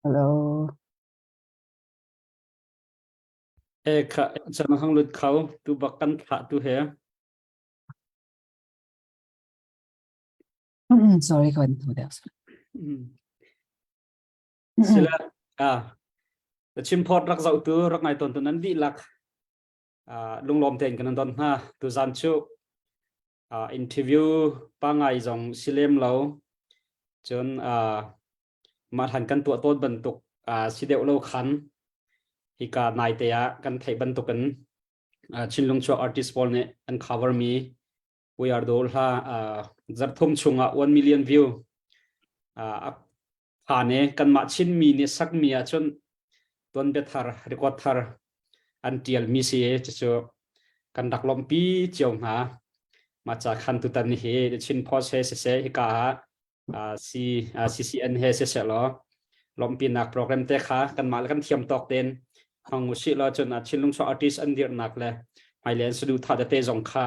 Hello. E kha chan hang lut khau tu bak kan thlah tu he. Sorry kan tu deuh. Sila ah chim phot rak zau tu rak ngai ton tu nan di lak lunglawm tein kan don hna tu zan chu interview pa ngai zong silem lo cun mah hlan kan tuah tawn bantuk si deuh lo khan hika nai te ah kan theih bantukin Chinlung chuak artist pawl nih an cover mi We Are The hla zarthum chungah 1 million view a phan i kanmah Chinmi nih sakmi ahcun tuanbia thar record thar an tial mi si cucu kan rak lawmhpi cio hna mah ca khan tutan hi Chin Post he siseh hika ah C CCN he siseh law lawmhpinak program te kha kanmah le kan thiam tawk tein hmang usih law cun Chinlung chuak artist an dirhnak le hmailei an saduhthah tete zong kha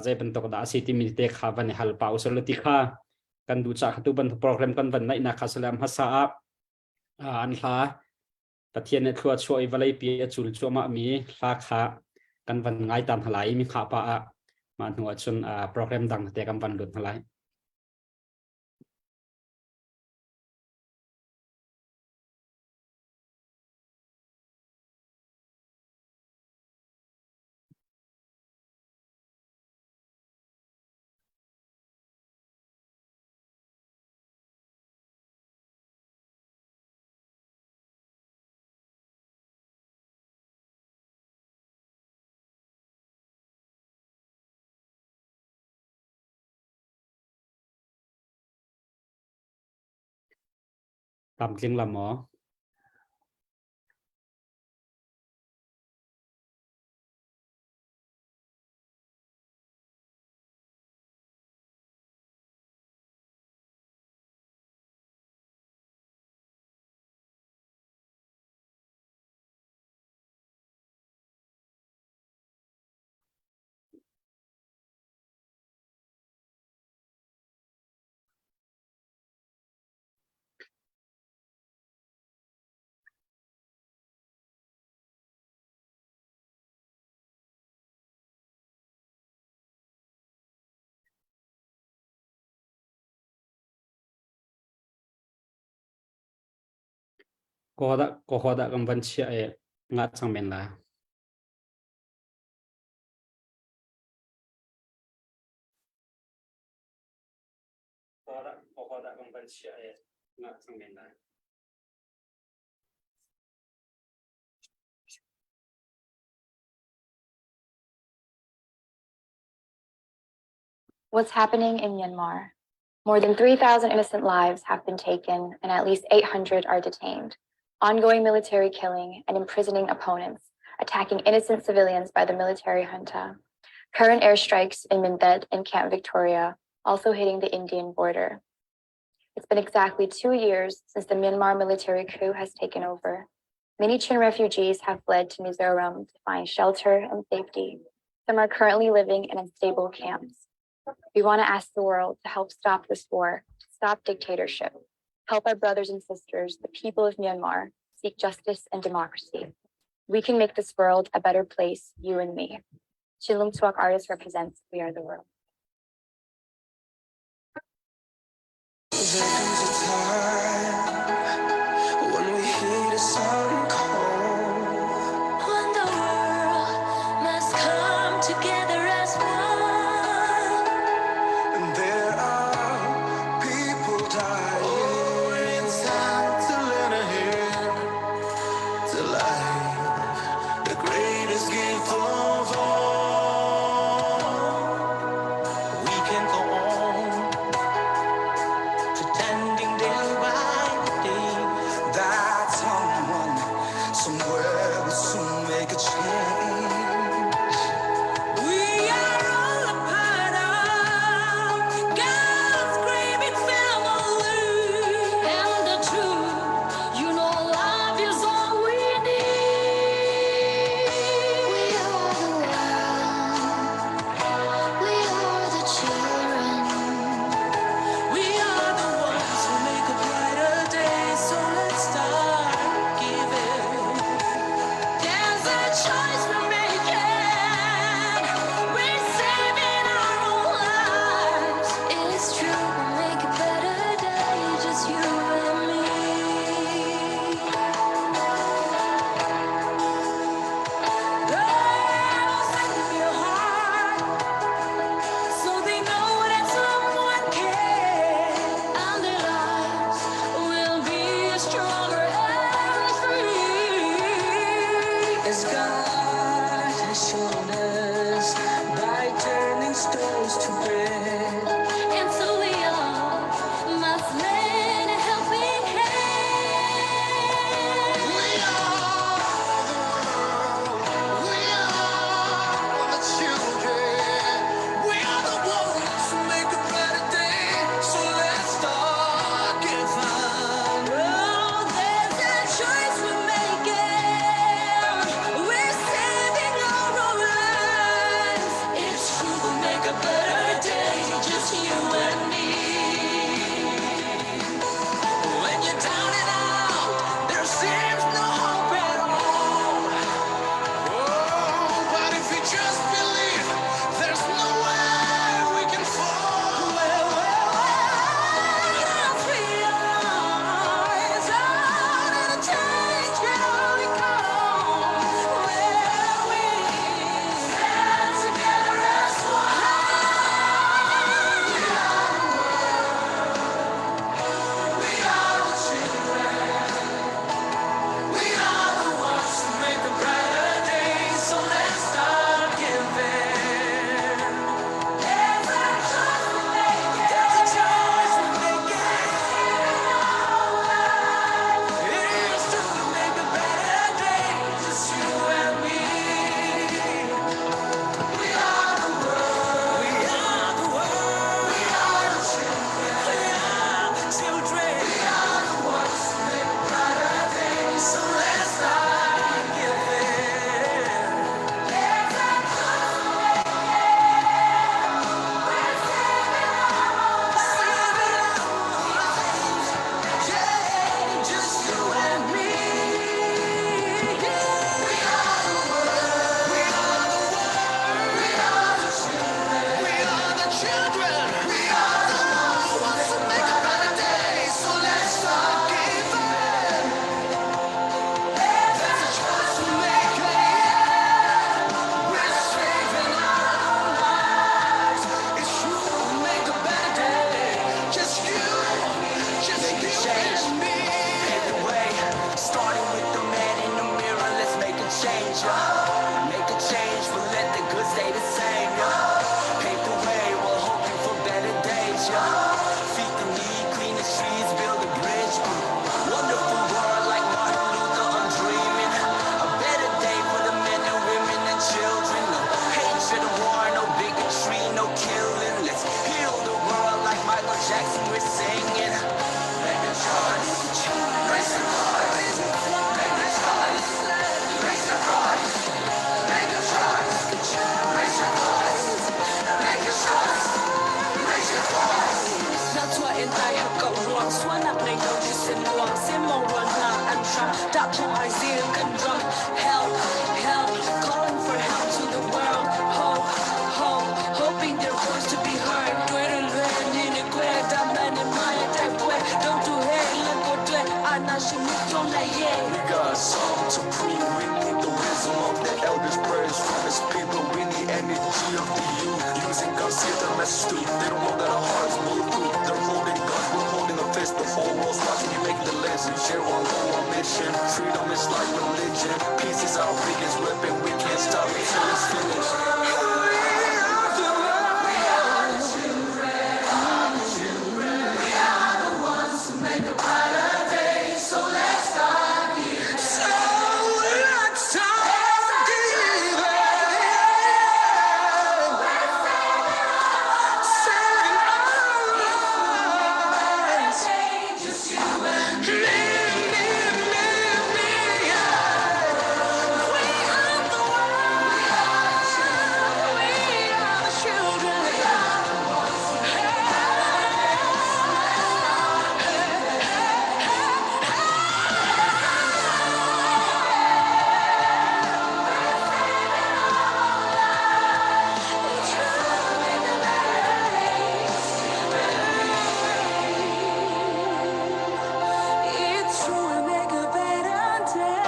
zei bantuk dah a si timi te kha van i hal pa usih law ti kha kan duh caah tu bantuk program kan van naihnak kha salam hmasa ah an hla Pathian nih thlua chuah i vawlei pi a cul cuahmah mi hla kha kan van ngai tam halai mi kha pa ah mah hnu ah cun program dang te kan van lut halai. Tlamtling la maw? Kaw dah kan van chiah i nga cang men lai. What's happening in Myanmar? More than 3,000 innocent lives have been taken and at least 800 are detained. Ongoing military killing and imprisoning opponents, attacking innocent civilians by the military junta. Current airstrikes in Mindat and Camp Victoria, also hitting the Indian border. It's been exactly 2 years since the Myanmar military coup has taken over. Many Chin refugees have fled to Mizoram to find shelter and safety. Some are currently living in unstable camps. We want to ask the world to help stop this war, to stop dictatorship, help our brothers and sisters, the people of Myanmar, seek justice and democracy. We can make this world a better place, you and me. Chinlung Tuak Artist represents We Are the World. There comes a time when we hear the sun call. When the world must come together as one. And there are people dying. Oh, it's time to lend a hand to life, the greatest gift of all. We can go on pretending day by ruang Sualnak ngei lo thisen luang Semmawng rual hna an hram Tahphung ai zil kan ram Help, help, calling for help to the world Hope, hope, hoping their voice to be heard Dwe lwe ni ni kwe da man ni maya dai pwe Don't do he lan ko dwe Ana shi mi tong na ye We got a song to prove. We need the wisdom of the elders, prayers from his people. We need energy of the youth. Using guns, see the message through. They don't know that our hearts bulletproof. They're holding guns, we're holding a fist. The whole world's watching you make the list. We share one goal, one mission. Freedom is like religion. Peace is our biggest weapon. We can't stop until it's finished. We are the children. We are the ones who make a brighter day. So let's start giving. So let's start giving. Saving our lives. Just you and Me, me, me, me, yeah. We are the ones. We are the children. We are the ones who make a brighter day. So let's start giving. We're saving our lives. It's true to make a better day. You and me. It's true to make a better day.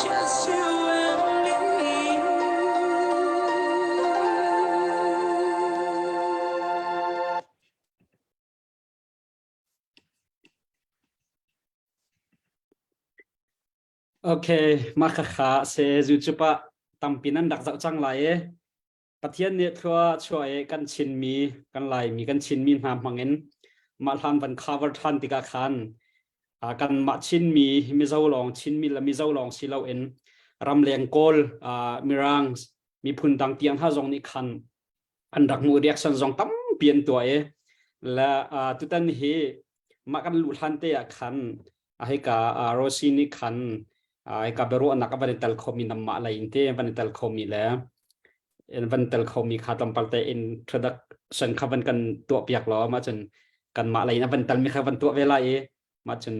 Just you and me. Okay, mah khakha se zu pa tampi nan rak zoh cang lai e. Pathian nih thlua chuah e kan Chinmi, kan Laimi, kan Chinmi hna hmangin mah hlan van cover than tikah khan kan mah Chinmi Mizo lawng Chinmi le Mizo lawng si loin ramleng Kawl Mirang miphun dang tiang hna zong nih khan an rak hmuh reaction zong tampi an tuah i le tutan hi mah kan luh hlan te ah khan hika Rosi nih khan hika biaruahnak a van i tel khomi namah lei in te van i tel khomi le van tel khomi kha tlawmpal te introduction kha van kan tuah piak law mah cun kanmah lei in a van telmi kha van tuah ve lai i mah cun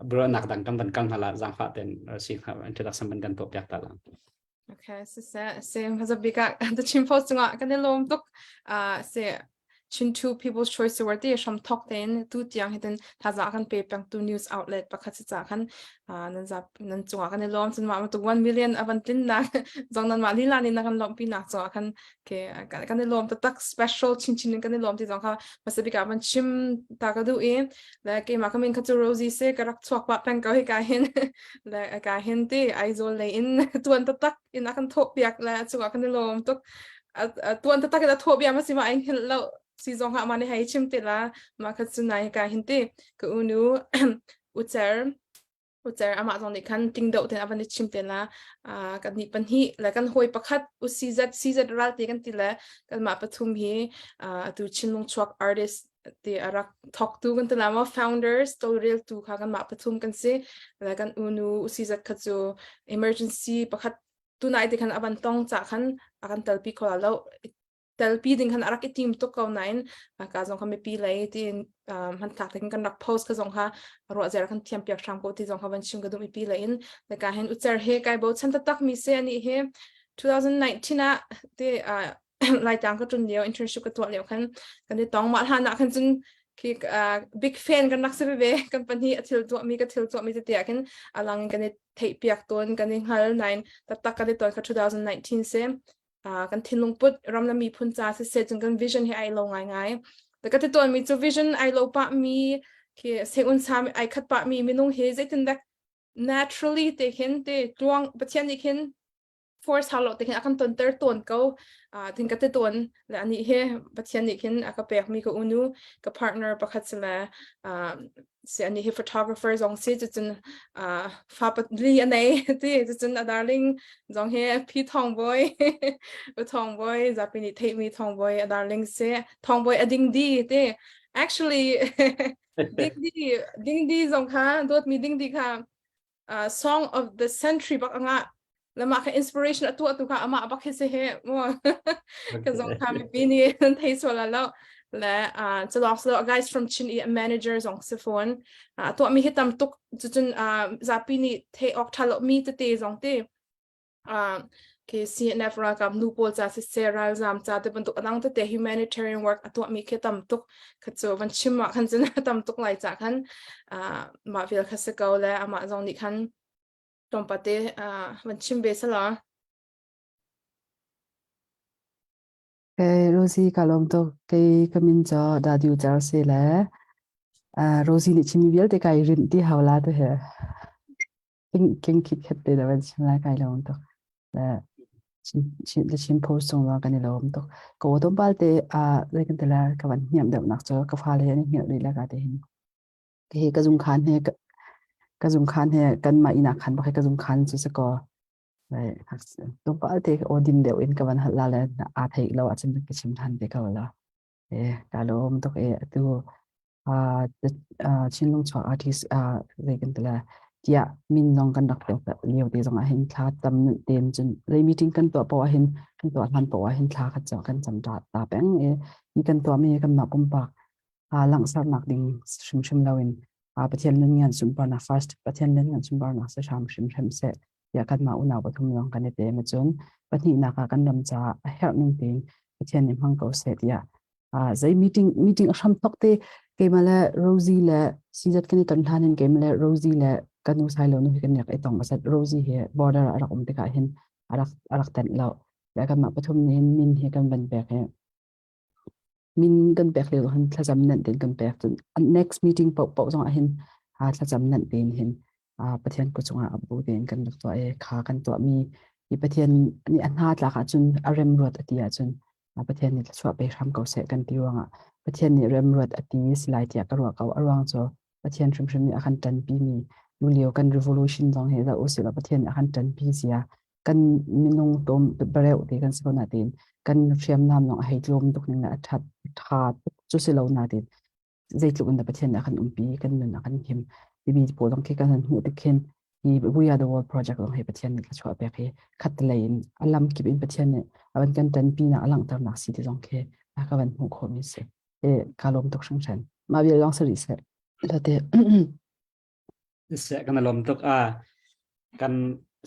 biaruahnak dang kan van kal hna la zaangfah ten Rosi kha introduction van kan tuah piak ta la. Okay, siseh, se hmasa bik ah The Chin Post cungah kan i lawm tuk. Uh, se Chin 2 People's Choice Award ti hram thok tein tu tiang hitin thazaang kan pe peng tu news outlet pakhat si ca khan uh, nan zap nan cungah kan i lawm cun mah tuk 1 million avan tlin nak zong nan mah lila ni na kan lawmpi nak cungah khan ke kan i lawm taktak special chin chin in kan i lawm ti zong kha hmasa bik ah van chim ta ka duh i le keimah ka min kha cu Rosie se ka rak chuak pah peng ko hi ka hin le ka hin ti Aizawl lei in tuan taktak in a kan thawh piak le a cungah kan i lawm tuk tuan taktak in a thawh bia ma si ma ai hngilh lo si zong ha ma ni hei chim te la ma kha cu nai ka hin ti ka unu ucer ucer amah zong nih khan ting deuh ten avan i chim te la kan nih pahnih le kan hawi pakhat u CZ CZ ral te kan ti le kan mah pathum hi atu Chinlung chuak artist ti a rak thawktu kan ti la maw founders tawlreltu kha kanmah pathum kan si le kan unu usizat kha cu emergency pakhat tunai te khan avan tong cha khan a kan telpi kho lo telpi ding khan a rak i tim tuk ko nain ka zong kha mipi lei ti hmanthlak te kan rak post ka zong kha ruah zer kan thiam piak hram ko ti zong kha van chim ka duh mipi lei in le ka hin ucer he kai bo chan taktak mi se ani hi 2019 ah te Laitlang ka ṭun lio internship ka tuah lio khan kan i tong mah hlan ah khan cun khi big fan kan rak si veve kan pahnih a thil tuahmi ka thil tuahmi tete ah khin alang in kan i theih piak tawn kan i hngal nain taktak kan i ton kha 2019 si kan thinlung put ram le miphun ca siseh cun kan vision hi ai lo ngaingai ka ti tawn mi cu vision ai lo pah mi khi seun sa ai khat pah mi minung hi zeitin dak naturally te khin te tluang Pathian nih khin force hau lo te khin a kan tonter tawn ko tin ka te tawn le ani he Pathian nih khin a ka pek mi ka unu ka partner pakhat si le si ani hi photographer zong si cucun fa li a nei ti cucun a darling zong he phi thong boy u thong boy zapi nih theih mi thong boy a darling si thong boy a ding di ti actually ding di ding di zong kha dawt mi ding di kha song of the century bak anga lama kha inspiration atu atu kha ama bak hi se he mo ka zong kha mi pi ni nan thei sual lo. Le culawng silo guys from Chin i manager zong si fawn. Tuah mi hi tam tuk cucun zapi nih theih awk ṭha lo mi tete zong te ke CNF ralkap nu pawl ca siseh ralzam ca te bantuk adang tete humanitarian work a tuah mi khi tam tuk kha cu van chim ah khan cun tam tuk lai ca khan mah vial kha si ko le amah zong nih khan tlawmpate van chim ve sala. Kei Rosie ka lawm tuk. Kei ka min cu Dadiu Cer si le Rosie nih chimmi vialte kai rinh ti hau la tu he. King khit khat te da van chim lai kai lawm tuk. Le chin chin post chung zong kan i lawm tuk. Ka awtom pal te zei kan ti la ka van hniam deuh nak cu ka fale an i hngilh rih la ka te hin. Hi ka zung khan he ka zung khan he kan mah inn ah khan bak ka zung khan cu si kaw tlawmpal te aw din deuh in ka van hal la le aa theih lo ahcun ka chim than te ko la. E ka lawm tuk e atu Chinlung chuak artist zei kan ti la tiah min zong kan rak pek lio te zong ah hin thla tam ten cun zei meeting kan tuah poah hin kan tuah hlan poah hin thla khat kan cam ta ta peng e hi kan tuah mi kan mah pumpak langhsarnak ding hrimhrim loin Pathian nan ngan sunparnak first Pathian nan ngan sunparnak se hram hrimhrim seh tiah kanmah unau pathum lawng kan i tem ahcun pahnihnak ah kan ram caah a herh ning tein Pathian nih hmang ko seh tiah zei meeting meeting a hram thok te keimah le Rosie le CZ kan i ton hlan in keimah le Rosie le kan nu sai lo nu hi kan rak i tong asat Rosie hi border a rak um tikah hin a rak a rak tenh lo le kanmah pathum nih hin min hi kan van pek hi Min kan pek lio hin thlacam nenh tein kan pek. Cun next meeting paohpaoh zong ah hin thlacam nenh tein hin Pathian kut cungah a bu tein kan rak tuah i kha kan tuahmi hi Pathian nih a hna tlak ahcun a remruat a ti ahcun Pathian nih thluachuah pe hram ko seh kan ti ruangah Pathian nih remruat a ti si lai tiah ka ruah ko. A ruang cu Pathian hrimhrim nih a kan ṭanpimi tulio kan revolution zong hi zoh usih law Pathian nih a kan ṭanpi sia kan minung tlawm bareuh te kan si ko nain kan hriamnam lawng a hei tlawm tuk ning le a ṭhat ṭha tuk cu si lo nain zeitluk in dah Pathian nih a kan umpi kan nun a kan him timi pawl zong khi kan han hmuh tik khin hi We Are the World project zong hi Pathian nih thluachuah pek hi khat lei in a lam kip in Pathian nih a van kan ṭanpi nak a langhternak si ti zong khi a ka van hmuh khawhmi si. E ka lawm tuk hringhran. Mah vial lawng si rih seh. Late. Seh kan lawm tuk a kan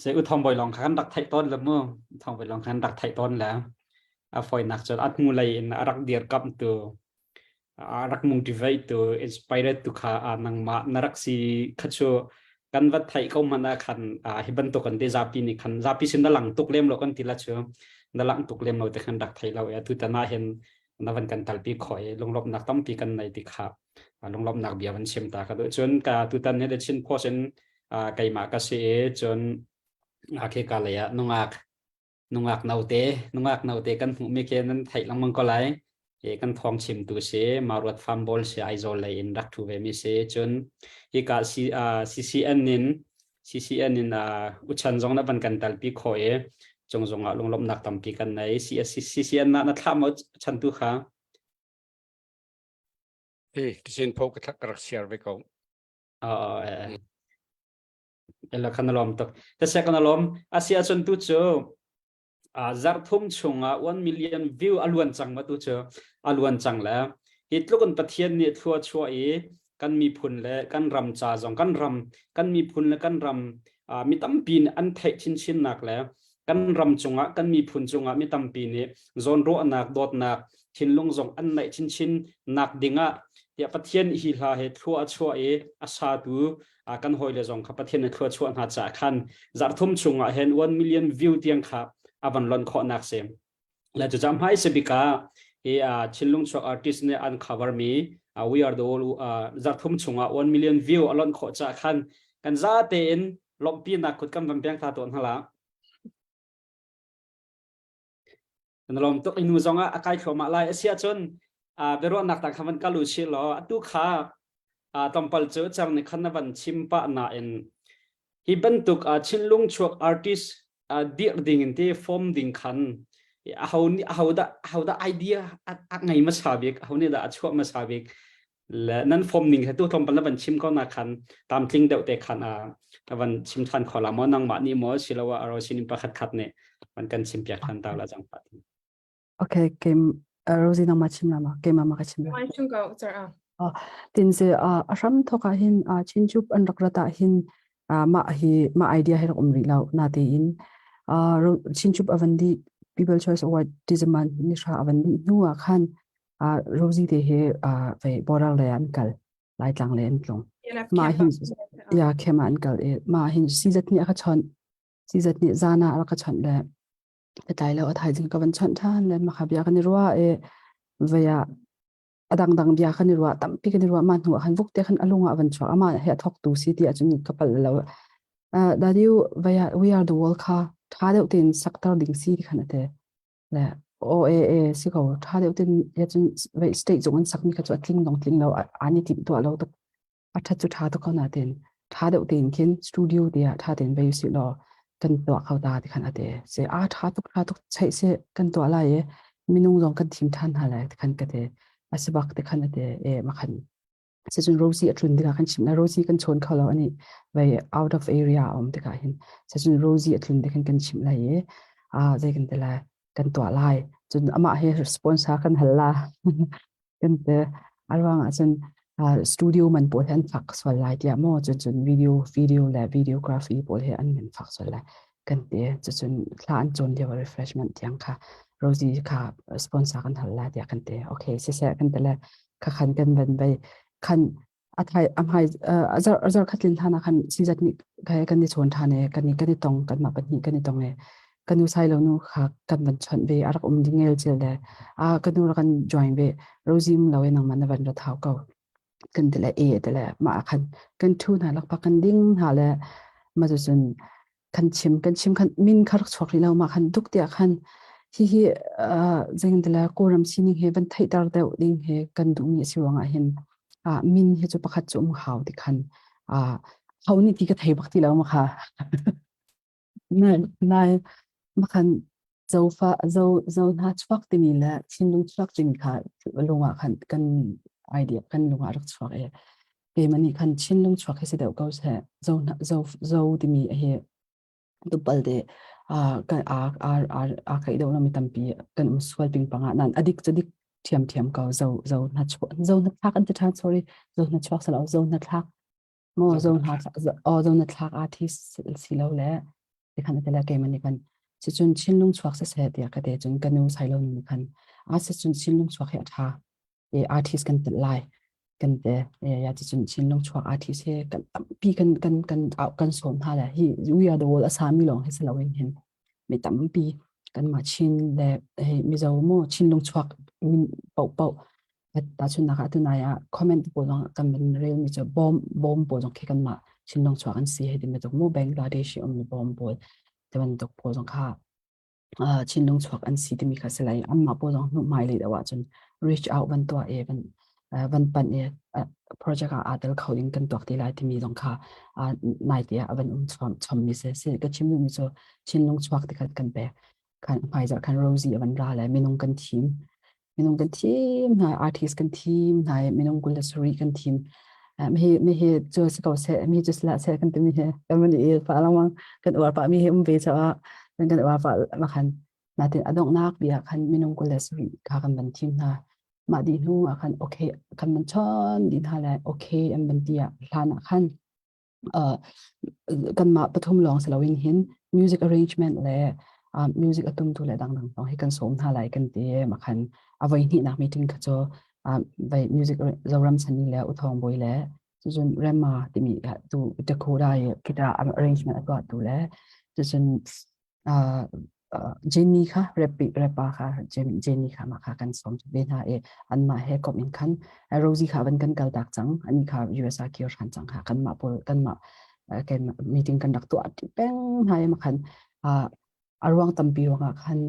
se u thong boi long kha kan rak theih tawn le mu thong boi long khan rak theih tawn le a foinak cun a hnu lei in a rak dir kam tu a rak motivate tu inspired tu kha a nangmah na rak si kha chu kan va theih ko man ah khan hi bantuk kan te zapi nih khan zapi sin na lang tuk lem lo kan ti la chu na lang tuk lem lo te khan rak thei lo e tu tana hin na van kan talpi khoi lunglawmhnak tampi kan nei ti kha lunglawmhnak bia van chim ta ka duh cun ka tutan hi The Chin Post in keimah ka si i cun khi ka lei ah nungak nungak note nungak note kan hmuh mi khi nan theih lengmang ko lai e kan thawng chimtu si Maruat Farm Ball si Aizawl lei in rak thu ve mi si cun hi ka CCN in CCN in uchan zong na van kan talpi kho i cung zong ah lunglawmhnak tampi kan nei CCN na na thlah mo chan tu kha Eh, tisin pho ka thak ka rak share ve ko. Oh, ela kan lom tuk. Ta se kan lom. Asia chun tu chu zarthum chungah 1 million view a luan cang ma tu cu a luan cang le hi tluk in Pathian nih thlua chuah i kan miphun le kan ram ca zong kan ram kan miphun le kan ram mi tampi nih an theih chinchin nak le kan ram cungah kan miphun cungah mi tampi nih zawnruahnak dawtnak thinlung zong an neih chinchin nak dingah tiah Pathian hi hla he thlua a chuah i a satu kan hawile zong kha Pathian nih thlua chuah hna caah khan zarhthum chungah hin 1 million view tiang kha a van lon khawhnak si le cu cam hmai sibika hi Chinlung chuak artist nih an cover mi we are the world zarhthum chungah 1 million view a lon khawh caah khan kan za tein lawmhpinak kut kan van peng ta tawn hala Kan lawm tuk inu zong ah a kai thluahmah lai. A si ahcun biaruahnak tang kha van kal u sih law atu kha tlawmpal cu cer nih khan na van chim pah nain hi bantuk Chinlung chuak artist dir ding in te form ding khan aho nih aho dah aho dah idea a ngei hmasa bik aho nih dah a chuah hmasa bik le nan form ning he tu tlawmpal na van chim ko na khan tamtling deuh te khan a van chim than kho la maw nangmah nih maw siloah aro sinin pakhat khat nih van kan chim piak than ta la jang pa Okay, kem. Rosie nangmah chim la ma keimah ma ka chim la. Mai chung ko sir ah. Tin se a hram thok ah hin Chinchup an rak rat ah hin mah hi mah idea hi rak um rih lo na tein Chinchup avan di People Choice Award tizaman ni hra avan di hnu ah khan Rosie te he ve border le an kal Laitlang le an tlung. Mah hin ya khema an kal e mah hin sizat ni a ka chon sizat ni zana a ka chon le ka tlai lo a thaizing ka van chawnh ṭhan le makha bia kan i ruah i vei ah a dangdang bia kan i ruah tampi kan i ruah mah hnu ah khan vuk te khan a lung ah van chuak amah he a thawktu si ti ahcun ka palh lo dadiu vei ah we are the world kha ṭha deuh tein sakter ding si ti khan a ti le o e e si ko ṭha deuh tein ya cun vei state zung an sakmi kha cu a tling dong tling lo an i timh tuah lo tuk A ṭhat cu ṭha tuk ko nain ṭha deuh tein khin studio te ah ṭha tein vei usih law kan tuah kho ta ti khan a ti. Si a ṭha tuk ṭha tuk cheih si kan tuah lai i minung zong kan thim ṭhan hna lai ti khan ka ti. A si bak ti khan a ti e ma khan. Sicun Rosie a tlun tikah kan chimh lai Rosie kan chawn kho lo ani vei out of area a um tikah hin sicun Rosie a tlun ti khan kan chimh lai i a zei kan ti lai kan tuah lai cun amah hi sponsor kan hal la kan te a ruang ah cun studio man pawl hi an fak sual lai tiah maw cun cun video video le videography pawl hi an man fak sual lai kan te cucun thla an cawn lio refreshment tiang kha Rosie kha sponsor kan hal lai tiah kan te okay siseh kan te le kha khan kan van vai khan a thai a hmai azar azar khatlin hlan ah khan sizat nih kai kan i chawn ṭhan e kan i kan i tong kanmah pahnih kan i tong e ka nu sai lo nu kha kan van chawnh ve a rak um ding ngel cil le a ka nu rak kan join ve Rosie um lo e nangmah na van ra thau ko kan ti le e ti le mah khan kan thu hna lakpak kan ding hna le ma cu cun kan chim kan chim khan min kha rak chuak rih lo ma khan duk tiah khan hi hi zein tila kawlram sining he van theihter deuh ding he kan duhmi a si ruangah hin min hi cu pakhat cu um hau ti khan ho nih ti ka thei bak ti lo ma kha nai nai ma khan zofa zo zo hna chuak timi le thinlung chuak timi kha lungah khan kan idea kan lungah rak chuak e keimah nih khan Chinlung chuak hi si deuh ko seh zo zo zo timi hi tupal te kan a a a a kai deuh mi tampi kan um sual ping panga nan adik chu dik thiam thiam ko zo zo na chuak zo na thlak an ti than sorry zo na chuak salo zo na thlak mo zo na o zo na thlak a thi si lo le ti khan te la keimah nih kan si cun Chinlung chuak se se tiah ka te cun kanu sai lo ni khan a si cun Chinlung chuak hi a tha e artist kan tel lai kan te ya ti cun Chinlung chuak artist he kan tampi kan kan kan kan sawm hna le hi we are the world a sami lawng hi si loin hin mi tampi kan mah Chin le hei Mizo mu Chinlung chuak min pau pau ta chun nak ah tunai ah comment pawl zong kan van rel mi cu bom bom pawl zong khi kan mah Chinlung chuak an si hei ti bantuk mu Bangladesh um mi bom pawl te bantuk pawl zong kha Chinlung chuak an si timi kha si lai anmah pawl zong hnuhmai lei deuh ahcun reach out van tuah i van van panh i project ah aa tel kho ding kan tuak ti lai timi zong kha nai te ah a van um chom chommi si si ka chim duhmi cu Chinlung chuak ti kha kan pek khan hmaizarh khan Rosie a van ra le minung kan thim minung kan thim hna artist kan thim hna i minung 27 kan thim mi mi hi cu si ko seh mi cu sila seh kan timi hi kan van i fa langmang kan uar pa mi hi um ve caah kan kan uar pa ma khan natin adonghnak bia khan minung 27 kha kan van thim hna mah dih hnu ah khan okay kan van chon dih hna le okay an van ti ah hlan ah khan kanmah pathum lawng si loin hin music arrangement le music a tumtu le dangdang zong hi kan sawm hna lai kan ti ma khan a voi hnihnak meeting kha cu vai music Zoram Sani le Uthawng Bawi le cun Rema timi tu Dakota i guitar arrangement a tuahtu le cun Jenny kha rap rapper kha Jenny kha mah kha kan sawm ve hna i anmah he komh in khan Rosie kha van kan kal tak cang ani kha US ah kir ṭhan cang kha kanmah pawl kanmah kan meeting kan rak tuah ti peng hna i khan a ruang tampi ruangah khan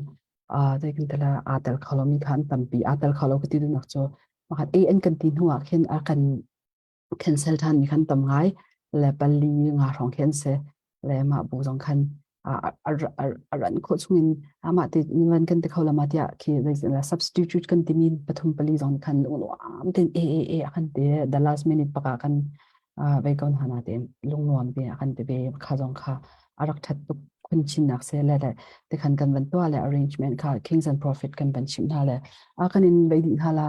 zei kan tela aa tel kho lomi kha an tampi aa tel kho lo ka ti duhnak cu makhat A an kan ti hnu ah khin a kan cancel ṭhan mi khan tam ngai le pali nga hrawng khi an si le mah bu zong khan a ran khawh chungin amah ti van kan ti kho lama tiah khi substitute kan timi pathum pali zong khan lungnuam ten a a a kan ti the last minute paka kan vei kon hana te lungnuam te kan ti ve kha zong kha a rak that tuk. khun chin nak se le le te khan kan van tua le arrangement kha Kings and Prophet kan van chim hna le a kan in vei dih hna la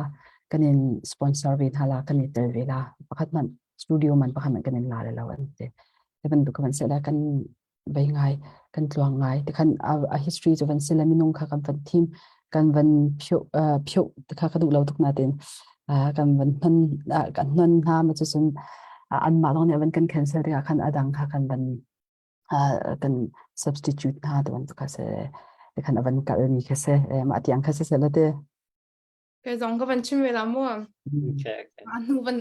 kan in sponsor ve hna la kan i tel ve la pakhat man studio man pakhat man kan in la le lo an te te bantuk kan se la kan vei ngai kan tluang ngai te khan a history chu van se le minung kha kan van thim kan van phio phio te kha ka duh lo tuk na tin kan van hnon kan hnon hna ma chu sun an mah lawng nih van kan cancel tikah khan adang kha kan van kan substitute hna te bantuk kha se te khan avan kal mi kha se mah tiang kha se se la te Kai zong ka van chim ve la mu. Okay, okay. A hnu van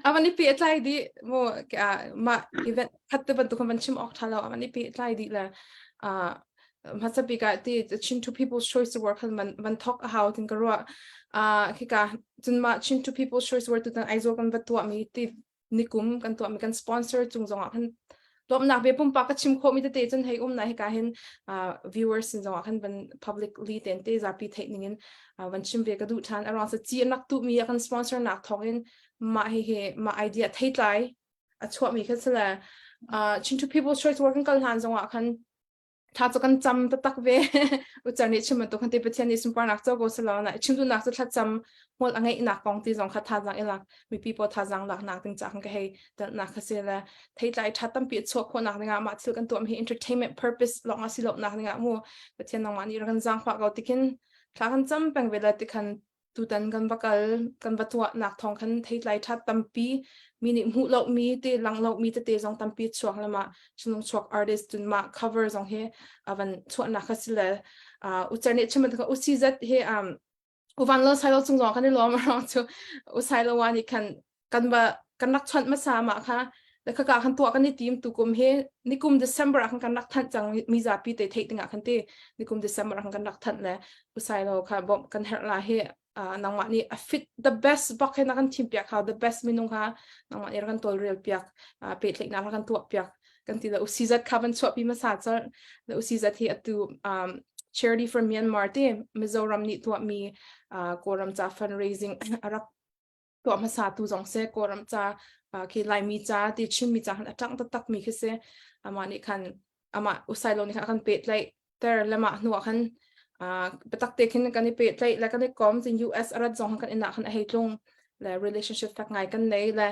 a van i pe tlai di mu ma event khat te bantuk van chim ok tha lo a van i pe tlai di le a hmasa bik ah ti Chin to People's Choice Award khan van van thok a hau tin ka ruah a khika cun ma Chin to People's Choice Award tutan Aizawl kan va tuah mi ti nikum kan tuahmi kan sponsor cung zongah khan lawmhnak ve pumpak ka chim khawhmi tete cun hei um na hika hin viewers sin zongah khan van publicly ten te zapi theih ningin van chim ve ka duh than around sa chi anak tu mi kan sponsor nak thawngin mah hi hi mah idea theitlai a chuahmi kha sala Chin to People's Choice Working kal hlan zongah khan tha cu kan cam taktak ve ucar nih chim bantuk kan ti Pathian nih sunparnak co ko selaw na chim duhnak cu thlacam hmual a ngeihnak kong ti zong kha thazaang i lak mipi pawl thazaang laknak ding ca kan ka hei telnak kha si le theitlai tha tampi a chuah khawhnak dingah mah thil kan tuah hi entertainment purpose lawng a si lo nak dingah mu Pathian nangmah nih rak kan zaangfah ko tikin thla kan cam peng ve la tikhan tutan kan va kal kan va tuahnak thawng khan theitlai ṭha tampi mi nih hmuh lo mi te lang lo mi tete zong tampi chuak le mah chunung chuak artist tun mah cover zong hi avan chuahnak kha si le ucar nih chim ka usi zat hi um uvan lo sai lo chung zong kan i lawm arong chu usai lo wa nih khan kan va kan rak chawnh hmasa mah kha le khaka khan tuah kan i tim tu kum hi nikum December ah khan kan rak thanh cang mi zapi te theih dingah khan ti nikum December ah khan kan rak thanh le usai lo kha bom kan herh la hi nangmah nih a fit the best bak he na kan thim piak hau the best minung kha nangmah nih kan tawlrel piak pehtlaihnak kan tuah piak kan ti le usi zat kha van chuahpi hmasa cang le usi zat hi atu um, charity for Myanmar te Mizoram nih tuahmi Kawlram ca fundraising a rak tuah hmasa tu zong se Kawlram ca khi Laimi ca ti Chinmi ca khan a ṭang taktak mi khi si amah nih khan amah usailo nih khan a kan pehtlaih ter le mah hnu ah khan biatak te khin kan i pehtlaih le kan i kom cun US a rat zong kan inn ah khan a hei tlung le relationship fek ngai kan nei le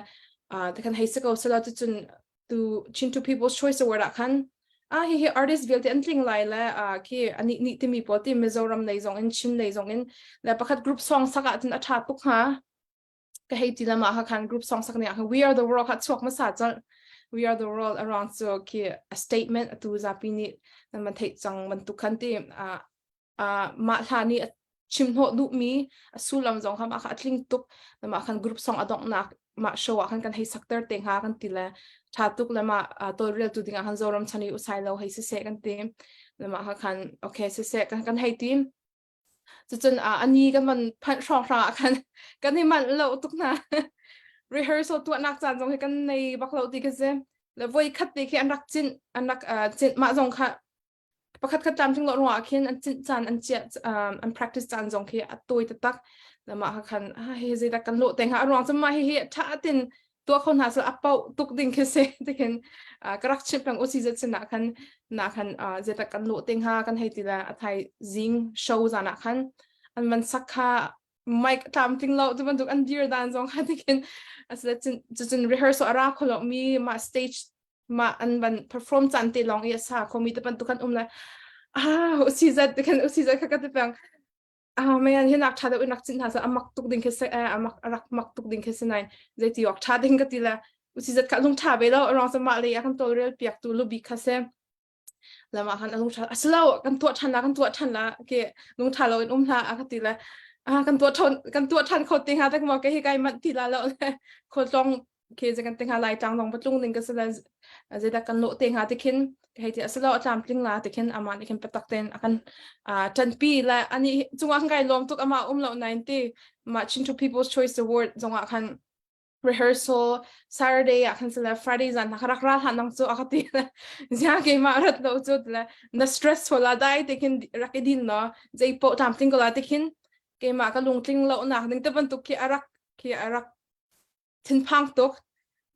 te khan hei si ko sela cucun tu Chin to People's Choice Award ah khan ah hi hi artist vialte an tling lai le ah khi ani ni timi pawl ti Mizoram lei zong in Chin lei zong in le pakhat group song sak ah cun a tha tuk hnga ka hei ti lama ha khan group song sak ne ah We Are the World kha chuak masa chal We Are the World around so khi a statement atu zapi nih nan man theih cang bantuk khan ti ah mah hla nih a chim hnawh duhmi a sullam zong kha mah kha a tling tuk mah khan group song a donghnak mah show ah khan kan hei sakter te hnga kan ti le tha tuk le mah tawlrel tu dingah khan Zoram chan i usai lo hei siseh kan ti le mah kha khan okay siseh kan kan hei ti cucun ani kan man phanh hrawng hrang ah khan kan i manh lo tuk hna rehearsal tuahnak caan zong hi kan nei bak lo ti ka si le voi khat te khi an rak cinh an rak cinh mah zong kha pakhat khat tlamtling lo ruangah khin an cinh caan an chiah an practice caan zong khi a tawi taktak mah kha khan hi zeidah kan lawh te hnga a ruang cu mah hihi tha tin tuah kho hna sel a pauh tuk ding khi si tikhin ka rak chimh peng usi zet sin ah khan na khan zeidah kan lawh te hnga kan hei ti la a thai zing show zan ah khan an van sak kha mic tlamtling lo tu bantuk an dir dan zong kha tikhin asila cun rehearsal a ra kholo mi mah stage mah an van perform caan te lawng i a sa khomi te bantuk kan um le ah usi zat kan usi zat kha ka ti peng ah man hi nak tha deuh in rak cin hna sa amak tuk ding khi se amak rak mak tuk ding khi se nai zeiti ok tha ding ka ti le usi zat ka lung tha ve lo rong sa mah le a kan tol rel piak tu lubi kha se lama khan a lung tha asilo kan tuah than la kan tuah than la ke lung tha lo in um hla a ka ti le ah kan tuah than kan tuah than kho te ha tak mo ke hi kai man ti la lo le kho tlong ke ze kan te nga lai tlang dong patlung ding ka sala zeda kan lo te nga te khin hei ti asalo atlam tling la te khin ama ni khin patak ten akan tanpi la ani chunga kan kai lom tuk ama um lo 90 ma Chin to People's Choice Award zonga khan rehearsal Saturday ah khan sala Friday zan na rak ra han nang chu akati la zia ke ma rat lo chu la na stress la dai te khin rak idin no jei po tam tling ko la te khin ke ma ka lung tling lo nak ding te bantuk khi arak khi arak thinphang tuk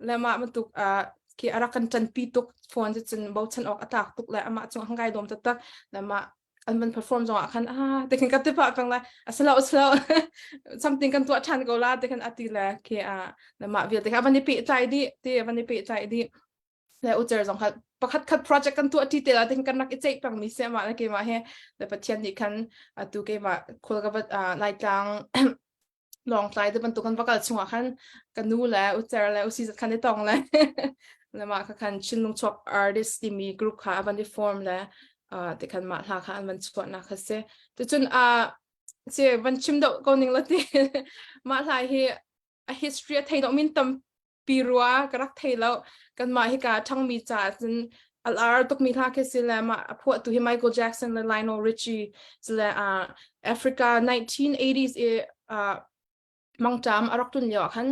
le mah bantuk uh, Khi a rak kan ṭanpi tuk phone cu cun bochan awk a tlak tuk le amah cung ah kai dawm taktak le mah an van perform zong ah khan ah te khan ka ti pah kang la asalo asalo something kan tuah ṭhan ko la te khan ati le khi a le mah vialte kha van i pehtlai dih ti van i pehtlai dih le ucer zong kha pakhat khat project kan tuah ṭi te la te kan rak i ceih peng mi se mah le keimah he le Pathian nih khan atu keimah khul ka vat Laitlang Lawngtlai te bantuk kan va kal chungah khan ka nu le ucer le usi zat khan i tong le le mah kha khan Chinlung chuak artist timi group kha a van i form le te khan mah hla kha an van chuahnak kha si. Tucun si van chim deuh ko ning la ti mah hla hi a history a thei lo min tam pi rua ka rak thei lo. Kanmah hika ṭhangmi caah cun a lar tukmi hla khi si le mah a phuahtu hi Michael Jackson le Lionel Richie si le uh, Africa 1980s i uh, mangṭam a rak tlun lio ah khan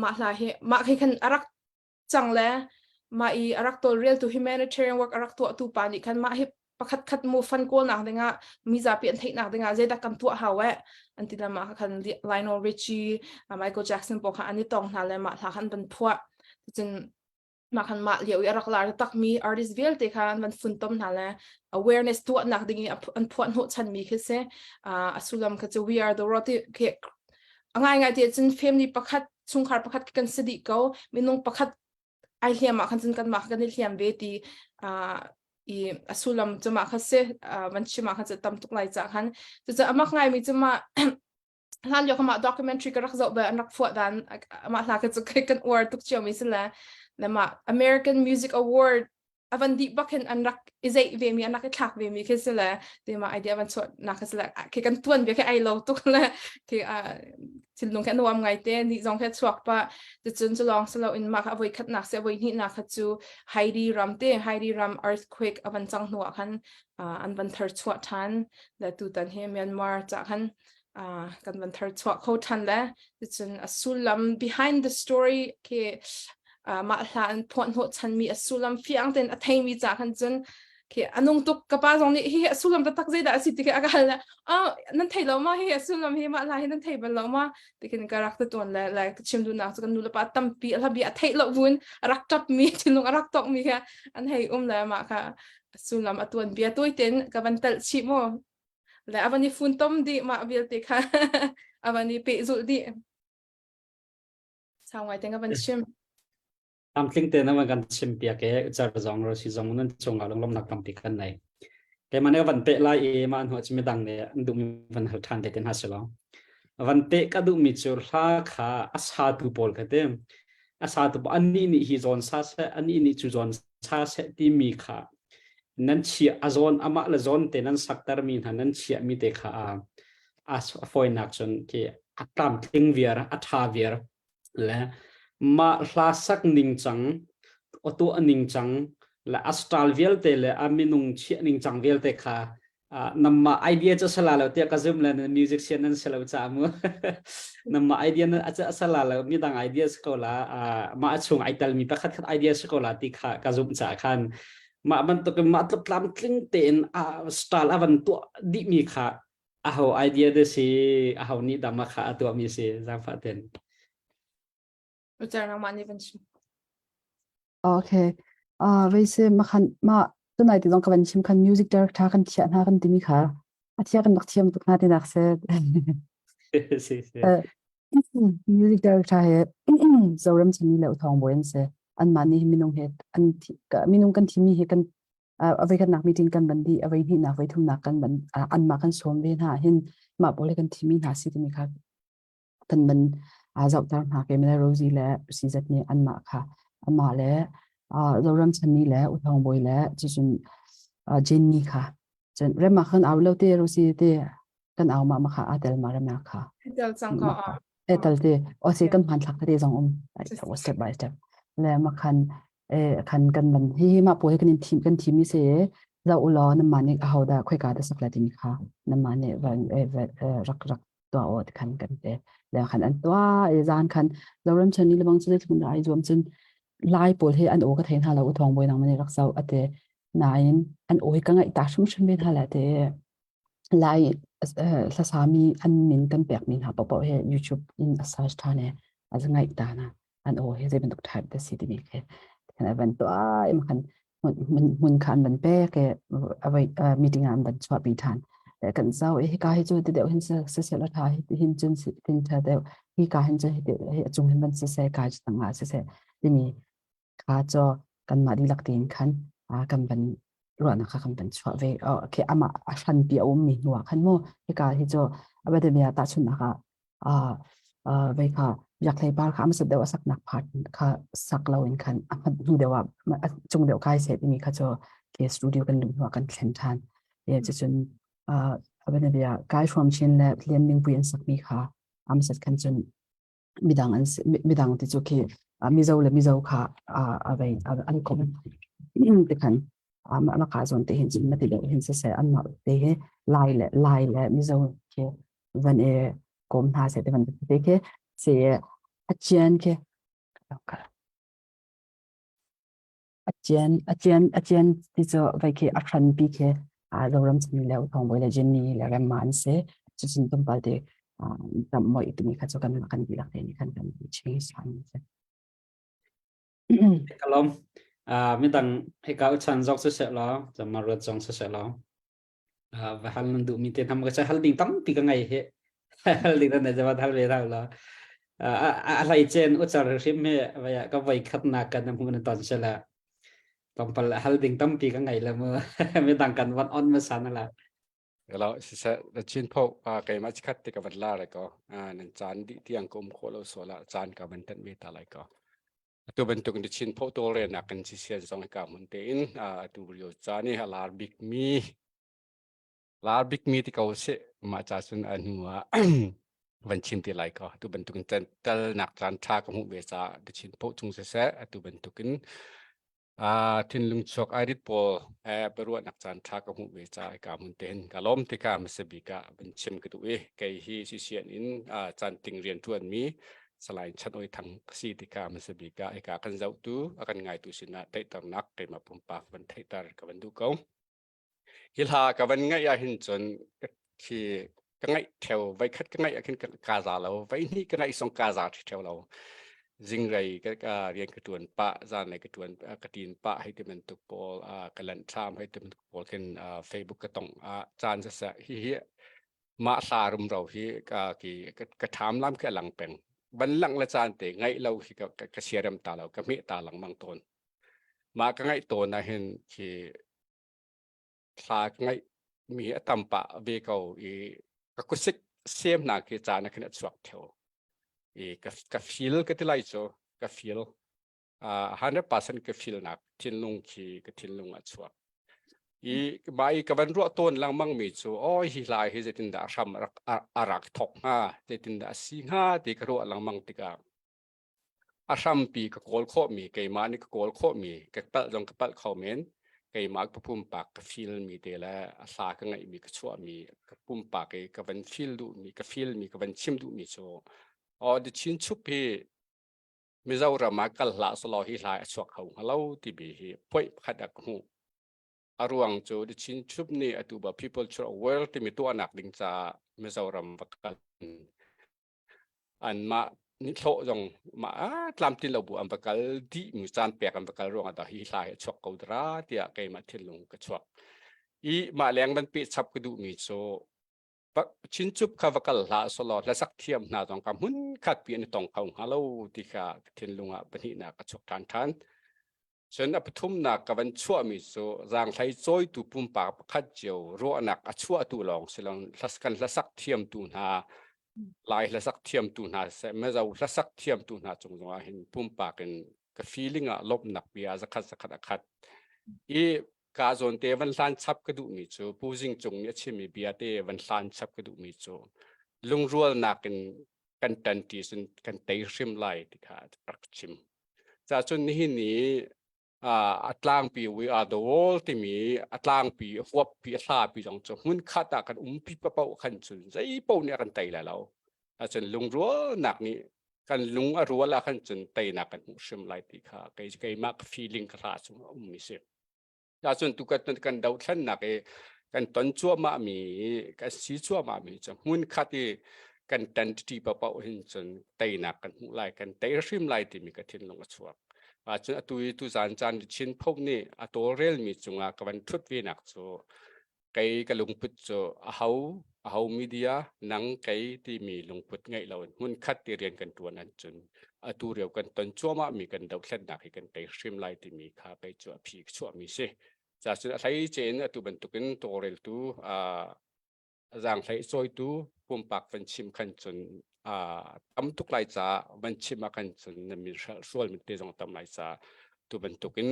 mah hla hi mah khi khan a rak cang le mah i a rak tawlreltu humanitarian work a rak tuahtu pa nih khan mah hi pakhat khat mu fan kawlnak dingah mizapi an theihnak dingah zeidah kan tuah hau eh an ti lama khan Lionel Richie Michael Jackson pawl kha an i tong hna le mah hla khan van phuah cun mah khan mah lio i a rak lar takmi artist vialte kha an van funtom hna le awareness tuahnak ding i an phuah hnawh chanmi khi si a sullam kha cu we are the world ti khi a ngai ngai ti cun family pakhat chungkhar pakhat kan si dih ko minung pakhat ai hliam ah khan cun kanmah kan i hliam ve ti i a sullam cu mah kha si van chim ah khan cu tam tuk lai ca khan cucu amak ngaimi cu mah hlan lio mah documentary ka rak zoh be an rak phuah dan mah hla ka cu kan uar tuk cio mi si le le mah American Music Award avan dih bak hin an rak i zeih ve mi an rak i thlak ve mi khi si le ti ma idea van chuah nak khi si le khi kan tuan bia khi ai lo tuk le khi thinlung khi nuam ngai te ni zong khi chuak pa ticun cu lawng si lo in mah kha avoi khat nak si avoi hnih nak kha cu Heidi ram te Heidi ram earthquake avan cang hnu ah khan an van thar chuah than le tutan hi Myanmar cha khan kan van thar chuah kho than le ticun a sullam behind the story khi mah hla an phuah hnawh chanmi a sullam fiang tein a theimi ca khan cun khi anung tuk ka pa zong nih hi a sullam taktak zeidah a si ti khi a ka hal le oh nan thei lo ma hi a sullam hi mah hla hi nan thei bal lo ma tikin ka rak ta tuan le le ka chim duhnak cu kan nu le pa tampi a hla bia a theih lo vun a rak tap mi thinlung a rak tok mi kha an hei um le mah kha a sullam a tuan bia toi ten ka van telh chih mu le a van i fun tom dih mah vialte kha a van i pehzulh dih sau ngai te ka van chim Tlamtling te na van kan chim piak e char zong ro si zong nan chung ah lunglomnak tampi kan nei keimah nih van pe lai i mah hnu ah midang nih an duhmi van hal ṭhan te te hna si lo van pe ka duhmi cu hla kha a satu pawl kha te a satu pawl annih nih hi zawn sa seh annih nih cu zawn sa seh timi kha nan chiah a zawn amah le zawn te nan saktermi hna nan chiahmi te kha a a fawinak cun khi a tlamtling viar a ṭha viar le mah hla sak ningcang tuah ningcang le a style vialte le a minung chiah ningcang vialte kha namma idea cu sala lo tiah ka zum le na music sian nan si lo ca mu namma idea na a sala lo mi dang idea si ko la mah a chung ai tel mi pakhat khat idea si ko la ti kha ka zum ca khan mah bantuk in mah tluk tlamtling tein a style a van tuah dih mi kha aho idea de si aho nih dama kha a tuah mi si zaangfah ten Ucar nangmah nih van chim. Okay. Vei se ma khan ma tunai ti zong ka van chim khan music director kan thiah hna kan timi kha a thia kan rak thiam tuk hna ti nak se. Si si. Music director he Zoram chani le Uthong Boy an se. An mah nih minung he an minung kan thimi he kan avei kan nak meeting kan ban di avei hnih nak vei thum nak kan ban an mah kan sawm ve hna hin mah pawl he kan thimi hna si timi kha kan ban zohter hna ke mele Rosie le CZ nih an mah kha amah le Zoram Chani le Uthong Boy le cucun Jenny kha cun rema khan au lo te Rosie te kan au ma ma kha a tel ma rema kha tel cang ka e tel te o si kan hman thlak te zong um step by step le ma khan e khan kan ban hi hi ma po hi kan in thim kan thim mi se za u law na ma nih a ho da khoi ka da sak la ti mi kha na ma nih van rak rak tua o khan kan te le khan an tua e zan khan zoram chan ni lebang chu thun ai zuam chun lai pawl he an o ka thein hala u thong boi nang mani rak sau ate nain an oi ka ngai ta shum shum ben hala te lai hlasami an min kan pek mi hna paohpaoh he YouTube in a search ṭhan i a ngai ta na an aw he zei bantuk type da si timi khi. Kan van tuah i khan hmun kha an van pek i avoi meeting ah an van chuahpi ṭhan. Kan zau i hika hi cu ti deuh hin si seh law ṭha hi hin cun hin ṭha deuh hika hin cun hi a cung hin van siseh kai cu tangah siseh timi kha cu kanmah dihlak tein khan kan van ruahnak kha kan van chuah ve. Khi amah a hranpi a ummi hnu ah khan mu hika hi cu a biadabia tahchunhnak ah vei kha biakhlei par kha a deuh a saknak part kha sak lo in khan a hmat hnu deuh ah a cung deuh kai seh timi kha cu ke studio kan luh hnu ah kan thlen ṭhan. E cucun a bianabia kai hruam chin le Lian Mingpui an sakmi kha amsat khan cun midang an midang ti cu khi Mizo le Mizo kha a vei an kom ti khan ama ka zawn te hin cun mati deuh hin siseh anmah te hi Lai le Lai le Mizo khi van i kom hna seh ti van te khi si a chian khi a chian a chian a chian ti cu vai khi a hran pi khi a Zoram chimi le Thawngbawi le Jenny le Remma an si cucun tlawmpal te tam moi timi kha cu kan kan dihlak te nih khan kan ching san si. Kalom midang hika uchan zok su se lo chama ruat zong su se lo va hal nan duh mi te nam ka cha hal ding tampi ka ngai he hal ding nan jawa hal ve rau la a hlai chen uchar hrim he vaya ka voi khat na kan mu na ton se la tompal hal ding tampi ka ngai la mu mi dang kan van on ma san la Hello, siseh The Chin Pope keimah chikhat te ka van la lai ko. Nan caan dih tiang ka um khawh lo sual ah caan ka van tanh ve ta lai ko. Atu bantuk in The Chin Pope tawlrelnak kan sisian zong hika hmun tein atu lio caan i a lar bikmi lar bikmi ti ko sih mah ca cun a hnu ah van chim te lai ko. Atu bantuk in telnak caan ṭha ka hmuh ve caah The Chin Pope cung siseh atu bantuk in Thinlung chuak airit pawl he biaruahnak caan ṭha ka hmuh ve caah hika hmun te hin ka lawm tikah hmasa bik ah van chim ka duh i kei hi sisian in caanting rian ṭuanmi Salai Chan Oi Thang ka si tikah hmasa bik ah hika kan zohtu a kan ngaitu sinah theihternak keimah pumpak van theihter ka van duh ko. Hi hla ka van ngaih ah hin cun khi ka ngaih theo voikhat ka ngaih ah khin ka za lo voihnih ka ngaih song ka za theo lo zingrei ka ka rian ka tuan pah zanlei ka tuan ka tin pah hei ti bantuk pawl ka lanh thlam hei ti bantuk pawl khin Facebook ka tong ah caan saseh hi hi mah hla rumro hi ka ki ka tham lam khi a lang peng van lang le caan te ngaih lo hi ka ka siarem ta lo ka hmeh ta lengmang tawn mah ka ngaih tawn ah hin khi thla ka ngaih mi a tam pah ve ko i ka kusik sem hna khi caan ah khin a chuak theo i ka ka feel ka ti lai cu ka feel 100% ka feel nak thinlung khi ka thinlung a chuak i mah i ka van ruah tawn lengmang mi cu oi hi hlai hi zeitindah a hram a rak thok hnga zeitindah a si hnga ti ka ruah lengmang tikah A hrampi ka kawl khawhmi, keimah nih ka kawl khawhmi, ka palh zong ka palh kho men, keimah ka pumpak ka feel mi te le a hla ka ngaihmi ka chuahmi ka pumpak i ka van feel duhmi ka feel mi ka van chim duhmi cu aw The Chin Chup hi Mizoram ah kal hlah selaw hi hla a chuak kho hnga lo timi hi point pakhat ah ka hmuh. A ruang cu The Chin Chup nih atu ba People Choice Award timi tuahnak ding caah Mizoram va kal anmah nithlawh zong mah tlamtlin lo bu an va kal dih mu caan pek an va kal ruangah dah hi hla hi a chuak ko dara tiah keimah thinlung ka chuak i mah leng van peh chap ka duhmi cu Chinchup kha va kal hlah selaw hlasak thiam hna zong ka hmun khat pi an i tong kho hnga lo ti kha thinlung ah pahnihnak ka chuak ṭhan ṭhan. Cun a pathumnak ka van chuahmi cu zaanghlei cawitu pumpak pakhat cio ruahnak a chuahtu lawng si lo kan hlasak thiamtu hna Lai hlasak thiamtu hna siseh Mizo hlasak thiamtu hna cung zongah hin pumpak in ka feeling ah lawmhnak bia zakhat zakhat a khat i ka zawn te van hlan chap ka duhmi cu Pu Zing Cung nih a chimmi bia te van hlan chap ka duhmi cu lungrualnak in kan ṭanṭi cun kan tei hrim lai ti kha rak chim. Ca cun nihin ni a tlangpi we are the world timi a tlangpi huappi a hlapi zong cu hmun khat ah kan umpi paoh khan cun zei paoh nih a kan tei lai lo. Ahcun lungrualnak nih kan lung a rual ah khan cun teinak kan hmuh hrim lai ti kha kei keimah ka feeling ka hla chung a ummi si. Ahcun tukat kan dothlennak i kan ton cuahmah mi kan si cuahmah mi cu hmun khat i kan ṭanṭi paoh hin cun teinak kan hmuh lai kan tei hrim lai timi ka thinlung a chuak. Cun atu i tuzaan caan Chin Pope nih a tawlrelmi cungah ka van ṭhut ve nak cu kei ka lungput cu aho aho media nang kei timi lungput ngeih loin hmunkhat ti rian kan ṭuan ahcun atu rio kan ton cuahmah mi kan dothlennak hi kan tei hrim lai timi kha kei cu a phi chuahmi si. Cacun a hleice in atu bantukin tawlreltu zaanghlei cawitu pumpak van chim khan cun tam tuk lai caah van chim ah khan cun na min hrual mi te zong tam lai caah tu bantukin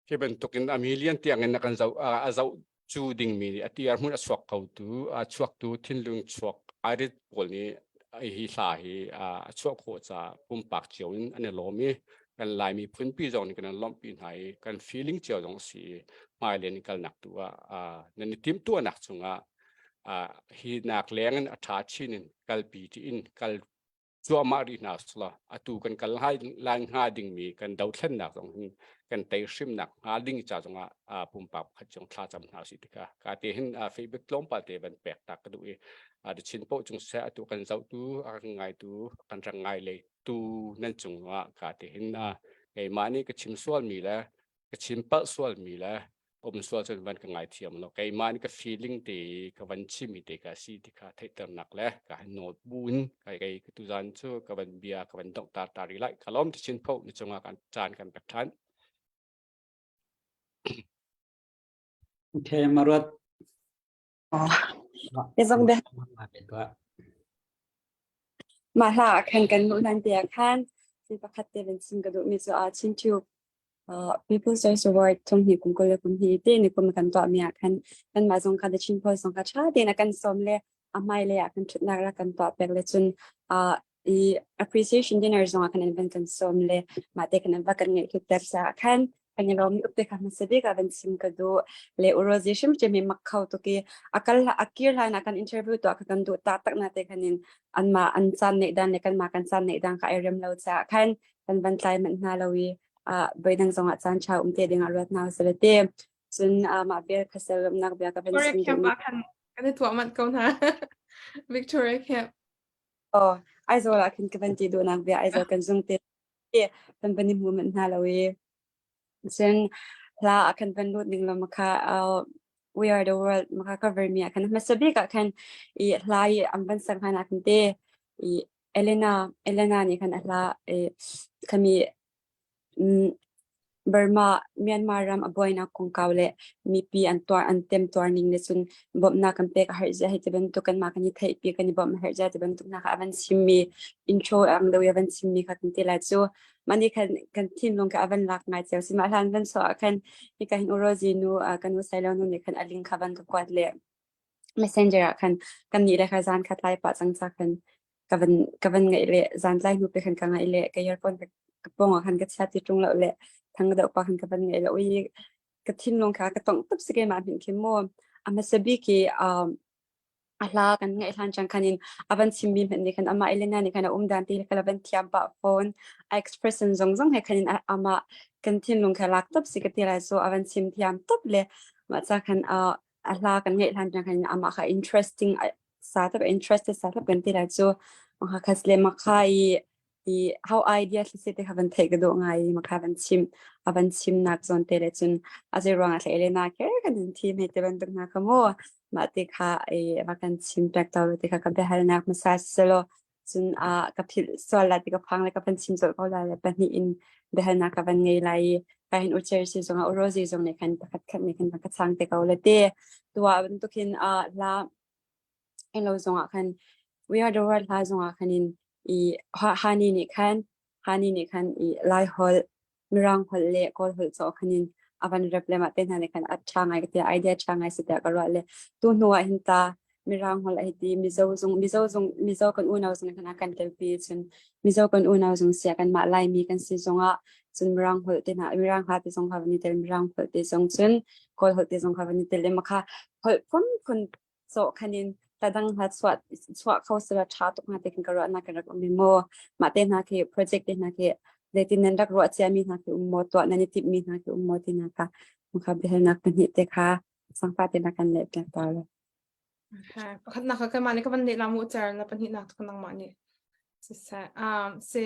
hi bantukin a million tiang in a kan zoh a zoh cu dingmi nih a tiar hmun a chuak ko tu a chuaktu thinlung chuak airit pawl nih hi hla hi a chuah khawh caah pumpak cio in an i lawm i kan Laimi phunpi zong nih kan in lawmhpi hna i kan feeling cio zong a si i hmailei in kalnak tu ah nan i timhtuahnak cungah hi nak leng in a ṭha chin in kalpi ti in kal cuahmah rih hna selaw atu kan kal lai hnga dingmi kan dothlennak zong hin kan tei hrimnak hnga ding ca zongah pumpak pakhat cung thlacam hna usih tikha ka te hin Facebook tlawmpal te van pek ta ka duh i the Chin poh cung seh atu kan zohtu a kan ngaitu kan rak ngai lei tu nan cungah ka te hin keimah nih ka chim sualmi le ka chim palh sualmi le um sual cun van ka ngaithiam lo keimah nih ka feeling te ka van chimmi te ka si ti kha theihternak le ka han nawl bu in kai kei ka tuzan cu ka van bia ka van dongh tar tar lai ka lawm ti chin pho ni cungah kan caan kan pek than Okay, Maruat. Izong de. Mah hla ah khan kan luh hlan te ah khan thil pakhat te van chim ka duh mi cu ah Chin Tube People's Choice Award thong hnih kum 20 le kum hnih te ni kum kan tuah mi ah khan kanmah zong kha The Chin Post zong kha ṭha tein a kan sawm le a hmailei ah kan ṭhutnak rak kan tuah pek le cun i appreciation dinner zong ah khan an van kan sawm le mah te khan an va kan ngeih hlut ter caah khan kan i lawm tuk te kha hmasa bik ah van chim ka duh le urozi hrim hrim hi mak kho tuk i a kal a kir hlan ah kan interview tuah kha kan duh tak tak na te khan in anmah an caan neih dan le kanmah kan caan neih dan kha ai rem lo caah khan kan van tlai manh hna lo i voidang zong ah caan ṭha um te ding ah ruat hna usih le te cun mah bel kha selramnak bia ka van Victoria chim Camp duhmi ah khan kan i tuah manh ko hna. Victoria Camp. Oh, Aizawl ah khin ka van ti duhnak bia Aizawl kan zung te kan van i hmu manh hna lo i cun hla ah khan van lut ning law makha We Are the World makha cover mi ah khan hmasa bik ah khan i hla i an van sak hlan ah khan te i Elena Elena nih khan a hla i khami Burma Myanmar ram a buainak kongkau le mipi an tuar an temtuar ning le cun bawmhnak kan pek a herh zia hei ti bantuk kanmah kan i theihpi kan i bawmh a herh zia ti bantuk hna kha a van chimmi intro ang deuh i a van chimmi kha kan ti lai cu. Mah nih khan kan thinlung kha a van lak ngai cio. Sihmah hlan van chuah ah khan hika hin Urozi nu kan u Sailo nu nih khan a link kha van ka kuat le messenger ah khan kan nih le kha zan kha tlai pah cang ca khan ka van ka van ngaih le zan tlai hnu pe khan ka ngaih le ka earphone ka ka pong ah khan ka chia ti ṭung lo le thang deuh pa khan ka van ngaih le ui ka thinlung kha ka tongh tuk si keimah hmanh khi mu a hmasa bik i um, a hla kan ngaih hlan cang khan in a van chimmi hmanh nih khan amah Elena nih khan a um dan ti kha van thiam pah phone a expression zong zong he khan in amah kan thinlung kha lak top si ka ti lai so a van chim thiam top le mah ca khan a hla kan ngaih hlan cang khan amah kha interesting sa tap interested sa tap kan ti lai cu makha khas le makha i i how idea thli se te kha van theih ka duh ngai i makha van chim a van chim nak zawn te le cun a zei ruang ah thlei le na kher kan in thim hei te bantuk hna kha mu mah te kha i va kan chim pek to te kha ka biahalnak hmasa selo cun a ka philh sual lai ti ka phang le ka van chim colh ko lai le pahnih in biahalnak ka van ngei lai i ka hin ucher si zong ah urozi zong nih khan pakhat khat nih khan ka chang te ko le te tua bantukin a la Elo zongah khan We Are the World hla zongah khan in i Hani nih khan Hani nih khan i Lai holh, Mirang holh le Kawl holh caw khan in a van rep le mah te hna nih khan a ṭha ngai ka ti idea ṭha ngai si tiah ka ruah le tu hnu ah hin ta Mirang holh ai ti Mizo zong Mizo zong Mizo kan unau zong nih khan a kan telpi cun Mizo kan unau zong sia kanmah Laimi kan si zongah cun Mirang holh te hna Mirang hla te zong kha van i tel Mirang holh te zong cun Kawl holh te zong kha van i tel le makha holh phunphun cawh khan in tadang hna chuah chuah kho sila ṭha tuk hna te kan ka ruahnak kan rak um i maw mah te hna khi project te hna khi zeitin nan rak ruah ciami hna khi um maw tuah nan i timhmi hna khi um maw ti hna kha mukha biahalnak pahnih te kha sangfa te na kan leh piak ta le Okay. Pakhatnak ka keimah nih ka van leh la mu cer na pahnihnak tu nangmah nih. Siseh. Um, si.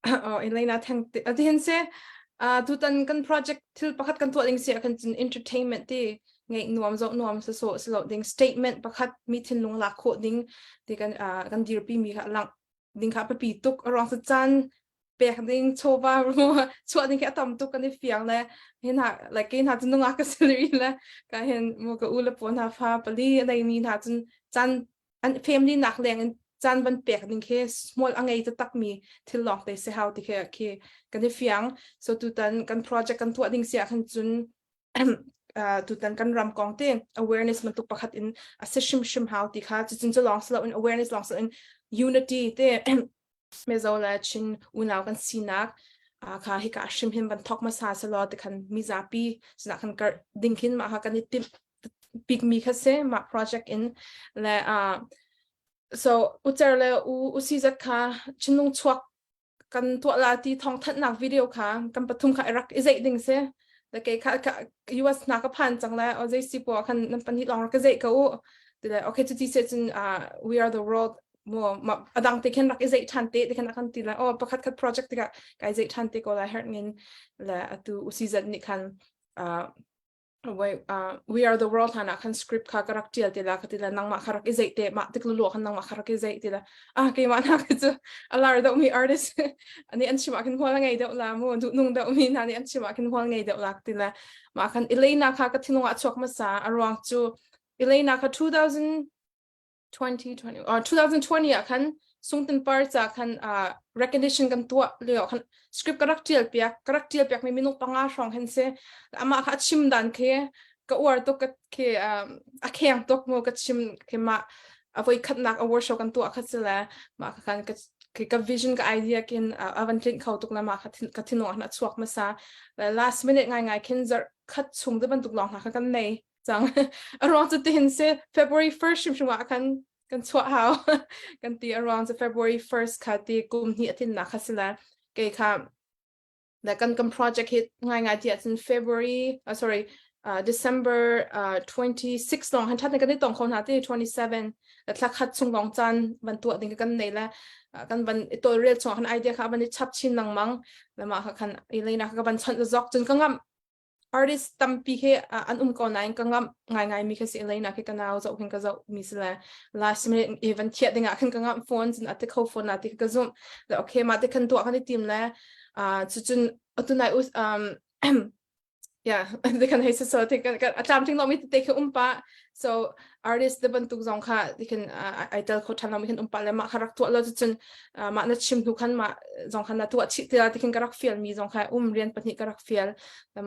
Oh, Elena theng te ati hin se tutan kan project thil pakhat kan tuah ding si kan cun entertainment ti ngeih nuam zoh nuam se so se lo ding statement pakhat mi thinlung lak khawh ding ti kan kan dirpi mi kha lang ding kha papi tuk arong sa chan pek ding chawva chuah ding khi atam tuk kan i fiang le hin ha like ke hna cun nungak ka salary le ka hin mu ka u le pawl hna fa pali nei mi hna cun chan an family nak leng in caan van pek ding khi small a ngei taktak mi thil lawng te si hau ti khi khi kan i fiang. So tutan kan project kan tuah ding si ah khan cun tutan kan ram kong te awareness bantuk pakhat in a si hrimhrim hau ti kha cucun cu lawng si lo in awareness lawng si lo in unity te Mizo le Chin unau kan sinak kha hika hrim hin van thok hmasa selaw ti khan mizapi sinah khan karh ding khin mah kha kan i timh bik mi kha si mah project in le so ucer le u usizat kha Chinlung chuak kan tuah la ti thong thanhnak video kha kan pathum kha rak i zeih ding si le kei kha US na ka phan cang le o zei si po khan nan pahnih lawng rak ka zeih ko u ti le okay cu ti se cun we are the world mu adang te khin rak i zeih ṭhan te te khin akan ti le oh pakhat khat project tikah kai zeih ṭhan te ko lai herh ngin le atu usizat nih khan we are the world hana khan script kha ka rak tial te la ka ti la nangmah kha rak i zeih te ma tik lu khan nangmah kha rak i zeih ti la ah keimah na ka cu alar deuh mi artist ani an chim ah khin hmual ngei deuh la mu duh nung deuh mi hna nih an chim ah khin hmual ngei deuh la ti la ma khan Elena kha ka thinlung ah chuak hmasa a ruang cu Elena kha 2000 2020 or 2020 ah khan sungtin par ca khan uh, recognition kan tuah lio khan script ka rak tial piak ka rak tial piak mi minung panga hrawng hen se ama kha chim dan khe ka uar tuk ka khe um, a kheng tuk mu ka chim khe ma avoi khatnak award show kan tuah kha sila ma kha khan ka ka vision ka idea kin avan tlin kho tuk na ma kha ka thinung na chuak masa last minute ngai ngai khin zar khat chung te bantuk long hna kha kan nei cang. A ruang cu tihin si February 1st hrimhrim ah khan kan chuah hau. Kan ti a ruang cu February 1st kha ti kum hnih a tlinnak kha si le kei kha na kan kan project hi ngai ngai ti ahcun February uh, sorry uh, December uh, 26 long han that kan i tong kho hna ti 27 thla khat chung long caan van tuah ding kan nei le kan van i tawlrel chung kan idea kha van i chap chin lengmang le mah kha khan Elena kha van chawnh zok cun ka ngam artist tampi he an um ko nain ka ngamh ngaingai mi kha si Elena khi ka nau zoh khin ka zoh mi si le last minute even thiah ding ah khin ka ngamh phone cun ate kho phone na ti ka zumh le okay ma te khan tuah kan i tim le cucun atunai us um yeah te kan hei so te kan atlam ting lo mi te kha um pa so artist te bantuk zong kha ti khin ai tel kho than lo mi khin um pa le mah kha rak tuah lo cucun mah na chim hnu khan mah zong khan na tuah chih ti la ti khin ka rak fial mi zong kha um rian pahnih ka rak fial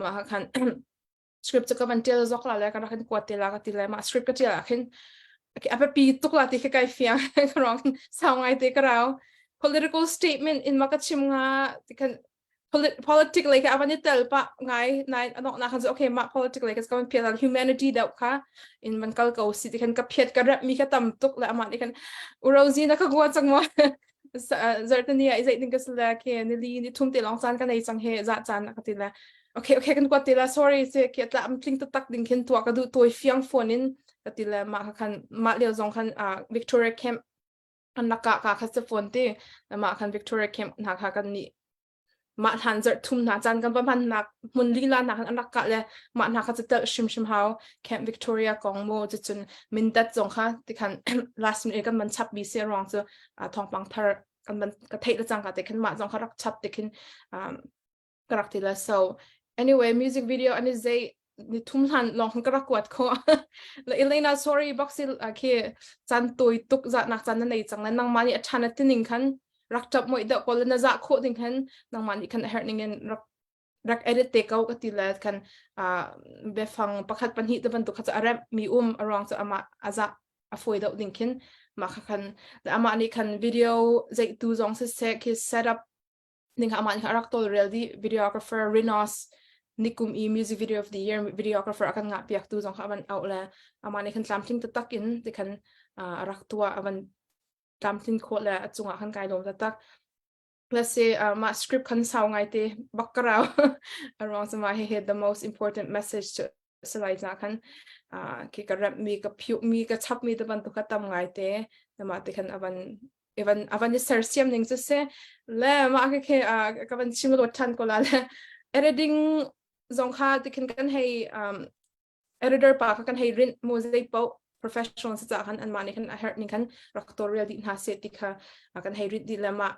mah khan script cu ka van tial zok la le ka rak in kuat te la ka ti le mah script ka tial ah khin a biapi tuk la ti khi kai fiang ka rong sau ngai te ka rau political statement in ma ka chim nga ti khan politic lei kha avan i tel pa ngai nai anok na khan okay ma politic lei ka kan phiat humanity deuh kha in van kal ko si ti khan ka phiat ka rep mi kha tam tuk le ama ni khan urozi na ka gua chang mo zartani ai zai ding ka sala ke ni li ni thum te long chan ka nei chang he za chan ka ti la okay okay kan kwat ti la sorry se ke tla am tling tak ding khin tua ka du toi fiang phone in ka ti la ma kha khan ma leo zong khan Victoria Camp an laka ka kha se phone ti ma khan Victoria Camp na kha kan ni mah hlan zarh thum hna caan kan va hmannak hmun lila hna khan an rak kah le mah hna kha cu telh hrimhrim hau. Camp Victoria kong mu cucun Mindat zong kha tikhan last minute kan man chap mi si ruang cu thawngpang thar kan man ka theih le cangka te khan mah zong kha rak chap te khin ka rak ti le so anyway music video an i zei ni thum hlan long ka rak kuat kho le Elena sorry boxil khi chan toi tuk za nak chan na nei chang le nangma nih a than a tining khan rak tap moi da ko le na za kho ding khan nangma nih khan a herh ning in rak rak edit te ko ka ti le khan biafang pakhat pahnih te bantuk kha chu a rem mi um aruang chu ama aza a foi deuh ding khin ma kha khan ama nih khan video zei tu zong se se khi setup ning amah nih a rak tawlrel dih videographer Rinos nikum i music video of the year videographer a kan ngah piak tu zong kha avan auh le amah nih khan tlamtling taktak in ti khan a rak tuah avan tlamtlin khawh le a cungah khan kai lawm taktak let's say uh, mah script khan sau ngai te bak ka rau aruang cu mah hihi the most important message to salai na khan uh, ki ka rap mi ka phiu mi ka chap mi te bantuk kha tam ngai te mah te khan avan Ivan avan i sersiam ning cu si le mah khi khi ka van chim lo than ko la le editing zong kha tikhin kan hei um, editor pa kha kan hei rinh mu zei paoh professional sa ca khan anmah nih khan a herh ning khan rak tawlrel dih hna seh ti kha kan hei rit dih le mah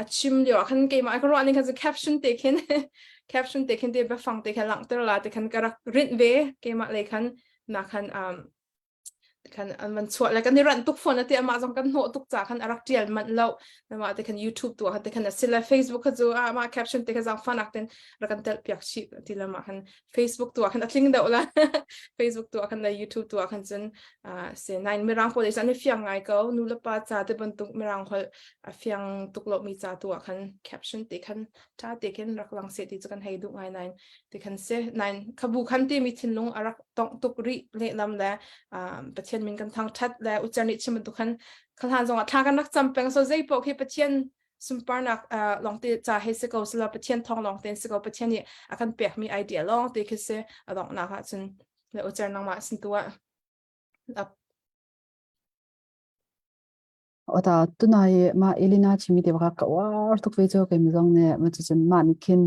a chim lio ah khan keimah ka ruah ning khan cu caption te khin caption te khin te biafang te khan langhter la te khan ka rak rinh ve keimah lei khan na khan um khan an van chuah le kan i ranh tuk phone ati amah zong kan hnawh tuk ca khan a rak tial manh lo nama te khan YouTube tu ah te khan asila Facebook kha cu ama caption te kha zang fan ak ten rak kan tel piak chi ti lama khan Facebook tu ah khan a tling deuh la Facebook tu ah khan le YouTube tu ah khan cun se nine mirang pawl is an i fiang ngai ko nu le pa ca te bantuk mirang holh a fiang tuk lo mi ca tu ah khan caption te khan tha te khin rak lang se ti chu kan hei duh ngai nine ti khan se nine khabu khan ti mi thinlung a rak tong tuk ri le lam le Pathian min kan thang that le ucer nih chim bantuk khan khalhan zong ah thla kan rak cam peng so zei poh khi Pathian sunparnak lawngte ca he si ko sila Pathian thawng lawngte si ko Pathian nih a kan pekmi idea lawngte khi si a donghnak ah cun le ucer nangmah sin tu ah Ota tunai ma Elena chimi te baka ka war tuk ve cho kai mizong ne ma chu chun ma ni khin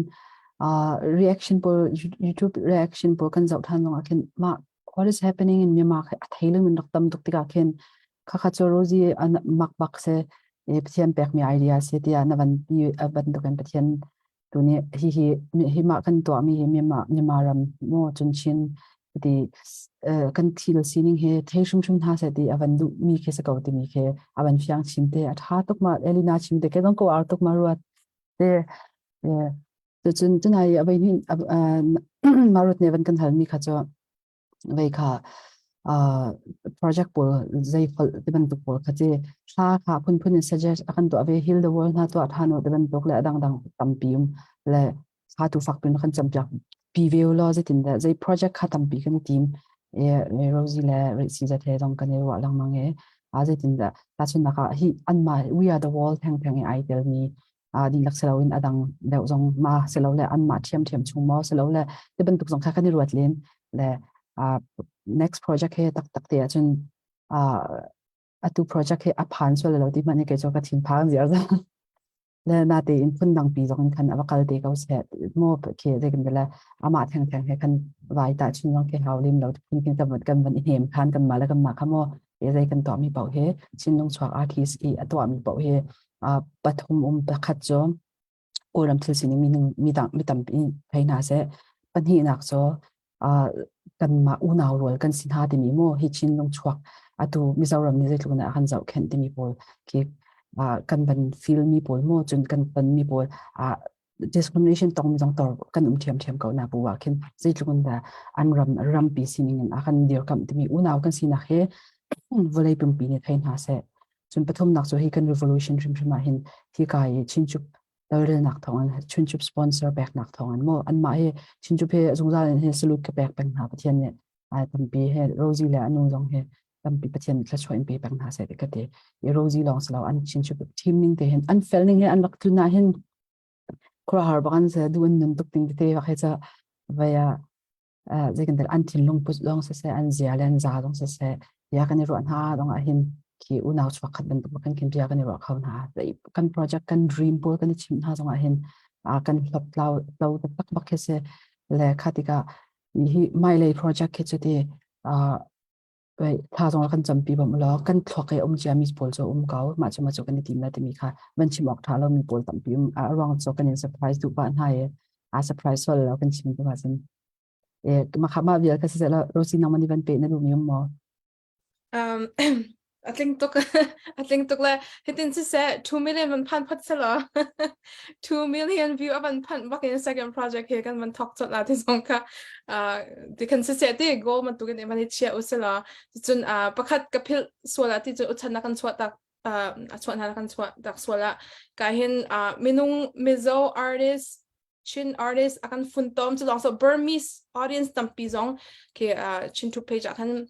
reaction pawl YouTube reaction pawl kan zoh than zong ah khin ma what is happening in Myanmar kha a thei lung in rak tam tuk tikah khin kha kha chu Rosie an mak bak se e Pathian pek mi idea se tiah na van ti bantukin Pathian tuni hi hi hi mah kan tuahmi hi Myanmar Myanmar ram maw cun Chin ti kan thil sining he thei hrimhrim hna seh ti a van duh mi khi si ko timi khi a van fiang chin te a tha tuk ma Elina chim te ke dong ko ar tuk ma ruat te cun tunai avei hin marut ne van kan hal mi kha chu vei kha project pawl zei holh ti bantuk pawl kha ci thla kha phunphun in suggest a kan tuah ve heal the world hna tuah than ti bantuk le adang dang tampi um le thla tu fak pin kan campiak pi ve lo zeitin dah zei project kha tampi kan tim e Rosie le Ritsi za the zong kan i ruah lengmang e a zeitin dah tahchunnak ah hi anmah we are the world theng theng i ai tel mi dihlak si loin a dang deuh zong ma si lo le anmah ṭhiamṭhiam chung maw si lo le ti bantuk zong kha kan i ruat len le next project he taktak te ahcun atu project he a phan sual lo ti hmanh hi kei cu ka thinphang ziar za le na te in phun dang pi zong in khan a va kal te ko se mo ke de kan le amah theng theng he khan vai ta chun zong ke hau lim lo phun kin kan kan van i hnem khan kan ma le kan ma kha mo e zai kan tuah mi pau he chinlung chuak artist i a tuah mi pau he pathum um pakhat cu Kawlram thil sining minung midang mi tampi thei hna seh. Pahnihnak cu kanmah unau rual kan si hna timi mu hi Chinlung chuak atu Mizoram nih zeitluk in a kan zohkhenh timi pawl khi kan van feel mi pawl mu cun kan ton mi pawl discrimination tong mi zong tor kan um ṭhiamṭhiam ko na bu ah khin zeitluk in dah an ram rampi sining in a kan dirkamh timi unau kan sinak hi vawlei pumpi nih thei hna seh. Cun pathumnak cu hi kan revolution hrimhrim ah hin hika i Chinchup tawlrelnak thawngin Chinchup sponsor peknak thawngin maw anmah hi Chinchup hi zungzal in hi salute ka pek peng hna Pathian nih ai tampi he Rosie le anu zong hi tampi Pathian nih thluachuah in pe peng hna seh ti ka ti i Rosie lawng si lo an Chinchup team ning te hin an fel ning he an rak tlun ah hin khuaruahhar bak an se du an nun tuk ting tete bak he ca vaya zei kan an thinlung put zong siseh an zia le an za zong siseh bia kan i ruah hna dong ah hin khi unau chuak khat bantuk kan khin bia kan i ruah kho hna kan project kan dream pawl kan i chimh hna zong ah hin kan hlop tlau tlo tak bak khi si le kha tikah hi mai lei project khi cu ti thla zong kan campi bam law kan thluak i um cia mi pawl cu um ko mah cu mah cu kan i tim la timi kha van chim awk tha lo mi pawl tampi um a ruang cu kan in surprise duh pah hna i a surprise sual lo kan chim tu ahcun e ma kha ma vial kha siseh la Rosie nang mani van pe na duh mi um maw um a tling tuk a tling tuk le hitin siseh 2 million van phan phat sela 2 million view avan phanh bak in second project he kan van thok chot la ti zong kha ti kan siseh ti goal bantukin i van i chia usila cun pakhat ka philh sual ah ti cu uchan na kan chuah tak a chuah hna kan chuah tak sual ah ka hin minung Mizo artist Chin artist a kan funtom cu lawng so Burmese audience tampi zong ke Chin tu page ah khan.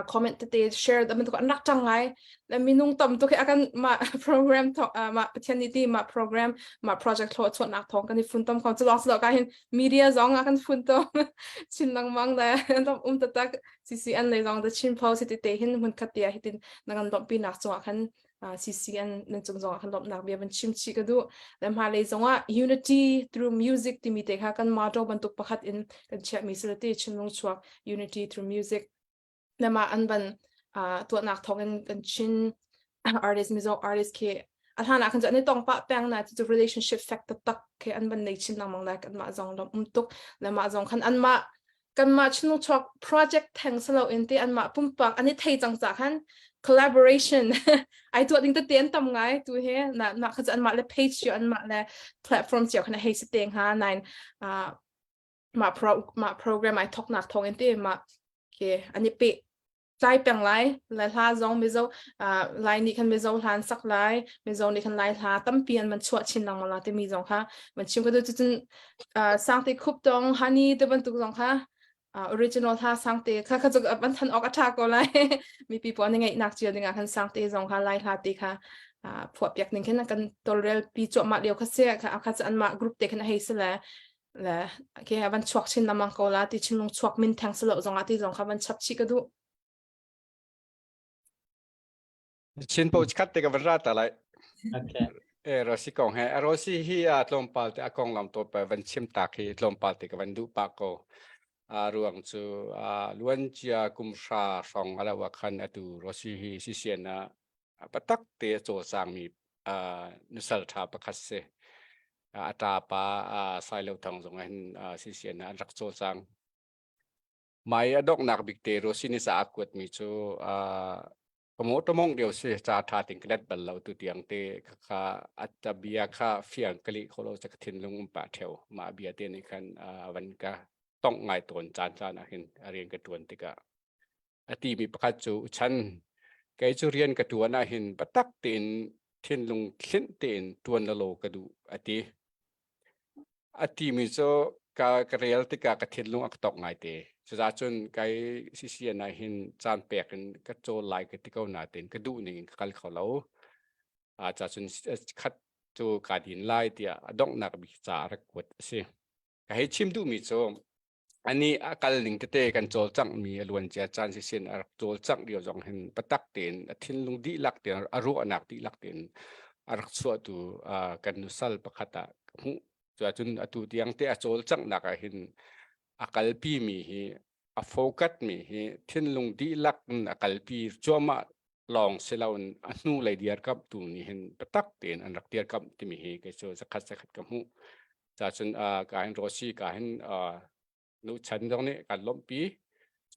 Comment tete share da bantuk an rak tang ngai. Le minung tam tuk hi akan ma program thong ma Pathian ni ti ma program ma project thlo chuatnak thong kan i fun tom khong chulong slo ka hin media zong a kan fun tom chin lengmang le lam um tatak CCN le zong the Chin Post ti te hin mun khat tia hitin nangan lompi nak chungah khan CCN nan cung zong ah khan lomnak bia van chim chi ka du le hma lei zong ah unity through music timi te kha kan motto bantuk pakhat in kan chiah mi silati chinlung chuak unity through music le ma an van tuahnak thawng in kan Chin artist Mizo artist khi a hlan ah khan cu an i tong pah peng na cu relationship fact taktak khi an van nei chin lengmang lai kan mah zong lom um tuk le mah zong khan an mah kanmah chinlung chuak project theng salo in te anmah pumpak an i thei cang ca khan collaboration ai tuah ding tete an tam ngai tu he na na kha anmah le page cio anmah le platform cio khan hei si te hnga nine mah pro mah program ai thok nak thong in te mah ke an i pe tlai peng lai le hla zong Mizo Lai nih khan Mizo hla an sak lai Mizo nih khan Lai hla tampi an man chuah chin lengmang la timi zong kha man chim ka du cun sangte khup tong hani te bantuk zong kha original hla sangte kha kha chu an than ok a tha ko lai mipi pawl nih ngeih nak cio dingah khan sangte zong kha Lai hla te kha phuah piak ning khin kan tolrel pi cuahmah lio kha se kha kha chu anmah group te khan hei se le le ke van chuak chin lamang ko la ti chinlung chuak min theng salo zong ah ti zong kha van chap chi ka duh. Chin po khat te ka van ra ta lai. Okay. E rosi kong he rosi hi a tlawmpal te a kong lam to pa van chim tak hi tlawmpal te ka van duh pa ko. A ruang cu a luan cia kum hra hrong ala wa khan atu rosi hi si sian a patak te a cawlcangmi nusal ṭha pakhat si. A ṭapa Sailo Thang zong ah hin CCN ah an rak cawlcang. Mai a donghnak bik te Rosin i ca a kuatmi cu ka maw ṭamong lio si ca ṭha ting ka let bal lo tu tiang te kha a bia kha fiang ka lih kho lo ca ka thinlung um pah ṭheo. Mah bia te nih khan van ka tongh ngai tawn caan caan ah hin a rian ka ṭuan tikah. A timi pakhat cu chan kei cu rian ka ṭuan ahhin biatak tein thinlung thlinh tein ṭuan lalaw ka duh a ti. A timi cu ka, ka rel tikah ka thinlung a ka tawk ngaite. Cucaah cun kai CCN ah hin caan pek in ka cawl lai ka ti ko nain ka duh ning in ka kal kho lo. Ah cacun khat cu kaa din lai tiah a donghnak bik ca a rak kuat a si. Ka hei chim duhmi cu Anih a kal ning tete kan cawlcanghmi a luancia caan sisin a rak cawlcangh lio zong hin biatak tein a thinlung dihlak tein a ruahnak dihlak tein a rak chuahtu kan nusal pakhat ah ka hmuh. Cuahcun atu tiang te a cawlcanghnak ah hin a kalpi mi hi a focus mi hi thinlung dihlak in a kalpi cuahmah lawng si loin a hnu lei dirkamhtu nih hin biatak tein an rak dirkamh timi hi kei cu zakhat zakhat ka hmuh. Cacun ka hin Rosi ka hin nu chan zong nih kan lawmhpi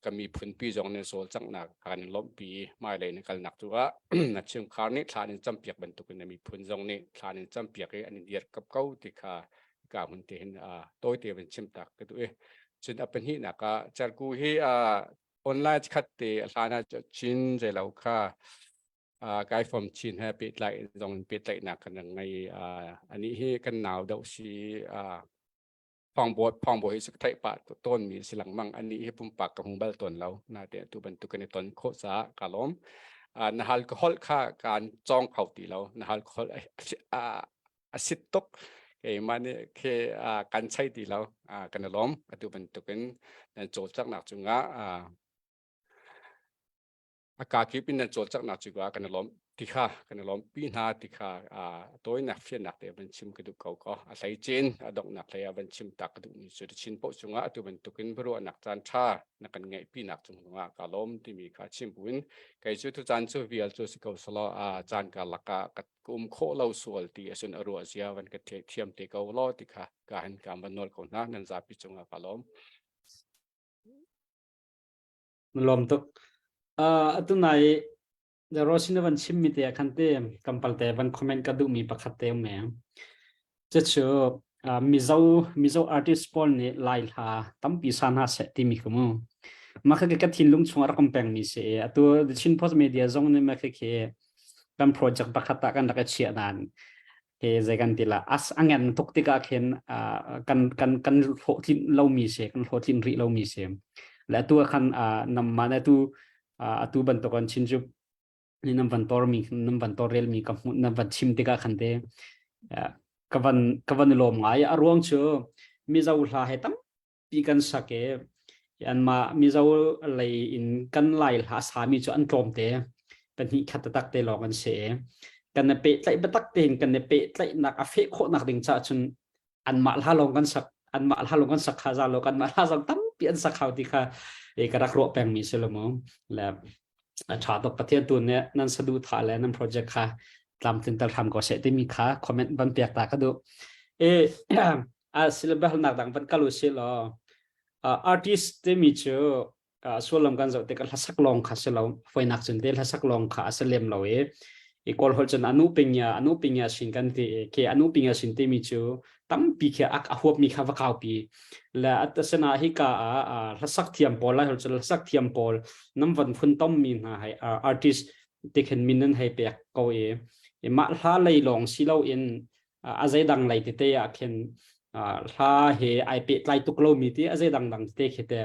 kan miphunpi zong nih cawlcanghnak kan in lawmhpi hmailei na kalnak tu ah na chungkhar nih thla in campiak bantukin na miphun zong nih thla in campiak i an in dirkap ko ti kha ka hun te hin tawite van chim tak ka duh i cun a pahnihnak ah Cerku hi online khat te a hlan ah chin zeilo kha kai fom chin he pehtlai zong in pehtlaihnak kan rak ngei anih hi kan nau deuh si phongbawt phongbawi hi cu theih pah tawnmi si lengmang anih hi pumpak ka hung bal tawn lo natein atu bantuk kan i ton khawh caah ka lawm na hal ka holh kha kaan cawng kho ti lo na hal ka holh a sit tuk keimah nih khi kan chei ti lo kan i lawm atu bantukin nan cawlcanghnak cungah A kakip in nan cawlcanghnak cu kan i lawm ti kha kan i lawmpi hna ti kha a tawinak fiannak te van chim ka duh ko ko. A hleicin a donghnak hlei ah van chim tak ka duhmi cu Chin paoh cungah atu bantukin biaruahnak caan ṭha na kan ngeihpinak cung zongah ka lawm timi kha chim buin kei cu tucaan cu vial cu si ko selaw a caan karlak ah ka um khawh lo sual ti asun a ruah zia van ka thiam te ko law ti kha ka hin ka van nawl ko hna nan zapi cungah ka lawm. Na lawm tuk. Uh, atu nai Rosin na van chimmi te ah khan te kampal te van comment ka duhmi pakhat te um me. Cucu uh, Mizo Mizo artist pawl nih Lai hla tampi sa hna seh timi ka mu. Mah kha ka thinlung chung a rak um pengmi si. Atu The Chin Post Media zong nih mah khi kan project pakhat ah kan rak i chiah nain he zei kan ti la as a ngan tuk tikah khin kan kan kan hlawhtlin lomi si kan hlawhtlin rih lomi si le atu ah khan namma na tu. Atu bantuk an Chin cu nan van tor mi nan van tor rel mi ka hmuh nan van chim tikah khan te ka van ka van lawm ngai. A ruang cu Mizo hla he tampi kan sak i anmah Mizo lei in kan Lai hla sami cu an tlawm te pahnih khat taktak te lawng an si i kan i pehtlaih biatak tein kan i pehtlaihnak a feh khawhnak ding caah cun anmah hla lawng kan sak anmah hla lawng kan sak kha za lo kanmah hla zong tampi an sak hau ti kha e ka rak ruah pengmi si lo mu le a tha tuk Pathian tu nih nan saduhthah le nan project kha tlamtlin tel hram ko seh timi kha comment van pek ta ka duh e a syllabus nak dang van kal u si law artist timi cu sullam kan zoh tikah hlasak lawng kha si lo foinak cun te hlasak lawng kha a si lem lo i i kawl holh cun anu pingya anu pingya sin kan ti ke anu pingya sin timi cu tampi khi a huapmi kha va kaupi le atasena hi ka a hlasak thiam pawl lai holh cun hlasak thiam pawl nam van phun tom mi hna hai artist te khin min nan hei pek ko i mah hla lei lawng si lo in a zeidang lei tete ah khin hla he ai pehtlai tuk lomi ti a zeidang dang tete khi te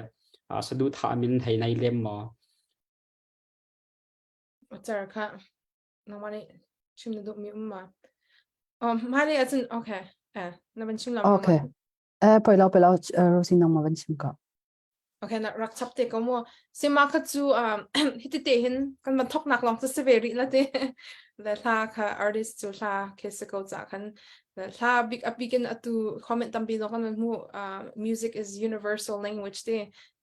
saduhthah min hei nei lem maw? Cer kha nangmah nih chim na duhmi um ma? Oh, hmailei ahcun okay. Eh, na van chim lam. Okay. Eh, poi lo poi lo Rosie nangmah van chim ka. Okay, na rak chap te ko mu. Sima kha cu um, hiti te hin kan van thok nak long cu si ve rih la te. Le hla kha artist cu hla ke se ko cha khan le hla big a bikin atu comment tampi zong kan van hmu uh, music is universal language te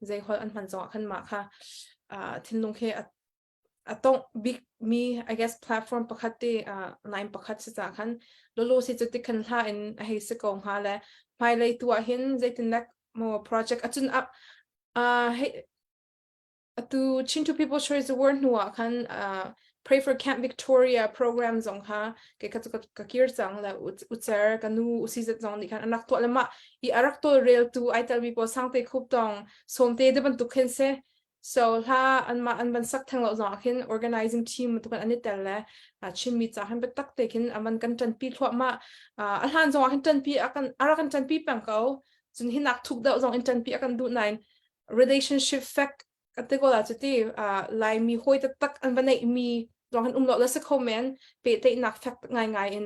zei hol an hman zong khan ma kha uh, thinlung he a tongh bik mi I guess platform pakhat te uh, line pakhat si ca khan lolo si cu tikhan hla in a hei si ko hnga le hmailei tu ah hin zeitindak mo project acun up uh, hei atu Chin to People Choice Award hnu ah khan uh, Pray for Camp Victoria program zong kha ke ka ka kir cang le ucer ka nu usi zat zong nih khan anak tuah le ma i arak tol rel tu ai tel mi pawl sangte khup tong somte de bantuk khin se So hla anmah an van sak theng lo zong ah khin organizing team bantuk an i tel le Chinmi ca khan biatak te khin aman kan ṭanpi thluahmah. A hlan zong ah khin ṭanpi a kan a rak kan ṭanpi peng ko. Cun hinak thuk deuh zong in ṭanpi a kan duh nain relationship fact ka ti ko la cuti Laimi hawi taktak an va neihmi zong han um lo la si kho men pehtlaihnak fek ngaingai in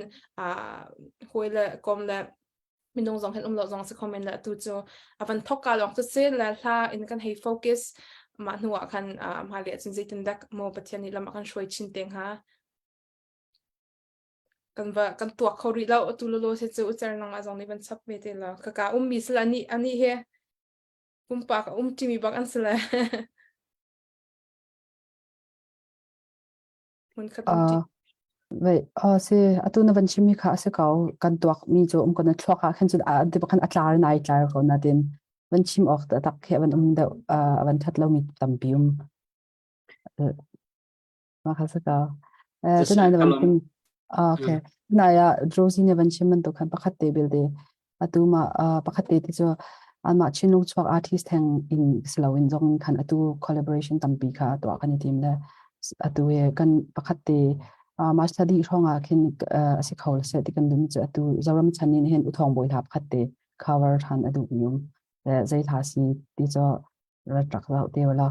hawi le kom le minung zong hin um lo zong si kho men le atu cu a van thok ka lawng cu si le hla in kan hei focus mah hnu ah khan hmailei ahcun zeitin dek maw Pathian nih lam a kan hruai chin te hnga kan va kan tuak kho rih lo atu lolo se cu ucer nang ah zong nih van chap ve te la ka ka um mi sila ani ani he pumpak a um timi bak an si le Hmunkhat um ṭi. Wei, si atu na van chimmi kha a si ko. Kan tuakmi cu um ko na thluak ah khan cun a ti khan a tlar in ai tlar ko na tin van chim awk tak khi van um deuh a van that lomi tampi um. Mah kha si ko. Tunai na van chim okay. Tunai ah Rosie na van chim bantuk khan pakhat te belte Atu mah pakhat te ti cu anmah Chinlung chuak artist theng in si loin zong khan atu collaboration tampi kha tuah kan i tim le atu he kan pakhat te March thla dih hrawng ah khin a si kho le seh ti kan dum cu atu Zoram chan in hin Uthawng Bawi hla pakhat te cover than a duh mi um le zei hla si ti cu rat rak zoh te la.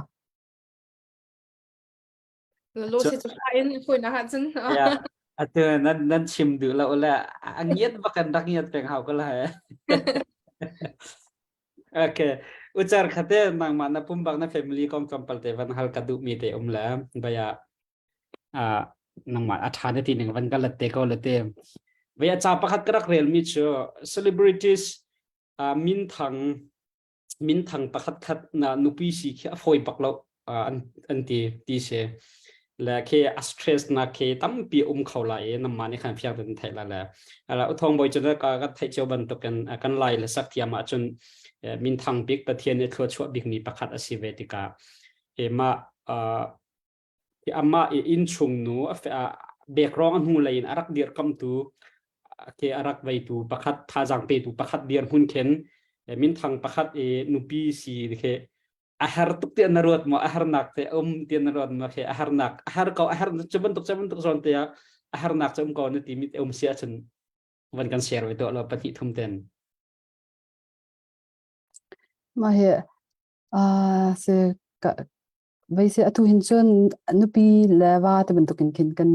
Lo si cu in foi na ha cun. Yeah. Atu nan nan chim duh lo le a ngiat bak kan rak ngiat peng hau ko lai. Okay. Ucar khate nangmah na pumbak na family kong tlawmpal te van hal ka duh mi te um le baya a nangmah a tha na ti ning van ka lat te ko le te. Baya ca pakhat ka rak rel mi cu celebrities min thang minthang pakhat khat na nupi si khi a fawi bak lo an an ti ti si le khi a stress na khi tampi um kho lai i namma nih khan fiang ten theih la le ala uthong boi cun ka ka theih cio bantukin kan lai le sak thiam ah cun minthang bik pathian nih thlua chuah bik mi pakhat a si ve tikah e ma amah i innchung nu a background a hnu lei in a rak dirkamtu ke a rak veitu pakhat thazaang petu pakhat dirhmun khin minthang pakhat i nupi si khi a har tuk ti na ruat maw a harnak te um ti na ruat maw khi a harnak a har ko a har cu bantuk cu bantuk zawn te ah a harnak cu um ko na ti mi um si ahcun van kan share ve to lo pahnih thum ten Mah hi se ka Vei se atu hin cun nupi le va te bantukin khin kan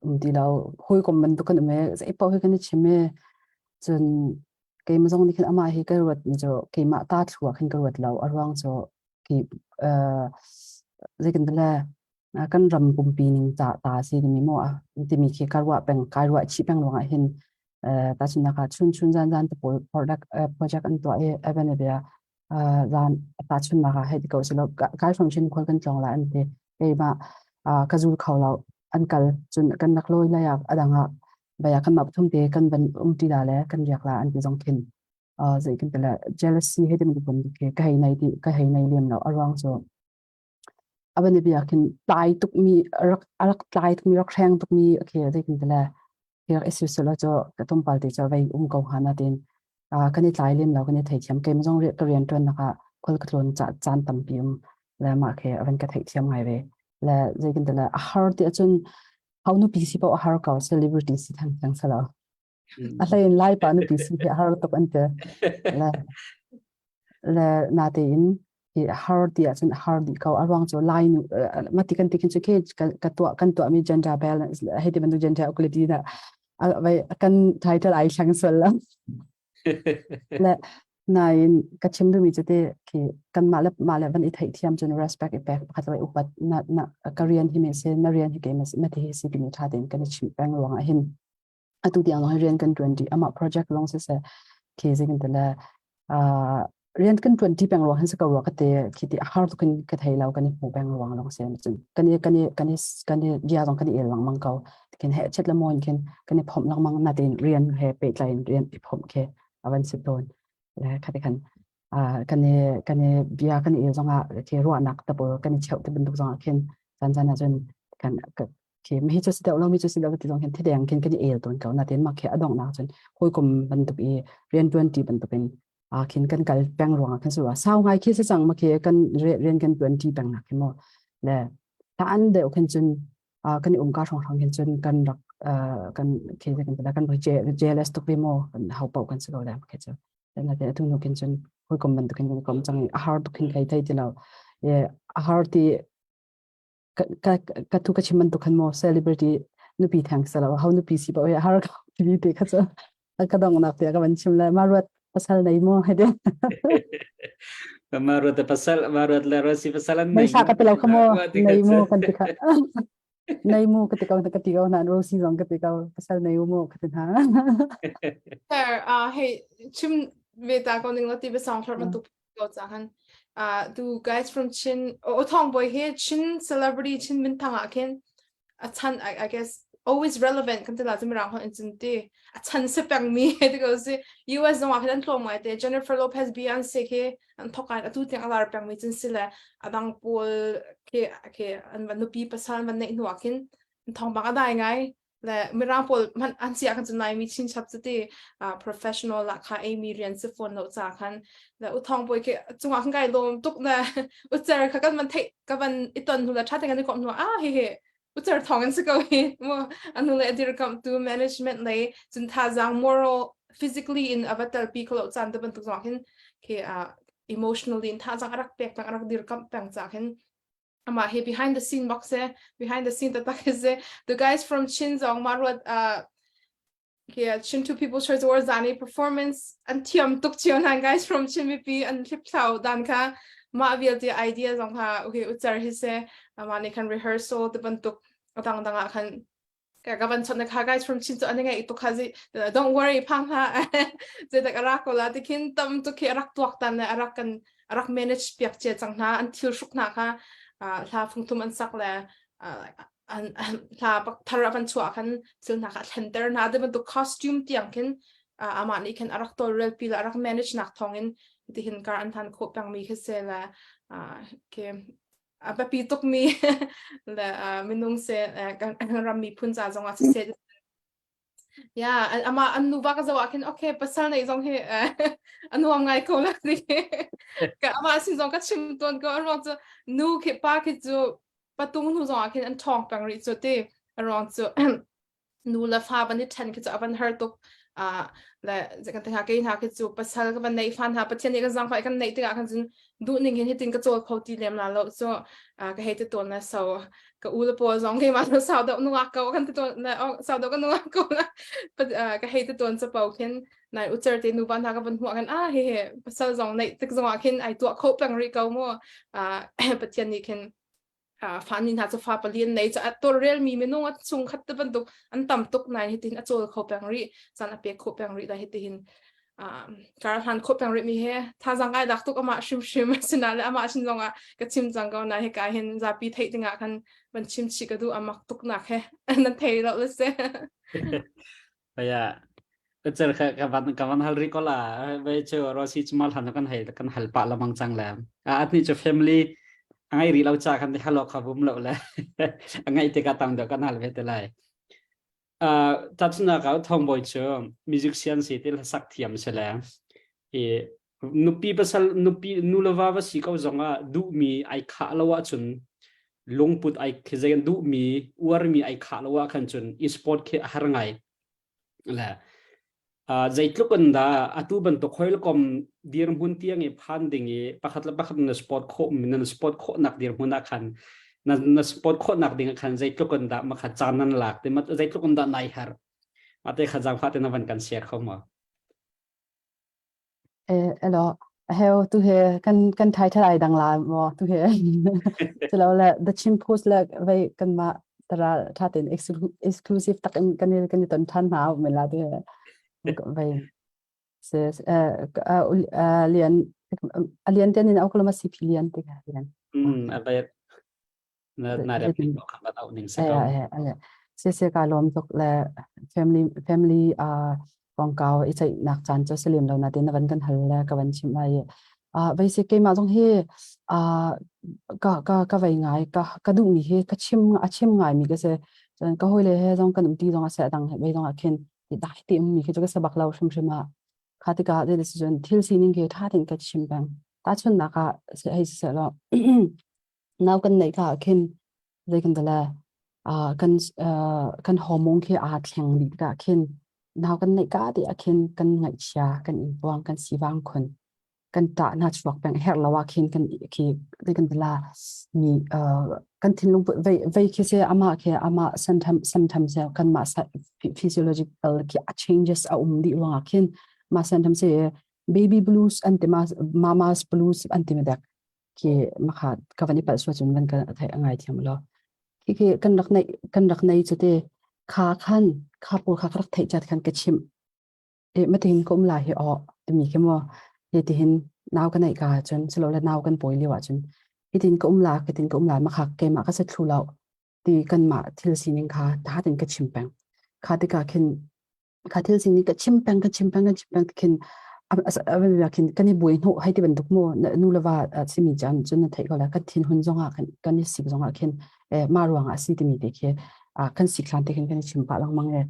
um ti lo. Hawikom bantuk kan um i zei paoh hi kan i chim i cun keimah zong nih khin amah hi ka ruat mi cu keimah ta thlu ah khin ka ruat lo. A ruang cu khi uh, zei kan ti le kan ram pumpi ning ca ta si timi maw timi khi ka ruah peng kai ruah chih peng ruangah hin tahchunhnak ah chun chun zan zan te pawl product project an tuah i even bia zan tahchunhnak ah hei ti ko silo kai hrom chin khual kan tlawng la an ti keimah ka zul kho lo an kal cun kan rak lawi lai ah adang ah baya kan mah pathum te kan van um ti la le kan riak la an ti zong khin zei kan ti la jealousy he ti mun ka hei nei ti ka hei nei lem lo a ruang cu A bianabia khin tlai tukmi rak a rak tlai tukmi rak hreng tukmi a khi zeitin ti le hi rak i siselaw cu ka tlawmpal te cu vei um ko hnga nain kan i tlai lem lo kan i theithiam. Keimah zong ka rianṭuannak ah khual ka tlawn caan tampi um le mah khi a van ka theihthiam ngai ve. Le zeitin ti le a har ti ahcun ho nupi si paoh a har ko celebrity si thengtheng si lo. A hlei in Lai pa nupi si hi a har tuk an ti. Le le natein hi har ti ahcun a har dih ko. A ruang cu Lai nu mati kan ti khin cu khi ka tuah kan tuahmi gender balance hei ti bantuk gender equality na kan title ai thleng sual lo. Le nain ka chim duhmi cu te khi kanmah le mah le van i theihthiam cun respect i pek pakhat le upat na na ka rian hi me se na rian hi keimah ma ti hi si timi tha tein kan i chimh peng ruang ah hin atu tiang lawng hi rian kan ṭuan ṭi amah project lawng siseh khi zeitin ti le rian kan ṭuan ṭi peng ruang hin si ko rua ka ti khi ti a har tuk in ka thei lo kan i hmu peng ruang lawng si cun kan i kan i kan i kan i bia zong kan i el lengmang ko khin he chet le maw in khin kan i phomh lengmang natein rian he pehtlai in rian i phomh khi a van si tawn le khati khan kan i kan i bia kan i el zongah khi ruahnak te pawl kan i cheuh te bantuk zongah khin caan caan ahcun kan khi mi cu si deuh lo mi cu si deuh ti zong khin thideng khin kan i el tawn ko natin mah khi a donghnak cun hawikom bantuk i riantuan ti bantuk in a khin kan kal peng ruangah khin su sau ngai khi si cang ma khi kan rian kan tuan ti peng nak khi mo le ta an deuh khin cun kan i umka hrong hrong khin cun kan rak kan khi kan kan kan jealous tuk ve mo kan hau pau kan si ko le khi cu na te atu nu khin cun hawikom bantuk in kan kom cang a har tuk khin kai thei ti lo a har ti ka ka tu ka chim bantuk khan maw celebrity nupi thang selo ho nupi si pa har ka tv te kha chu ka dong nak te ka van chim le ma ruat pasal nei mo he de ma ruat pasal ma ruat le rosi pasal an nei sa ka te lo kha mo nei mo kan ti kha nei mu ka ti ko ka ti ko na rosi zong ka ti ko pasal nei mu ka ti hna Sir, uh, hey, chim ve ta ko ning lo ti be song thar bantuk ko cang han uh, do guys from Chin o thong boy he Chin celebrity Chin min thang ah khin a chan I, I guess always relevant kan ti la chu mirang hon in cun ti a chan se peng mi ti ko si US zong ah khin an tlawm ngai te Jennifer Lopez Beyonce khi an thokan atu tiang alar peng mi cun si le adang pawl khi khi an van nupi pasal van neih hnu ah khin thong bang a dai ngai le mirang pawl hmanh an sia kan cun mi chinchap cu ti professional la kha amy rian si phone lo cha khan le u thong poi ke chungah khan kai lom tuk na u cer kha kan man thei ka van iton hnu la tha te kan kom hnu ah he he u cer thong an si ko hi mo anu le adir kam tu management lei cun tha zang moral physically in avatar pi kholo chan te bantuk zong hin ke emotionally in tha zang arak pek peng arak dir kam peng cha khin amah hi behind the scene bak si behind the scene taktak hi si the guys from Chin zong mah ruat uh, yeah, Chin Two People's Choice Awards zani performance an thiam tuk cio hna guys from Chin mipi an hlipthlau dan kha mah vialte idea zong kha okay ucar hi si mah nih khan rehearsal te bantuk adang dang ah khan ka van chawt na kha guys from Chin cu an ngai tuk kha zi don't worry phang hlah zeidak a rak ko la tikhin tam tuk khi a rak tuak tan le a rak kan a rak manage piak che cang hna an thil hruk hna kha hla fungthum an sak le an hla pak thar a van chuah khan thil hna kha thlenter hna te bantuk costume tiang khin amah nih khin a rak tawlrel pi le a rak manage nak thawngin tihin kar an than khawh peng mi khi se le ke a biapi tukmi le minung se kan ram miphun ca zong ah siseh Yeah, ama an nuva ka zo ah khin okay pasal nei zong hi a nuam ngai ko la ti ka ama sin zong ka chim ton ko ruang cu nu khi pa khi cu patung nu zong ah khin an ṭhawng peng rih cu ti ruang cu nu le fa van i ṭhen khi cu a van har tuk. Le kan te ke hna khi cu pasal ka van nei fan ha Pathian nih kan zangfai kan neih tikah khan cun duh ning hin hitin ka cawl kho ti lem la lo cu ka hei te tawn na so ka u le pawl zong keimah cu sau deuh nungak ko kan ti tawn na sau deuh ka nungak ko ka hei te tawn capo khin nai ucer te nuva hna ka van hmuh kan ah he he pasal zong neih tik zong ah khin ai tuah kho peng rih ko mu. Pathian nih khin fa ni hna cu fa pali an nei ca tawlrel mi minung a chung khat te bantuk an tam tuk nai hitin a cawl kho peng rih caan a pek kho peng rih da hitihin kar hlan kho peng rih mi he thazang ai lak tuk amah hrimhrim sina le amah sin zongah ka chim cang ko na hika hin zapi theih dingah khan van chim chih ka duh amak tuk nak he nan thei lo le se. Kaya cer kha ka van ka van hal ri ko la ve chu rosi chumal han kan hei kan hal pa lamang chang le a atni chu family angai ri lo cha kan te halo kha bum lo le angai te ka tang do kan hal ve te lai. Tachuna ka thong boy chu musician si te sak thiam se le i nupi pasal nupi nu le va va si ko zong ah duhmi ai khah lo ahcun lungput ai zei an duhmi uarmi ai khah lo ah khan cun e-sport khi a har ngai le zeitluk in dah atu bantuk hoilkom dirhmun tiang i phan ding i pakhat le pakhat na sport khawh na sport khawhnak dirhmun ah khan na na sport khawhnak ding ah khan zeitluk in dah makha caan nan lak te zeitluk in dah nai har ate kha zangfa te na van kan share kho ma? Eh, elo, heo tu he kan kan title ai dang la mo tu he. Chalo le The Chin Post le vei kan ma tara tha ten exclusive tak in kan kan ton than na me la tu he. Vei se eh lian alian ten in aukalama CP lian te ka lian. A vai na na rep ning ko kha au ning se ko. Se se ka lom tuk le family family a kongkau i ceih nak caan cu salim lo na tin na van kan hal le ka van chim lai a vai se keimah zong hi a ka ka ka vei ngai ka ka duh mi hi ka chim a chim ngai mi ka se cun ka hoi le he zong kan um ti zong a se dang he vei zong ah khin i dai ti um mi khi chu ka sabak lo hrim hrim a kha tikah de cun thil sining khi tha tin ka chim peng ta chun nak ah se hei se lo Nau kan neih ka ah khin zei kan ti le kan kan hormone khi aa thleng dih tikah khin nau kan neih ka ti ah khin kan ngaihchia kan ingpuang kan sivang khun kan ṭah hna chuak peng herh lo ah khin kan khi zei kan ti la mi kan thinlung vei vei khi se amah khi amah symptom symptom se kanmah physiological khi a changes a um dih ruangah khin mah symptom se baby blues an ti ma mama's blues an ti ma dek khi makha ka van i palh sual cun van ka thei a ngai thiam lo. Khi khi kan rak nei kan rak nei cu te kha khan kha pawl kha ka rak theih chat khan ka chimh. E matihin ka um lai hi aw timi khi maw hi tihin nau ka neih ka cun silole nau kan pawi lio ahcun hitin ka um la hitin ka um lai makha keimah ka se thlu lo ti kanmah thil sining kha tha ten ka chim peng. Kha tikah khin kha thil sining ka chim peng ka chim peng ka chim peng khin khin kan i buai hnu hei ti bantuk mu nu le va simi chan cun na theih ko la kan thin hun zongah kan kan i sik zongah khin ma ruangah si timi te khi kan sik hlan te khin kan i chim pah lengmang e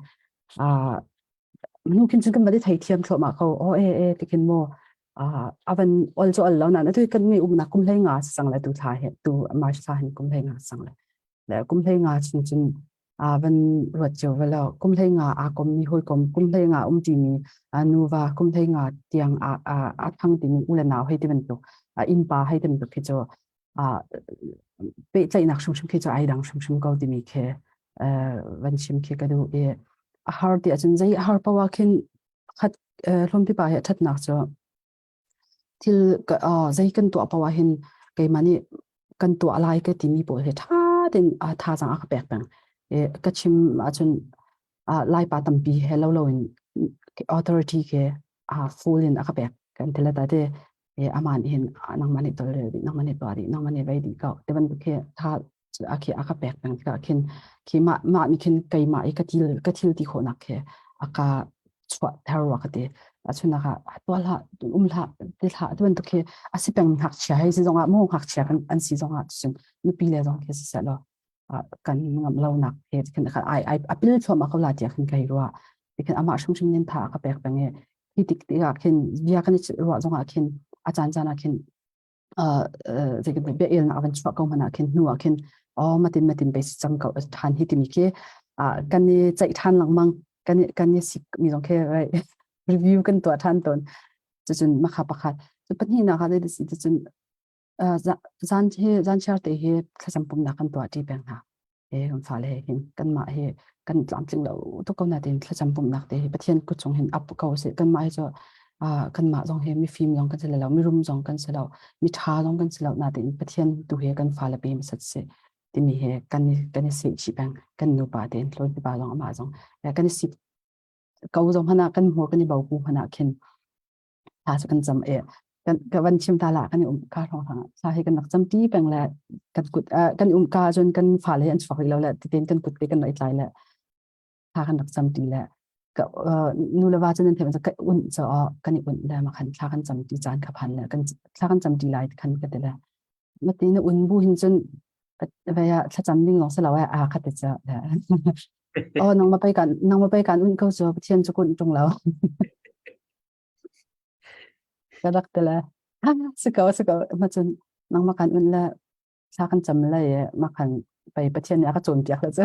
nu khin cun kan va thei thiam thluahmah ko o e e ti khin mu avan ol chu ol lo na tu kan mi umnak kum hlei nga sang le tu thla he tu March thla hin kum hlei nga sang le le kum hlei nga chung cun van ruat cio ve lo. Kum 15 aa kommi hawikom, kum 15 um ṭimi nuva, kum 15 tiang aa thang timi u le nau hei ti bantuk, innpa hei ti bantuk khi cu pehtlaihnak hrimhrim khi cu ai dang hrimhrim ko timi khi van chim khi ka duh i a har ti ahcun zei a har paoh ah khin khat hlawmpi pa hi a ṭhatnak cu Thil zei kan tuah paoh ahhin keimah nih kan tuah lai ka timi pawl hi ṭha tein thazaang a ka pek peng. Ka chim ahcun Laipa tampi he lo loin authority ke full in a ka pek kan ti le ta te amah nih hin nangmah nih tawlrel dih, nangmah nih tuah dih, nangmah nih vei dih ko ti bantuk khi tha a khi a ka pek peng tikah khin khi mah mah nih khin keimah i ka thil ka thil ti khawhnak khi a ka chuah ther rua ka ti. Achunak ah tuah hlah um hlah ti hlah ti bantuk khi a si peng ngakchia hei si zongah mu ngakchia kan an si zongah cun nupi le zong khi siseh law kan ngam lo nak he khin ai ai a pil thluahmah ko la tiah khin kai rua khin amah hrimhrim nin tha a ka pek peng i hi tik tikah khin bia kan i ruah zongah khin a caan caan ah khin zeitin bia elnak van chuah ko hmanh ah khin hnu ah khin oh matin matin bei cang ko than hi timi khi kan i ceih than lengmang. Kan kan i sik mi zong khi right review kan tuah ṭhan tawn. Cucun makha pakhat. Cu pahnihnak ah zei si ticun zan hi zan chiar te hi thlacam pumnak kan tuah ṭi peng hna. He kan fale he hin kanmah hi kan tlamtling lo tuk ko nain thlacam pumhnak te hi Pathian kut chung hin ap ko sih. Kanmah hi cu kanmah zong hi mifim zong kan si lo, mirum zong kan si lo, miṭha zong kan si lo nain Pathian tu hi kan fale pe hmasat sih timi he kan i kan i seh chih peng. Kan nupa tein tlawn pipa zong amah zong kan i sip ko zong hmanh ah kan hmur kan i bo ku hmanh ah khin thla cu kan cam e kan ka van chim ta la kan i um ka hrawng hrang thla hi kan rak cam ti peng le kan kut kan um ka cun kan fale an chuak rih lo le titen kan kut te kan rak i tlai le thla kan rak cam ti le ka nu le va cun an theih ka un cho kan i un le ma khan thla kan cam ti caan kha phan le kan thla kan cam ti lai khan ka ti le mati na un bu hin cun vaya thlacam ding lawng si lo a kha te cha oh nang ma pai kan nang ma pai kan un ko chu Pathian chu kun tung lo ka rak te le si ko si ko ma cun nang ma kan un le thla kan cam le ma khan pai Pathian nih a ka cawn piak le chu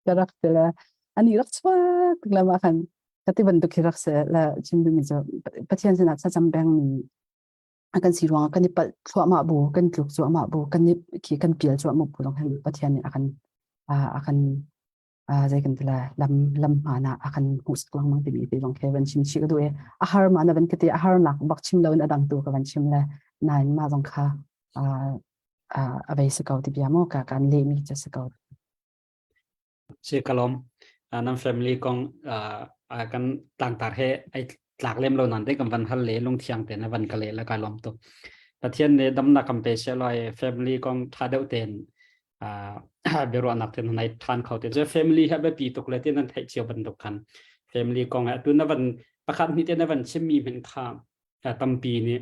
ka rak te le ani rak chuak le ma khan ka ti bantuk khi rak se le chim mi cu Pathian sinah thlacam peng mi kan si ruangah kan i palh thluahmah bu kan tluk cuahmah bu kan i khi kan pial cuahmah bu lawng hin Pathian nih a kan a kan zei kan ti lai lam lam hmaan ah a kan hmuhsak lengmang timi te zong khi van chim chih ka duh i a har ma na van ka ti a har nak bak chim lo in a dang tu ka van chim le nain mah zong kha a vei si ko ti bia maw ka kan lehmi cu si ko. Si kalom nan family kong kan tlangtar he ai tlak lem lo nan te kan van hal le lungthiang te na van ka le la ka lom tuk pathian nih damnak kan pe se loi family kong tha deuh ten biaruahnak te nan ai than kho te je family ha biapi tuk le te nan theih cio bantuk khan family kong atu na van pakhat hnih te na van chimmi men kha tampi nih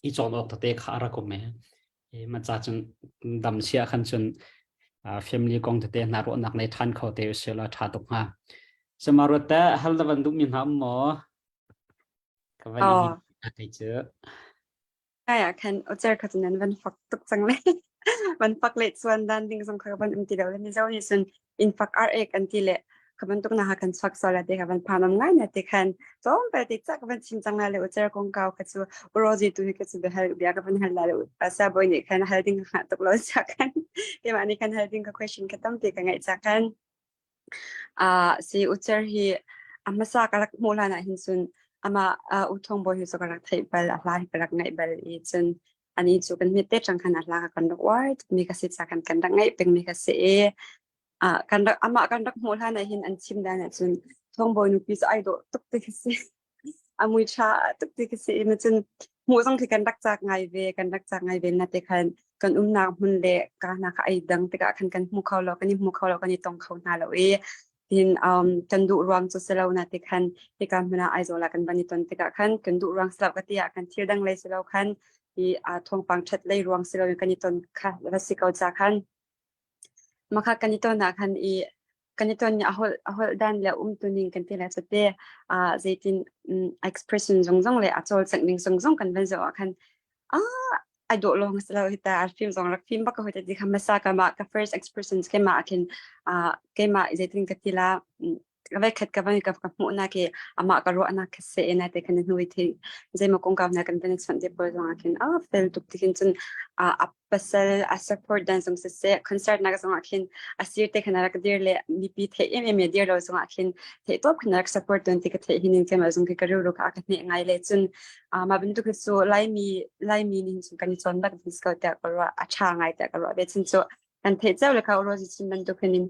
i cawn awk tete kha a rak um e ma cha cun dam sia khan cun family kong tete hna ruahnak nei than kho te se la tha tuk hnga sema ruat te hal da van duh mi hna um maw ka van i thei chu Ai ah khan ocer kha nan van fak tuk cang le van fak le chuan dan ding zong kha van um ti lo le mizo nih cun in fak ar ek an ti le kha bantuk na ha kan chuak sual te kha van phan om ngai na te khan tlawm pe te chak van chim chang la le ucer kong kau kha chu urozi tu hi ka chu hal bia ka van hal la le asa boy nih khan hal ding ha tuk lo cha khan ke ma ni khan hal ding ka question ka tam te ka ngai cha khan a si ucer hi amasa ka rak hmu hlan ah hin cun ama u thong boy hi chu ka rak theih bal a hla hi ka rak ngaih bal i cun ani chu kan mit te chang khan a hla ka kan rak uar mi ka si cha kan kan rak ngaih peng mi ka si e Ah, kan rak amah kan rak hmuh hlan ah hin an chim dan ahcun Thawngbawi nupi cu ai dawh tuk ti khi si. A mui ṭha tuk ti khi si. Ma cun hmuh zong khi kan rak cak ngai ve, kan rak cak ngai ve na te khan kan umnak hmun le ka hna kha ai dang tikah khan kan hmu kho lo, kan i hmu kho lo, kan i tong kho hna lo i tin um, kan duh ruang cu si lo na te khan hika hmun ah Aizawl ah kan van i ton tikah khan kan duh ruang si lo ka ti ah khan thil dang lei si lo khan i a thawngpang ṭhat lei ruang si lo in kan i ton kha va si ko ca khan Makha kan i ton ah khan i kan i ton i a holh a holh dan le umtu ning kan ti le cute ah zeitin um, expression zongzong le a cawlcangh ning zongzong kan van zoh ah khan ah ai dawh lawng si lo hi ta a film zong rak film bak ka hoi ti kha hmasa ka mah ka first expressions keimah ah khin ah keimah zeitin ka ti la vai khat ka van ka ka hmuh na ke amah ka ruahnak kha se na te khan hnui thi zeimaw kongkau na kan van chawnh te pawl zong ah khin a fel tuk ti khin cun a pasal a support dan zong siseh concert nak zong ah khin a sir te khan rak dir le mipi theih em em dir lo zong ah khin theih top khan rak support ton ti ka theih hin in keimah zong ki ka rilru kha ka hne ngai le cun ma bantuk hi cu laimi laimi nin cun kan i cawn bak dis ko tiah ka ruah a tha ngai tiah ka ruah ve cun cu kan theih cio le kha urozi chin bantuk hin in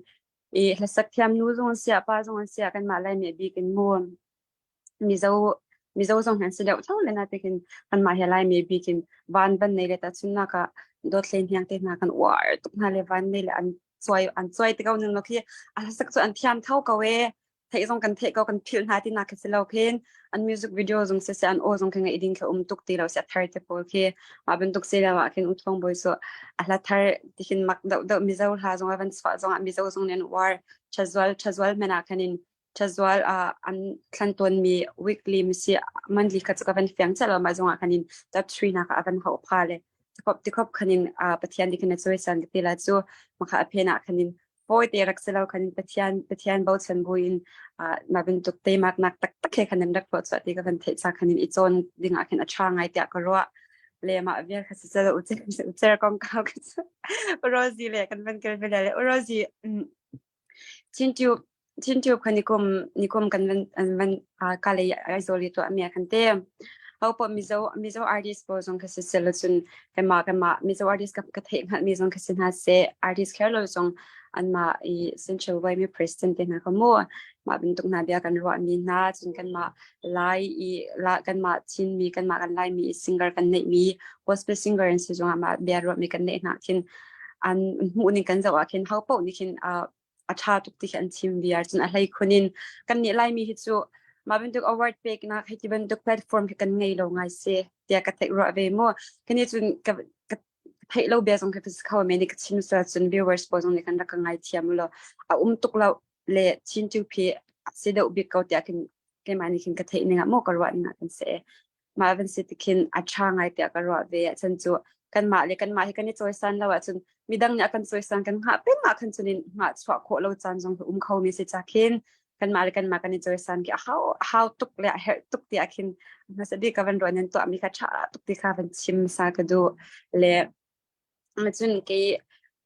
i hlasak thiam nu zong an siah pa zong an siah kanmah Laimi a bik in mu Mizo Mizo zong an si deuh tho le na tikin kanmah hi Laimi bik in van van nei le tahchunnak ah dawt hlei hniang te hna kan uar tuk hna le van nei le an cuai an cuai te ko ning lo khi a hlasak cu an thiam tho ko e theih zong kan theih ko kan philh hna ti nak khi si lo khin an music video zong si se an aw zong khi ngaih ding khi um tuk ti lo si a thar te pawl khi mah bantuk si lo ah khin U Thawng Bawi cu a hla thar ti khin mak deuh deuh Mizo hla zong a van chuah zong ah Mizo zong nih an uar Ṭhazual Ṭhazual hmanh ah khan in Ṭhazual ah an thlan tawnmi weekly misi monthly kha cu ka van fiang chiah lo mah zong ah khan in top 3 nak ah a van hauh pha le tikhop tikhop khan in Pathian nih khan a cawisan ka ti la cu maka a phen ah khan in. Fawi te rak si lo khan Pathian Pathian bochan buin mah bantuk teimaknak taktak he khan nan rak tuah chuah ti ka van theih ca khan in i cawn ding ah khin a ṭha ngai tiah ka ruah. Le mah vial kha si calo ucer kong kau ka cu Rosie le kan van kal vele le Rosie Chin Tube Chin Tube kha nikum nikum kan van an van ka lei Aizawl i tuah mi ah khan te ho poh Mizo Mizo artist pawl zong kha si sel cun kanmah kanmah Mizo artist ka ka theih hngalh mi zong kha si hna seh artist kher lo zong anmah i Central YMA president te hna kha mu mah bantuk hna bia kan ruah mi hna cun kanmah Lai i la kanmah Chinmi kanmah kan Laimi i singer kan neih mi gospel singer an si zong ah mah bia ruah mi kan neih hna khin an hmuh ning kan zoh ah khin ho paoh nih khin a ṭha tuk ti khi an chim viar. Cun a hlei khun in kannih Laimi hi cu mah bantuk award peknak hei ti bantuk platform khi kan ngei lo ngai si tiah ka theih ruah ve mu. Kani cun ka ka theih lo bia zong khi ka kho men i ka chim sual cun viewers pawl zong nih kan rak ka ngai thiam lo. A um tuk lo le Chin tu phi si deuh bik ko tiah khin keimah nih khin ka theih ning ah maw ka ruah ning ah kan si. Mah van si ti khin a ṭha ngai tiah ka ruah ve. A chan cu kanmah le kanmah hi kan i cawisan lo ahcun midang nih a kan cawisan kan hngah peng ah khan cun in hngah chuah khawh lo caan zong hi um kho mi si ca khin kanmah le kanmah kan i cawisan khi a hau hau tuk le a herh tuk tiah khin hmasa bik ka van ruah nan tuah mi kha ṭha tuk ti kha van chim sa ka duh le cun kei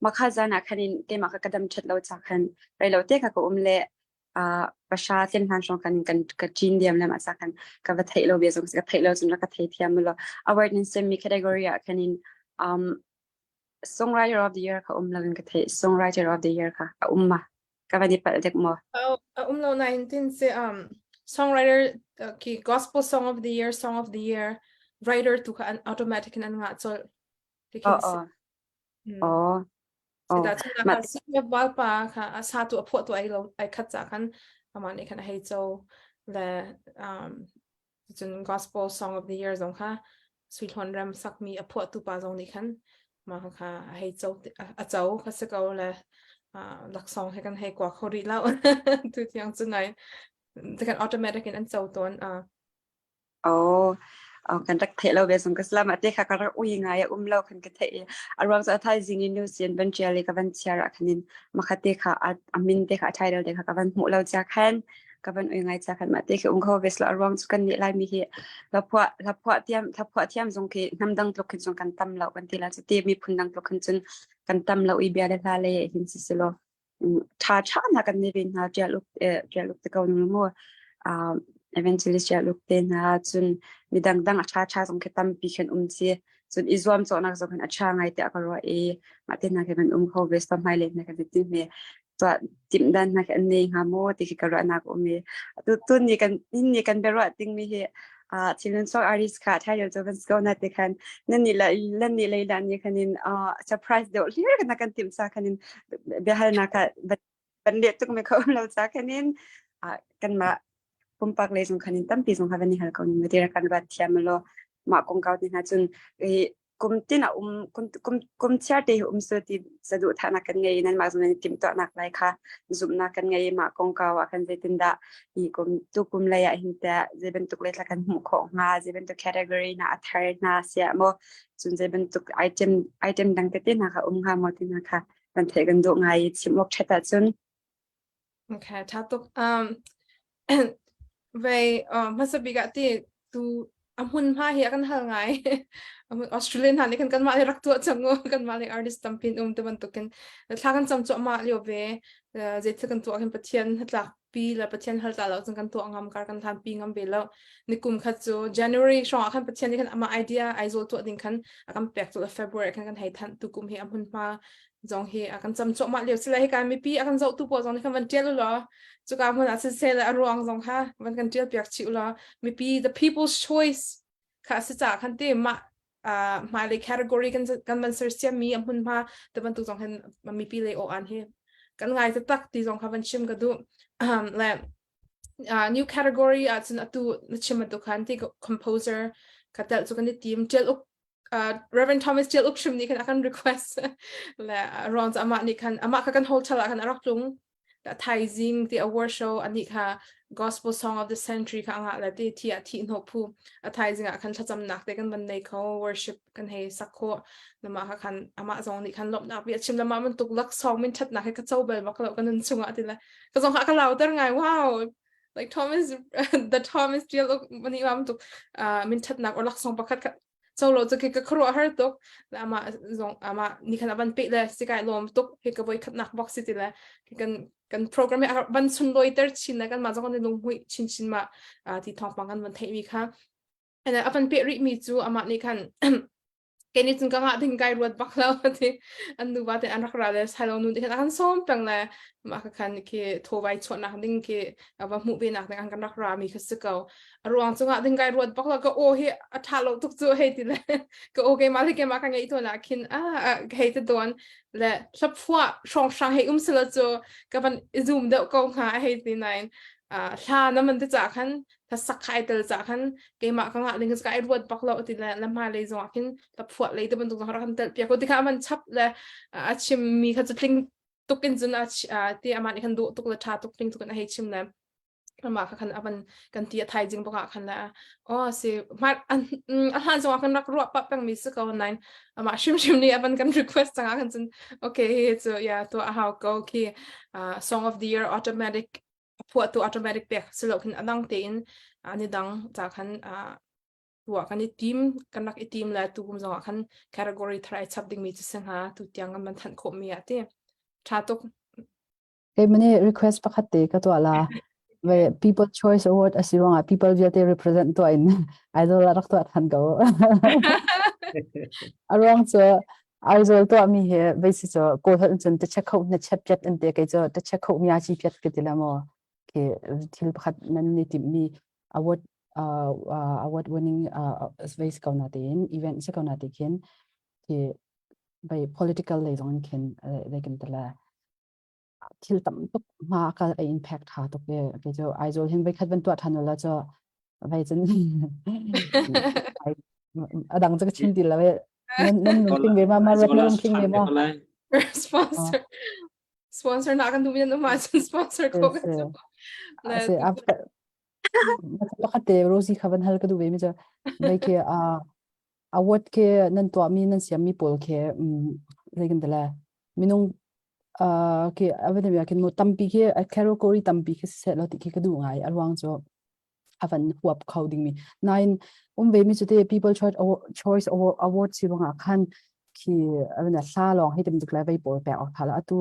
makha zan ah khan in keimah kha ka dam ṭhat lo ca khan rei lo te kha ka um le pasha tlen hlan hrawng kan kan ka chin diam le ma sa khan ka va theih lo bia zong ka theih lo cun ka thei thiam lo award nin sem mi category ah khan in um songwriter of the year kha um lo in ka theih songwriter of the year kha a um ma ka va ni pal dek mo a um lo na in tin se um songwriter ki gospel song of the year song of the year writer tu kha an automatic in an nga chol ti khin oh oh Si ta kha si valpa kha a sa tu a phuah tu ai lo ai khat cha khan amah nih khan a hei cho le um cun gospel song of the year zong kha sui hlawn rem sakmi a phuah tu pa zong nih khan mah kha a hei cho a cho kha si ko le laksawng he kan hei kwa kho rih lo tu tiang cu nai kan automatic in an cho tawn Oh, oh kan rak theih lo ve zong ka sila mah te kha ka rak ui ngai a um lo khan ka theih i a ruang cu a thaizing in news in van ṭial i ka van chiar ah khan in makhat te kha a min te kha a title te kha ka van hmuh lo cia khan ka van ui ngai cia khan mah te khi um kho ve sila a ruang cu kan nih Laimi hi hlaphuah hlaphuah thiam hlaphuah thiam zong khi hnam dang tluk khin cun kan tam lo kan ti la cu ti miphun dang tluk khin cun kan tam lo i bia le hla le hin si silo ṭha ṭha hna kan nei ve hna ṭial uk ṭial uk te ko ning mu evangelist ṭial uk te hna cun midang dang a ṭha ṭha zong khi tampi khan um si cun i zuam cawhnak zong khan a ṭha ngai tiah ka ruah i mah te hna khi kan um kho ve so hmailei hna kan ti me tuah timh dan hna khi an nei hnga maw ti khi ka ruahnak um i tu tun ni kan ni kan biaruah ding mi hi Thilnun chuak artist kha title cu van si ko na te khan nan nih la lan nih leila nih khan in surprise deuh hlir kan kan timh sa khan in biahalnak kha van leh tuk me kho lo cha khan in kanmah pumpak lei zong khan in tampi zong ha van i hal ko ning ti kan rat thiam lo mah kong kau te hna cun kum tin a um kum kum kum chiar te hi um su ti saduhthahnak kan ngei nan mah zong nan timhtuahnak lai kha zumhnak kan ngei mah kongkau ah khan zeitindah hi kum tu kum lei ah hin teh zei bantuk lei thla kan hmuh khawh hnga zei bantuk category na a thar hna sia maw cun zei bantuk item item dang tete hna kha um hnga maw ti hna kha kan theih kan duh ngai i chim awk ṭhat ahcun Okay, ṭha tuk. Vei hmasa bik ah ti tu a hmunhma hi a kan hal ngai. Australian hna nih khan kanmah le rak tuah cang u, kanmah le artist tampi an um ti bantukin thla kan cam cuahmah lio ve. Zeithil kan tuah khin Pathian hnatlak pi le Pathian hal ta lo cun kan tuah ngam kar kan hlan pi ngam ve lo. Ni kum khat cu January hrawng ah khan Pathian nih khan amah idea Aizawl tuah ding khan a kan pek cu February khan kan hei thanh tu kum hi a hmunhma zong hi a kan cam cuahmah lio sile hika mipi a kan zohtu pawl zong nih khan van ṭial u law cuka hmun ah siseh le a ruang zong kha van kan ṭial piak chih u law mipi the people's choice kha a si caah khan ti mah hmailei category kan kan van sersiam mi a hmunhma te bantuk zong hin mipi lei aw an hi kan ngai taktak ti zong kha van chim ka duh le new category ahcun atu na chim bantuk khan ti composer ka tel cu kan i tim ṭial uk Reverend Thomas Tial Uk hrim nih khan a kan request le ruang cu amah nih khan amah kha kan hotel ah khan a rak tlung. Thaizing ti award show ani kha Gospel Song of the Century kha anga la ti thi a thi hno phu a thaizing ah khan thlacam nak te kan van nei kho worship kan hei sak kho nama kha khan ama zong nih khan lomnak bi a chim lama man tuk lak song min that nak he ka cho bel bak lo kan nun chungah ti la ka zong ha ka lau ter ngai wow like Thomas the Thomas deal mani mam tuk min that nak or lak song pakhat kha cho lo chu khi ka khruah har tuk ama zong ama ni khan avan pe le sikai lom tuk he ka voi khat nak box ti le kan kan program he van chun loi ter chin na kan ma zong ni lung hui chin chin ma ti thong pang kan van thei mi kha And a van peh rih mi cu amah nih khan kei nih cun ka ngah ding kai ruat bak lo ti an nuva te an rak ra le sailo nu nih khan a kan sawm peng le mah kha khan khi thawvai chuahnak ding khi va hmuh ve nak ding an kan rak ra mi kha si ko a ruang cu ngah ding kai ruat bak lo ka aw hi a tha lo tuk cu hei ti le ka aw keimah le keimah ka ngeih tuan ah khin a hei te dawn le hlaphuah hrawng hrang hei um sila cu ka van i zoom deuh ko hnga hei ti nain hla na man te ca khan hlasak kha ai tel ca khan keimah ka ngah ding ka ai ruat bak lo ti le la hma lei zong ah khin la phuah lei te bantuk zong rak kan tel piak ko ti kha aman chap le a chim mi kha cu tling tuk in cun a ti ama nih khan duh tuk le tha tuk tling tuk in a hei chim le ama kha khan avan kan ti a thai jing baka khan la oh si ma a hlan zong ah kan rak ruah pa peng mi si ko nain ama hrim hrim nih avan kan request changa khan cun okay hi cu ya to a hau ko khi song of the year automatic a phuahtu automatic pek si lo khin a dang tein ani dang ca khan tuah kan i tim kan rak i tim le tu kum zong ah khan category thar ai chap dingmi cu si hnga tu tiang kan man thanh khawh mi ah ti tha tuk Kei mani request pakhat te ka tuah la ve people choice award asi ruangah people vialte represent tuah in idol rak tuah than ko a ruang cu Aizawl tuahmi hi veisi cu Kawl holh in cun te-check kho na chep piat an ti kei cu te-check kho mya chi piat ka ti la maw khi thil pakhat nan ni timhmi award uh, uh, award winning uh, veisi ko na tein event si ko na ti khin khi bei political lei zong in khin they kan tala thil tam tuk hma kal a impact tha tuk e ke cu Aizawl hin voi khat van tuah than la cho vai cun adang chu ka chim ti lo e nan nan lungtling ve ma ma rat na lungtling ve ma sponsor sponsor na kan duh nan um ahcun sponsor ko kan cu se pakhat te Rosie kha van hal ka duh ve mi chu vai ke a award ke nan tuah mi nan siam mi pawl ke zei kan tala minung ke avane ya kin mo tampi khi category tampi khi se lo ti khi ka du ngai a ruang chu avan huap kho ding mi nain um ve mi chu te people choice choice award si wanga khan khi avane hla long hi tem tuk lai vai pawl pe ok thala atu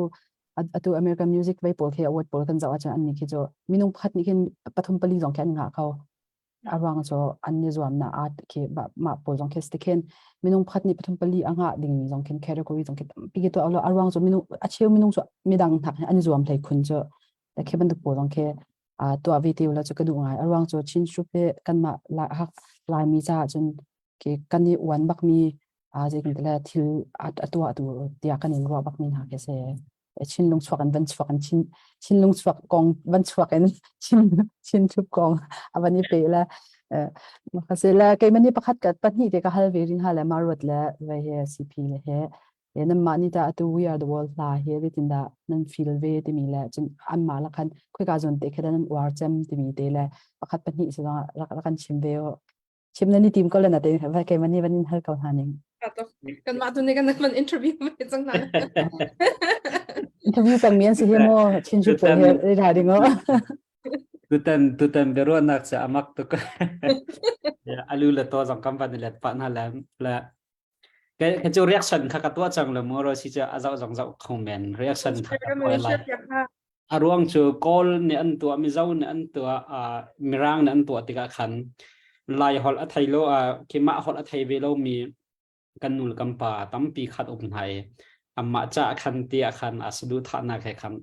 atu American music vai pawl khi award pawl kan zaw a chan an ni khi chu minung phat ni khin pathum pali zong khi an nga kho a ruang cu an i zuamnak aa khi mah pawl zong khi si khin minung pakhat nih pathum pali a ngah ding zong khin category zong khi tampi khi tuah lo a ruang cu minung a cheu minung cu midang hnak an i zuam hlei khun cu ta khi bantuk pawl zong khi tuah ve te la cu ka duh ngai a ruang cu Chin Shup hi kanmah hak Laimi caah cun khi kan i uan bakmi zei kan ti thil a tuah tu tiah kan in ruah bakmi hna khi si. Chinlung chuak in van chuak in Chin Chinlung chuak kong van chuak in Chin Chin thup kong a van i pe le ka se le keimah nih pakhat ka pahnih te ka hal ve rin ha le marut le ve he CP le he e nan mah ni ta atu we are the world hla he zeitin dah nan feel ve timi le cun an mah la khan khoika zawn te kha nan uar cem timi te le pakhat pahnih si zong rak rak kan chim ve chim na ni tim ko le na te vai ke mani van in hal ko hna ning kan mah tu ne kan man interview me chang na interview pang mian si he mo chin chu po he re ra ding o tutan tutan bero nak cha amak tuk alu le to zong kam van let pa na le le ke ke chu reaction kha ka tua chang le mo ro si cha azau zong zau khong men reaction kha ka tuah lai A ruang cu Kawl nih an tuah, Mizo nih an tuah, uh, Mirang nih an tuah tikah khan Lai holh a thei lo, uh, keimah holh a thei ve lomi kan nu le kan pa tampi khat um hna i amah ca khan tiah khan a saduhthahnak he khan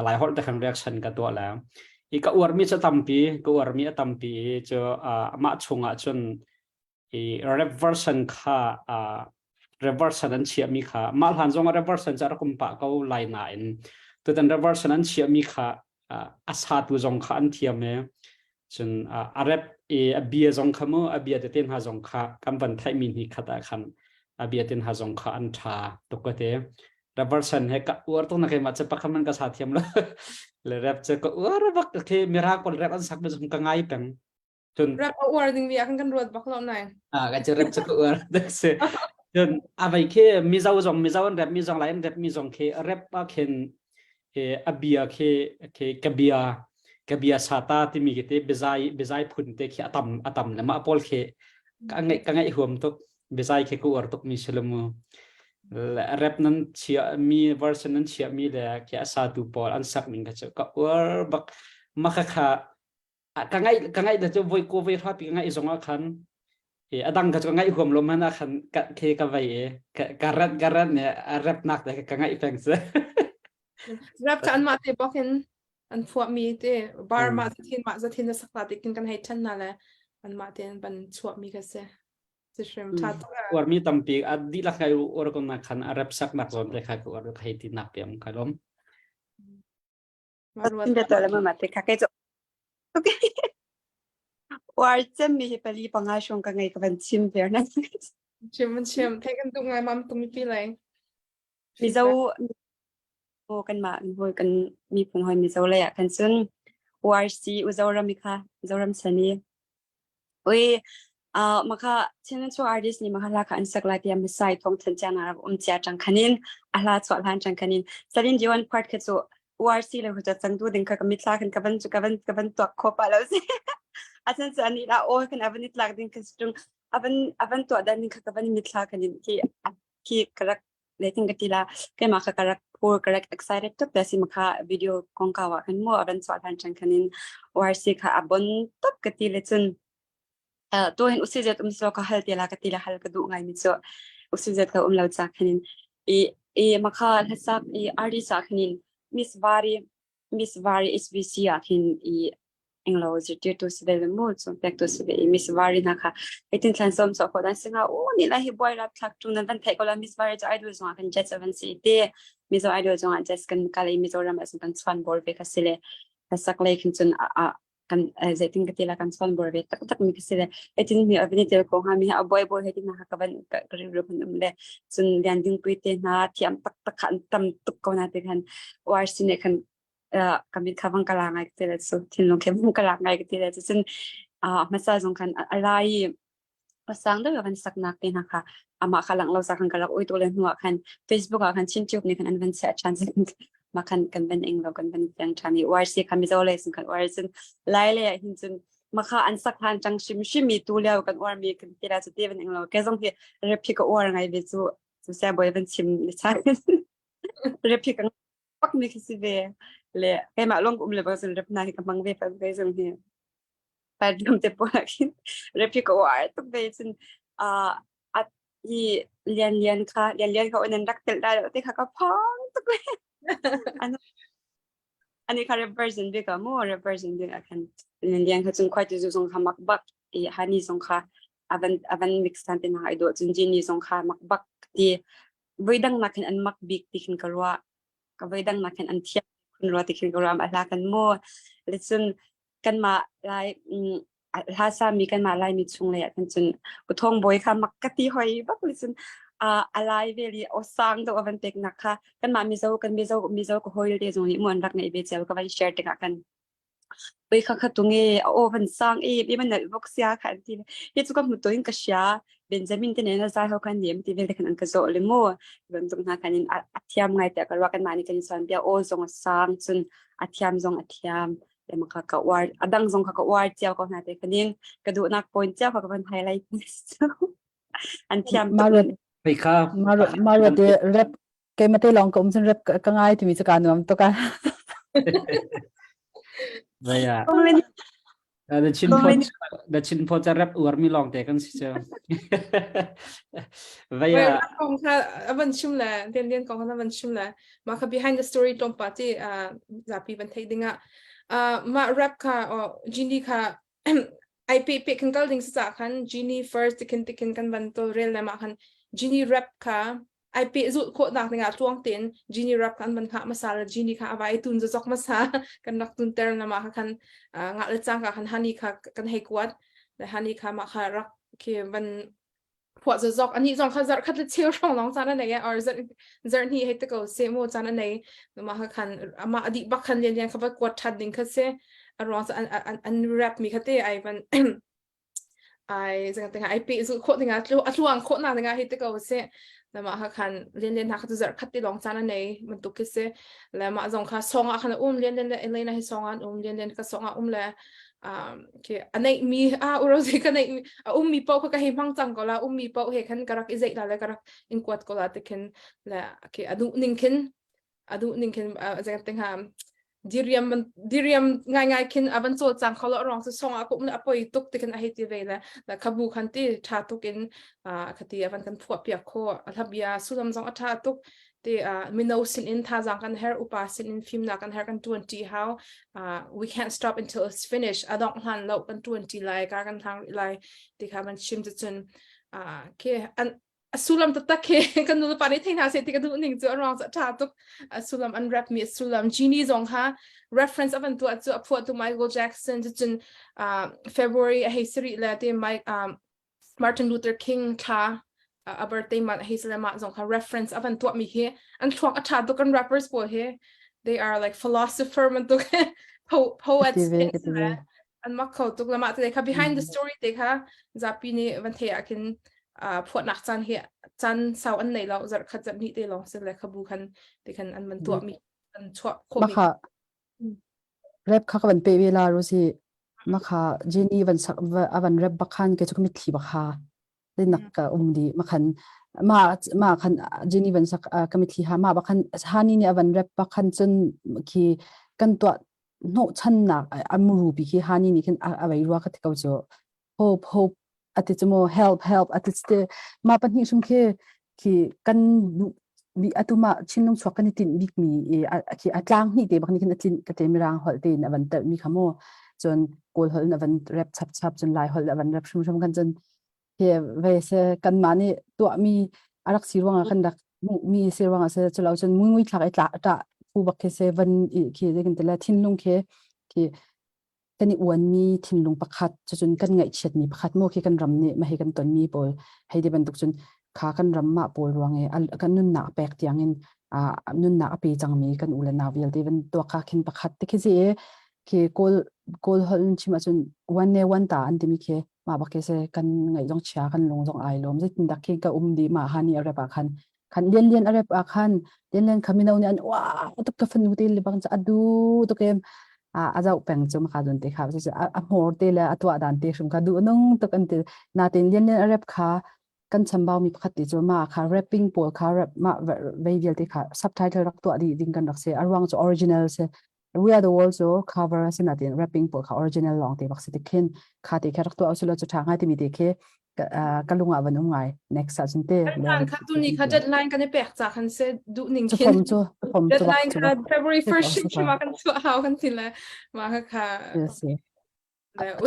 Lai holh te khan reaction ka tuah le i ka uarmi cu tampi ka uarmi a tampi i cu amah chungah cun i rap version kha uh, rap version an chiahmi kha mah hlan zong ah rap version cu a rak um pah ko lai nain tutan rap version an chiahmi kha uh, a satu zong kha an thiam e cun uh, a rap i a bia zong kha mu a bia tete hna zong kha kan van theihmi hni khat ah khan a bia te hna zong kha an tha tuk ka te. Rap version he ka uar tuk na keimah cu pakhat man ka sa thiam lo. Le rap cu ka uar bak khi mirang pawl rap an sak mi zong ka ngai peng. Cun Rap a uar ding mi ah kan kan ruat bak lo nai. Ah ka cu rap cu ka uar tuk si. Cun a vei khi Mizo zong Mizo an rap mi zong lai an rap mi zong khi rap ah khin a bia khi khi ka bia ka bia sata timi khi te biazai biazai phun te khi a tam a tam le mah pawl khi ka ngaih ka ngaih huam tuk biazai khi ka uar tuk mi si lo mu rap nan chia mi version nan chia mi le khi a sa tu pawl an sak ning kha cu ka uar bak ma kha kha ka ngaih ka ngaih da cu voi ko voi hra pi ka ngaih zong ah khan e adang ka cu ka ngaih huam lo man ah khan ka khe ka vai e ka ka rat ka rat ne a rap nak te ka ngaih peng se Rap ca an mah te bok in an phuah mi te bar mah zathin mah zathin na sakla te kin kan hei than na le an mah te an ban chuah mi ka se si hrim tha tuk uar mi tampi a dihlak ngai uar ko na khan a rap sak nak zon te kha ka uar ka hei ti nak piam ka lom Ma te kha kei cu uar cem mi hi pali panga hrawng ka ngei ka van chim ver na. Chim an chim thei kan duh ngai mam tung mi lai. Mizo kan mah hoi kan miphun hoi Mizo lei ah khan cun URC Uzoram kha Zoram sani Ui, uh, maka Chinland Chu artist nih maka hla kha an sak lai tiah Masai thong than cia na rak um cia chang khanin a hla chuah hlan chang khanin Celine Dion part kha cu URC le hucha chang tu ding kha ka mitla khan ka van chu ka van ka van tuak kho pa lo si a chan chu ani la o khan avan itlak ding kha stung avan avan tuah dan ding kha ka van mitla khanin ki ki karak leitin ka ti la keimah kha ka rak phur ka rak excited tuk te si makha video kong ka wa khan mu avan chuah hlan chang khanin ORC kha a bon tuk ka ti le cun to hin usi zet um so ka hal te la ka ti la hal ka du ngai mi chu usi zet ka um lo cha khanin i i makha hlasak i RD sa khanin Miss Vari Miss Vari SBC ah khin i englo zirtirtu si ve le mu cawnpiaktu si ve i Miss Vari hna kha eitin thlan som so ko dan singa u ni la hi boy rap thlak tu nan van thei ko la Miss Vari chu idol zong ah kan jets avan si te Mizo idol zong ah jets kan kal i Mizoram ah kan chuan bor ve kha si le sak lei khin cun a kan zeitin ka ti la kan chuan bor ve tak tak mi ka si le eitin mi avini tel ko ha mi a boy boy he tin ha ka van ka ri ru kan um le cun lian ding pui te hna thiam tak tak khan tam tuk ko na te khan war sine khan ka mit kha vang ka la ngai ka ti le cu thinlung khe vang ka lak ngai ka ti le cun hmasa zong khan a lai i sang deuh kan saknak te hna kha amah kha lang lo sa khan ka rak ui tu le hnu ah khan Facebook ah khan Chin Tube nih khan an van chiah ṭhan ma khan kan van ing lo kan van fiang ṭhan i YC kha Mizo le sun khan uar cun lai le ah hin cun makha an sak hlan chang hrim hrim mi tu leo kan uar mi kan ti la cu te van ing lo ke zong hi rep hi ka uar ngai ve cu cu sia boy van chim ni cha rep hi ka pak mi khi si ve le keimah lawng ka um le bang cun rep hna hi ka hmang ve peng ve zong hi bedroom te pawl ah khin rep hi ka uar tuk ve cun uh, at i lian lian kha lian lian kha nan rak telh lai lo te kha ka phang tuk le an ani kha rep version bik a mu rep version bik ah khan lian lian kha cun khwai tu zu zong kha mak bak i hani zong kha avan avan mix than te na ai do cun jini zong kha mak bak ti voidang nakin an mak bik ti khin ka ruah ka voidang nakin an thiam khun rua ti khin ka ruah a hla kan mu le cun kanmah lai hla sa mi kanmah lai mi chung lei ah khan cun uthong bawi kha mak ka ti hoi bak le cun a lai vel i o sang do avan pek nak kha kanmah mizo kan mizo mizo ka hoi le zong nih mu an rak ngeih ve cel ka van share tikah kan Ui kha kha tunge a aw van sang e bi man nalh bawk sia kha an ti hi chu ka hmu to in ka hria Benjamin te nen a zai ho khan niam ti vel te khan an ka zawh le mu bantuk hna khan in a thiam ngai te ka ruwa kan mah nih kan suan bia aw zong a sang cun a thiam zong a thiam le ma kha ka uar a dang zong kha ka uar ciao ko hna te khanin ka duhnak point ciao kha ka van highlight an thiam tuk Hei kha Marwa te rap keimah te lawng ka um cun rap ka ngai timi cu kaa nuam tuk ah. Vaya. The Chin Pot The Chin Pot ca rap uar mi lawng te kan si cu. Vaya. Kong kha avan chim le Lian Lian kong kha avan chim le mah kha behind the story tlawmpal ti zapi van theih ding ah mah rap kha Genie kha ai pe pe kan kal ding sa khan Genie first tikin tikin kan van tol rel le mah khan Genie rap kha ai pe zulh khawh nak dingah tluang tein Genie rap kan van hngah hmasa le Genie kha avai tun zok hmasa kan rak tun ter na mah kha khan ngah le cang ka khan hani kha kan hei kuat le hani kha mah kha rak khi van Phuah zok ani zong kha zarh khat le cheu hrawng lawng caan a nei or zarh zarh hnih hei te ko se mu caan a nei mah kha khan amah a dih bak khan lian lian kha va kuat ṭhan ding kha si a ruang cu an an an rap mi kha te ai van ai zang te ai pe zu khawh ding ah tlu a tluang khawh na ding ah hei te ko se le mah kha khan lian lian hna kha cu zarh khat te lawng caan a nei bantuk khi si le mah zong kha song ah khan a um lian lian le Elena hi song ah an um lian lian ka song ah um le um khi a neih mi a urozi ka neih mi a um mi paoh kha ka hei hmang cang ko la um mi paoh he khan ka rak i zeih la le ka rak in kuat ko la te khin le khi a duh ning khin a duh ning khin zeng te ha diriam diriam ngai ngai khin avan chawl cang kho lo rong su song a kum le a poi tuk ti khin a hei ti ve le la khabu khan ti tha tuk in a khati avan kan phuah piak kho a hlabia sulam zong a tha tuk ti uh, mino sin in thazang kan her upa sin in fimnak kan her kan tuan ti hau uh, we can't stop until it's finished adong hlan lo kan tuan ti lai ka kan hlang lai ti kha man chim chu chun uh, ke an asulam taktak he kan nu pa nih thei hna se ti ka duh ning chu arong cha tha tuk asulam an rap mi asulam genie zong ha reference avan tu chu a phuah tu Michael Jackson chu chun uh, February a hei siri le te Mike um, Martin Luther King thla a birthday month hi sile mah zong kha reference a van tuah mi hi an thluak a tha tuk kan rappers pawl hi they are like philosopher man tuk poets an mak kho tuk lama te kha behind the story te kha zapi nih van the ah khin phuahnak caan hi caan sau an nei lo zarh khat zarh hnih te lawng se le khabu khan te khan an van tuah mi an chuah khawh mi Rap kha ka van pe ve la Rosie. Ma kha Jenny van sak a van rap bak khan ke chu ka mitthli bak ha. Le nak ka um di ma khan ma ma khan Jenny van sak ka mitthli ha ma bak khan hani nih a van rap bak khan cun khi kan tuah hnawh channak amuru pi khi hani nih khin a vei rua ka ti ko chu. Hope hope ati chu mo help help ati te ma pahnih hrim khi khi kan duh bi atuma chinlung chuak kan i tinh bik mi i khi a tlang hnih te bak ni khin a tlin ka te mirang holh te in a van telh mi kha mu cun kawl holh in a van rep chap chap cun lai holh a van rep hrim hrim kan cun he ve se kan ma nih tuah mi a rak si ruangah kan rak hmuh mi si ruangah se chulo cun mui mui thlak i tla ta phu bak khi se van i khi kan tila thinlung khi khi kan i uanmi thinlung pakhat cucun kan ngaihchiatmi pakhat maw khi kan ram nih mah hi kan tonmi pawl hei ti bantuk cun kha kan ram mah pawl ruang i kan nunnak pek tiang in nunnak a pe cangmi kan u le nau vialte van tuak kha khin pakhat te khi si i khi kawl kawl holh in chim ahcun one ne one ta an timi khi mah bak khi se kan ngaih zong chia kan lung zong ai lawm zeitin dak khi ka um di mah ha ni a rep ah khan khan lian lian a rep ah khan lian lian kha mino nih an ua tuk ka fanu te le bang adu tuk em a a zau peng chu ma kha zon te kha a hmor te le a tua dan te hrim kha du nung tuk an ti na tin lian lian a rep kha kan chambau mi pakhat ti chu ma kha rapping pawl kha rap ma vei vialte kha subtitle rak tua di ding kan rak se aruang chu original se We Are the World cu cover a si nain rapping pawl kha original lawng te bak si ti khin kha te kha rak tuah usilo cu ṭha ngai timi te khi ka lung ah van um ngai next ah cun te kan kha tu ni kha deadline kan i pek ca khan se duh ning khin cu cu form cu deadline kha February 1st hrim hrim ah kan chuah hau kan ti le mah kha kha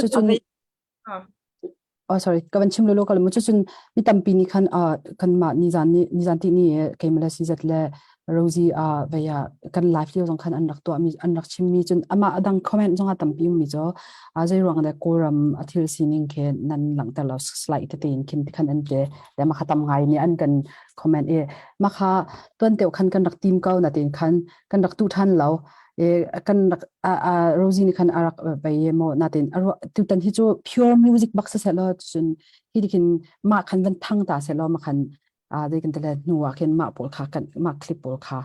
Cucun Oh sorry ka van chim lolo ka mu cucun mi tampi nih khan kan mah nizan ni nizan ti ni keimah le CZ le Rosie a veia kan live lio zong khan an rak tuah mi an rak chim mi cun amah adang comment zong a tampi mi cu a zei ruang le Kawlram a thil sining khi nan langhter lo slide tete in khin khan an te le ma kha tam ngai nih an kan comment i ma kha tuan teu khan kan rak tim ko na tin khan kan rak tu than lo e kan rak a a Rosie nih khan a rak bei mo natin tutan hi cu pure music bak se lo cun hi dikhin ma khan van thang ta se lo ma khan a dei kan tele hnu ah khin ma pawl kha kan ma clip pawl kha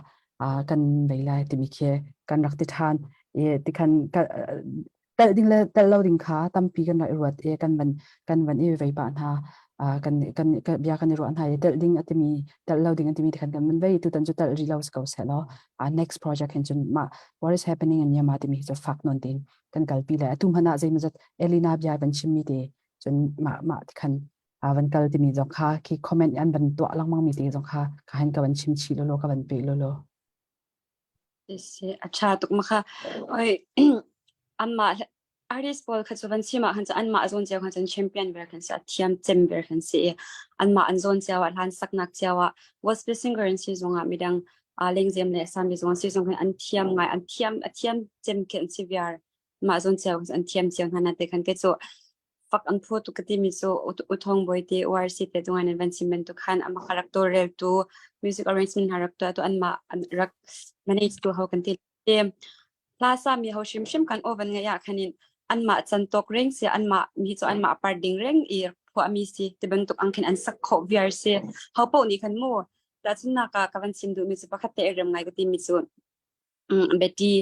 a kan bei lai timi khi kan rak ti than e ti khan tel ding le tel lo ding kha tampi kan rak i ruat i kan van kan van i vei pah hna kan kan bia kan i ruah hna i tel ding a timi tel lo ding a timi khan kan van vei tutan cu tel ri lo si ko seh law next project hin cun mah what is happening in Myanmar timi hi cu fak non tin kan kalpi le atu hmanh ah zeimawzat Elina bia van chimmi te cun mah mah ti khan van kal timi zong kha khi comment an van tuah lengmang mi te zong kha ka han ka van chim chih lolo ka van pe lolo Si a ṭha tuk ma kha. Oi anmah artist pawl kha cu van chim ah khan cu anmah zawn cio khan cun champion ber khan si a thiam cem ber khan si i anmah an zawn cio ah hlan saknak cio ah gospel singer an si zongah midang aa lengzem le sami zong an si zong khan an thiam ngai an thiam a thiam cem khi an si viar mah zawn cio an thiam cio hna na te khan ke cu. Fak an phu tu ka timi cu Uthong Bawi te ORC te tungan in van chim bantuk khan amah kha rak tawlrel tu music arrangement hna rak tuah tu anmah an rak manage tu ho kan ti te. Hla sa mi ho hrimhrim kan aw van ngeih ah khan in anmah can tawk reng si anmah mi cu anmah par ding reng i phuah mi si ti bantuk ang khin an sak khawh viar si. Ho paoh nih khan mu tahchunhnak ah ka van chim duh mi cu pakhat te rem ngai ka ti mi cu Betty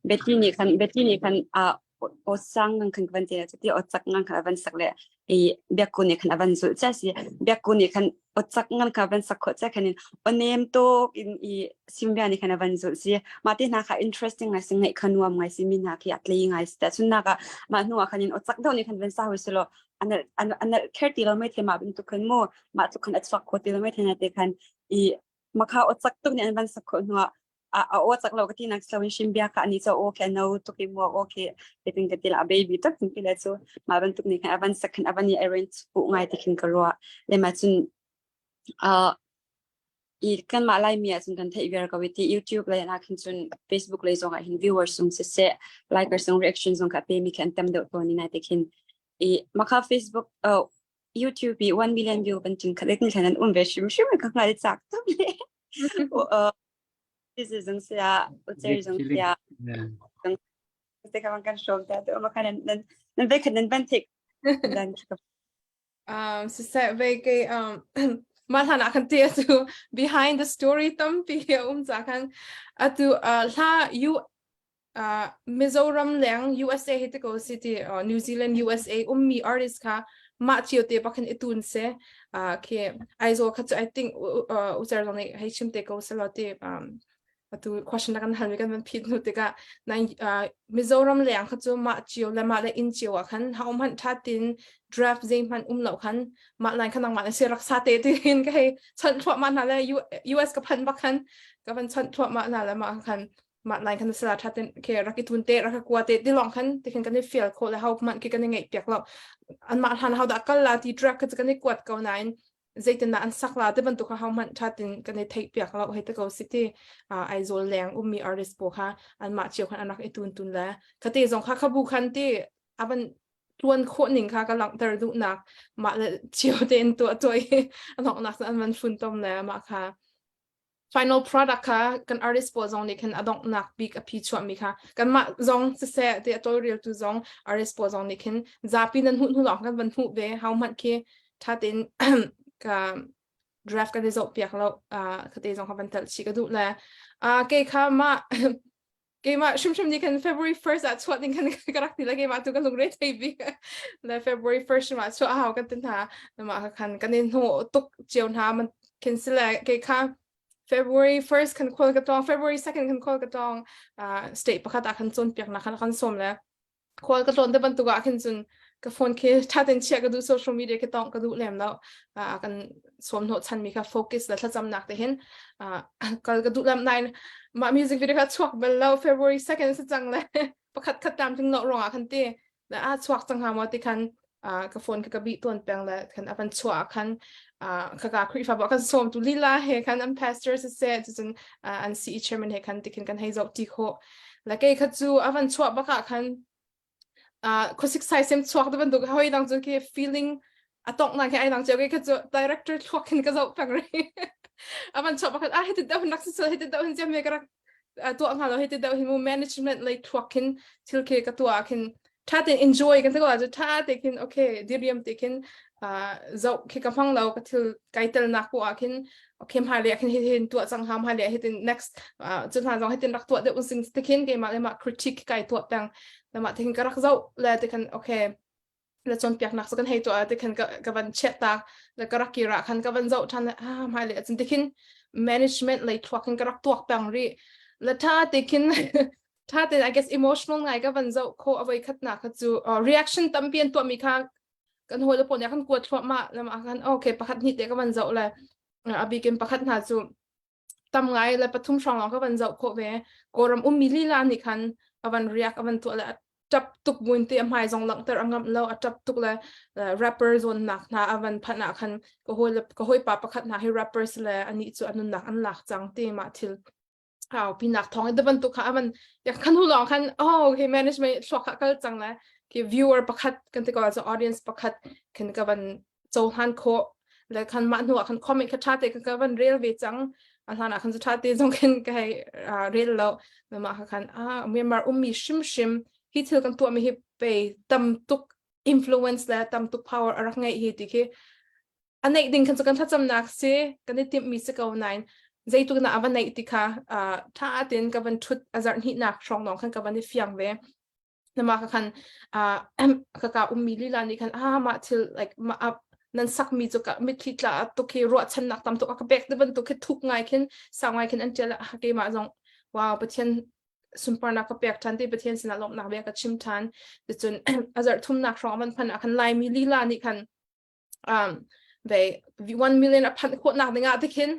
Betty nih khan Betty nih khan ah aw sang ngang khan ka van ti cuti aw cak ngang khan a van sak le i biakku nih khan a van zulh cia si biakku nih khan aw cak ngang khan a van sak khawh cia khan in aw nem tuk in i simbia nih khan a van zulh si mah te hna kha interesting ngai si ngaih kha nuam ngai si mi hna khi a tlei ngai si tahchunnak ah mah hnu ah khan in aw cak deuh nih khan van sa hoi selaw an an an kher ti lo mai the mah bantuk khan mu mah tluk khan a chuak kho ti lo mai the na te khan i makha aw cak tuk nih an van sak khawh hnu ah a aw cak lo ka ti nak so in shim bia kha ani cho okay no tuk i mu okay te tin ka ti la baby tak tin ti le chu ma bantuk ni khan avan sak khan avan i arrange pu ngai ti khin ka ruwa le ma chun a i kan ma lai mi ah chun kan theih viar ko ti YouTube le na khin chun Facebook le zong ah hin viewers sung se se likers sung reaction zong kha pe mi khan tam deuh to ni na te khin i makha Facebook oh YouTube i 1 million view kan chin khat tin thlan an um ve shim shim ka ngal chak tam le This is zong sia, ucer zong sia. Te ka kan shom ta to ma khan nan nan ve khan nan ban thik dan Siseh ve ke mah hlan ah khan ti atu behind the story tampi a um ca khan atu hla U Mizoram leng USA hi te ko city New Zealand USA ummi artist kha mah cio te pakhan i tun se khi Aizawl kha cu I think ucer zong nih hei chim te ko selaw ti atu question na kan hal mi kan van phit hnu tikah nai Mizoram leng kha cu mah cio le mah le inn cio ah khan ha um han tha tin draft zei hman um lo khan mah line khan nangmah le si rak sa te tin ka hei chanh thluahmah hna le US ka phan bak khan ka van chanh thluahmah hna le mah khan mah line khan sala tha ten ke rak i tun te rak kwa te ti long khan ti khan kan i fial kho le how man ki kan i ngeih piak lo an mah hlan how da kal la ti track kha kan i kuat ko nain zeitin an sak la te bantuk kha how man tha tin kan i theih piak lo hei te ko city Aizawl leng ummi artist po kha an mah cio khan an rak i tun tun le khate zong kha khabu khan ti avan tuan khawh ning kha ka langhter duhnak mah le cio tein tuah tuah i a donghnak an van fun tom le mah kha final product kha kan artist pawl zong nih khan a donghnak bik a phi chuahmi kha kanmah zong siseh ti a tawlreltu zong artist pawl zong nih khin zapi nan hmuh hnu lawng kan van hmuh ve how hmanh khi tha tein ka draft kan i zoh piak lo khate zong kha van tel chih ka duh le ke kha mah keimah hrimhrim nih khan February 1st ah chuah ding khan ka rak ti le keimah tu ka lungre thei bik le February 1st ma chuah hau kan tin hna mah khan kan in hnu tuk cio hna man khin sile ke kha February 1st kan call ka tong February 2nd kan call ka tong state pakhat ah khan cawn piak na khan kan som le khual ka tlawn te bantuk ah khin cun ka phone khi ṭha tein chiah ka duh social media khi tawngh ka duh lem lo kan sawm hnawh chanmi kha focus le thlacamnak te hin kal ka duh lam nain mah music video kha chuak bal lo February 2nd si cang le pakhat khat tam ting lo ruangah khan ti le a chuak cang ha maw ti khan ka phone kha ka bih tawn peng le khan a van chuah khan khaka Khrihfabu kan sawm tu lila he khan an pastor siseh cucun an CE chairman he khan tikhin kan hei zoh ti khawh le kei kha cu a van chuah bak ah khan khuasik sai sem chuak te bantuk hoi dang cu khi feeling a tongh na khi ai dang cio ke kha cu director thluak khin ka zoh peng ri a van chuah pakhat ah hiti deuh nak si hiti deuh hin chiam me ka rak tuah hnga lo hiti deuh hin mu management lei thluak khin thil khi ka tuah khin tha tein enjoy kan ti ko cu tha te khin okay diriam te khin zoh khi ka hmang lo ka thil kai tel nak po ah khin okay hmai le khin hin tuah cang ha hmai le hitin next cu hna zong hitin rak tuah deuh sing te khin keimah le mah critique kai tuah peng le mah te khin ka rak zoh le te khan okay le cawnpiaknak cu kan hei tuah te khan ka ka van chiah ta le ka rak kira khan ka van zoh than le ah hmai le cun te khin management lei thluak in ka rak tuak peng ri le tha te khin tha te I guess emotional ngai ka van zoh kho avoi khat na kha cu reaction tampi an tuah mi kha kan hawi le pawl nih khan kuat thluahmah le mah khan okay pakhat hnih te ka van zoh le abikin pakhat hna cu tam ngai le pathum hrawng lawng ka van zoh khawh ve Kawlram ummi lila nih khan a van riak a van tuah le a ṭap tuk buin te a hmai zong langhter a ngamh lo a ṭap tuk le rapper zawn nak hna a van phanh ah khan ka hawi ka hawipa pakhat hna hi rappers le anih cu a nunnak an lak cang ti mah thil au pinak thawng i bantuk kha avan ya khan hu lawng khan oh okay management thluak kha kal cang le. Ki viewer pakhat kan ti ko ahcun audience pakhat khin ka van cohlan khawh le khan mah hnu ah khan comment kha ṭha te ka van rel ve cang. A hlan ah khan cu ṭha te zong khin ka hei rel lo. Mah kha khan ah Myanmar ummi hrimhrim hi thil kan tuahmi hi pei tam tuk influence le tam tuk power a rak ngeih hi ti khi a neih ding khan cu kan thlacamnak si kan i timhmi si ko nain zeituk na a va neih ti kha ṭha tein ka van ṭhut a zarh hnihnak hrawng lawng khan ka van i fiang ve. Nama ka khan ka ka ummi lila nih khan ah mah thil like ma nan sakmi cu ka mitthli tla tuk hi ruahchannak tam tuk a ka pek ti bantuk khi thuk ngai khin sau ngai khin an ṭial ah keimah zong wow Pathian sunparnak ka pek ṭhan ti Pathian sinah lawmhnak bia ka chim ṭhan ticun a zarh thumnak hrawng a van phanh ah khan Laimi lila nih khan um ve 1 million a phanh khawhnak ding ah tikhin